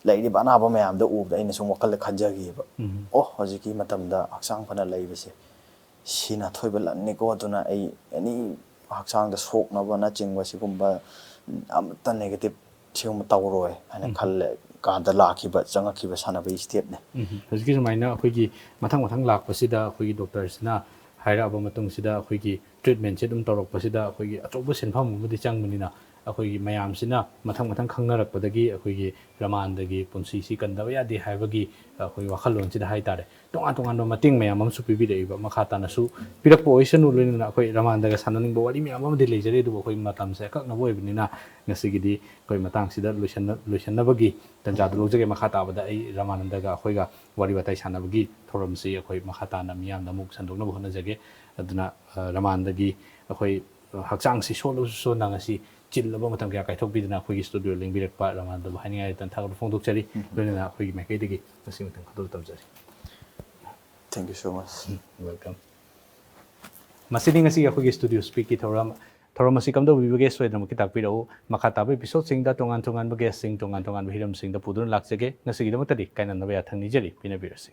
ꯂꯩꯔꯤꯕ ꯑꯅꯥꯕ ꯃꯌꯥꯝꯗꯣ ꯎꯕꯗ ꯑꯩꯅ ꯁꯨꯝ ꯋꯥꯈꯜꯗ ꯈꯟꯖꯈꯤꯕ꯫ ꯎꯝ꯫ "ꯑꯣ, ꯍꯧꯖꯤꯛꯀꯤ ꯃꯇꯝꯗ ꯍꯛꯆꯥꯡ ꯐꯅ ꯂꯩꯕꯁꯦ ꯁꯤꯅ ꯑꯊꯣꯏꯕ ꯂꯟꯅꯤꯀꯣ", ꯑꯗꯨꯅ ꯑꯩ ꯑꯦꯅꯤ ꯍꯛꯆꯥꯡꯗ ꯁꯣꯛꯅꯕꯅꯆꯤꯡꯕ ꯁꯤꯒꯨꯝꯕ ꯑꯃꯠꯇ ꯅꯦꯒꯦꯇꯤꯞ ꯁꯤꯒꯨꯝꯕ ꯇꯧꯔꯣꯏ ꯍꯥꯏꯅ ꯎꯝ꯫ ꯈꯜꯂꯦ꯫ ꯀꯥꯟꯗ ꯂꯥꯛꯈꯤꯕ, ꯆꯪꯉꯛꯈꯤꯕ ꯁꯥꯟꯅꯕꯒꯤ ꯁ꯭ꯇꯦꯞꯅꯦ꯫ ꯎꯝ꯫ ꯍꯧꯖꯤꯛꯀꯤ ꯁꯨꯃꯥꯏꯅ ꯑꯩꯈꯣꯏꯒꯤ ꯃꯊꯪ ꯃꯊꯪ ꯂꯥꯛꯄꯁꯤꯗ ꯑꯩꯈꯣꯏꯒꯤ ꯗꯣꯛꯇꯔꯁꯤꯅ ꯍꯥꯏꯔꯛꯑꯕ ꯃꯇꯨꯡꯁꯤꯗ ꯑꯩꯈꯣꯏꯒꯤ ꯇ꯭ꯔꯤꯠꯃꯦꯟꯁꯦ ꯑꯗꯨꯝ ꯇꯧꯔꯛꯄꯁꯤꯗ ꯑꯩꯈꯣꯏꯒꯤ ꯑꯆꯧꯕ ꯁꯦꯟꯐꯝ ꯑꯃꯗꯤ ꯆꯪꯕꯅꯤꯅ, ꯑꯩꯈꯣꯏꯒꯤ ꯃꯌꯥꯝꯁꯤꯅ ꯃꯊꯪ ꯃꯊꯪ ꯈꯪꯅꯔꯛꯄꯗꯒꯤ ꯑꯩꯈꯣꯏꯒꯤ ꯔꯃꯥꯟꯗꯒꯤ ꯄꯨꯟꯁꯤꯁꯤ ꯀꯟꯗꯕ ꯌꯥꯗꯦ ꯍꯥꯏꯕꯒꯤ ꯑꯩꯈꯣꯏ ꯋꯥꯈꯜꯂꯣꯟꯁꯤꯗ ꯍꯥꯏꯇꯥꯔꯦ, ꯇꯣꯉꯥꯟ ꯇꯣꯉꯥꯟꯕ ꯃꯇꯦꯡ ꯃꯌꯥꯝ ꯑꯃꯁꯨ ꯄꯤꯕꯤꯔꯛꯏꯕ꯫ ꯃꯈꯥ ꯇꯥꯅꯁꯨ ꯄꯤꯔꯛꯄ ꯑꯣꯏꯁꯅꯨ꯫ ꯂꯣꯏꯅꯅ ꯑꯩꯈꯣꯏ ꯔꯃꯥꯟꯗꯒ ꯁꯥꯟꯅꯅꯤꯡꯕ ꯋꯥꯔꯤ ꯃꯌꯥꯝ ꯑꯃꯗꯤ ꯂꯩꯖꯔꯤ, ꯑꯗꯨꯕꯨ ꯑꯩꯈꯣꯏ ꯃꯇꯝꯁꯦ ꯑꯀꯛꯅꯕ ꯑꯣꯏꯕꯅꯤꯅ ꯉꯁꯤꯒꯤꯗꯤ ꯑꯩꯈꯣꯏ ꯃꯇꯥꯡꯁꯤꯗ ꯂꯣꯏꯁꯟꯅ-, ꯂꯣꯏꯁꯟꯅꯕꯒꯤ ꯇꯟꯖꯥꯗꯨ ꯂꯧꯖꯒꯦ꯫ ꯃꯈꯥ ꯇꯥꯕꯗ ꯑꯩ ꯔꯃꯥꯅꯟꯗꯒ ꯑꯩꯈꯣꯏꯒ ꯋꯥꯔꯤ ꯋꯥꯇꯥꯏ ꯁꯥꯟꯅꯕꯒꯤ ꯊꯧꯔꯝꯁꯤ ꯑꯩꯈꯣꯏ ꯃꯈꯥ ꯇꯥꯅ ꯃꯤꯌꯥꯝꯗ ꯑꯃꯨꯛ ꯁꯟꯗꯣꯛꯅꯕ ꯍꯣꯠꯅꯖꯒꯦ꯫ ꯑꯗꯨꯅ, ꯑ, ꯔꯃꯥꯅꯟꯗꯒꯤ ꯑꯩꯈꯣꯏ, ꯑ, ꯍꯛꯆꯥꯡꯁꯤ ꯁꯣꯜꯂꯕꯁꯨ ꯁꯣꯟꯅ ꯉꯁꯤ ꯆꯤꯜꯂꯕ ꯃꯇꯝ ꯀꯌꯥ ꯀꯥꯏꯊꯣꯛꯄꯤꯗꯨꯅ ꯑꯩꯈꯣꯏꯒꯤ ꯁ꯭ꯇꯨꯗꯤꯑꯣ ꯂꯦꯡꯕꯤꯔꯛꯄ ꯔꯃꯥꯅꯟꯗꯕꯨ ꯍꯥꯏꯅꯤꯡꯉꯥꯏ ꯂꯩꯇꯅ ꯊꯥꯒꯠꯄ ꯐꯣꯡꯗꯣꯛꯆꯔꯤ꯫ ꯎꯝ꯫ ꯂꯣꯏꯅꯅ ꯑꯩꯈꯣꯏꯒꯤ ꯃꯥꯏꯀꯩꯗꯒꯤ ꯉꯁꯤ ꯃꯇꯝ ꯈꯨꯗꯣꯜ ꯇꯝꯖꯔꯤ꯫ Thank you so much. Welcome. ꯃꯁꯤꯅꯤ ꯉꯁꯤꯒꯤ ꯑꯩꯈꯣꯏꯒꯤ ꯁ꯭ꯇꯨꯗꯤꯑꯣ ꯁ꯭ꯄꯤꯛꯀꯤ ꯊꯧꯔꯝ꯫ ꯊꯧꯔꯝ ꯑꯁꯤ ꯀꯝꯗꯧꯕꯤꯕꯒꯦ ꯁꯣꯏꯗꯅꯃꯛꯀꯤ ꯇꯥꯛꯄꯤꯔꯛꯎ꯫ ꯃꯈꯥ ꯇꯥꯕ ꯏꯄꯤꯁꯣꯗꯁꯤꯡꯗ ꯇꯣꯉꯥꯟ ꯇꯣꯉꯥꯟꯕ ꯒꯦꯁꯁꯤꯡ, ꯇꯣꯉꯥꯟ ꯇꯣꯉꯥꯟꯕ ꯍꯤꯔꯝꯁꯤꯡꯗ ꯄꯨꯗꯨꯅ ꯂꯥꯛꯆꯒꯦ꯫ ꯉꯁꯤꯒꯤꯗꯃꯛꯇꯗꯤ ꯀꯥꯏꯅꯅꯕ ꯌꯥꯊꯪ ꯅꯤꯖꯔꯤ꯫ ꯄꯤꯅꯕꯤꯔꯁꯤ꯫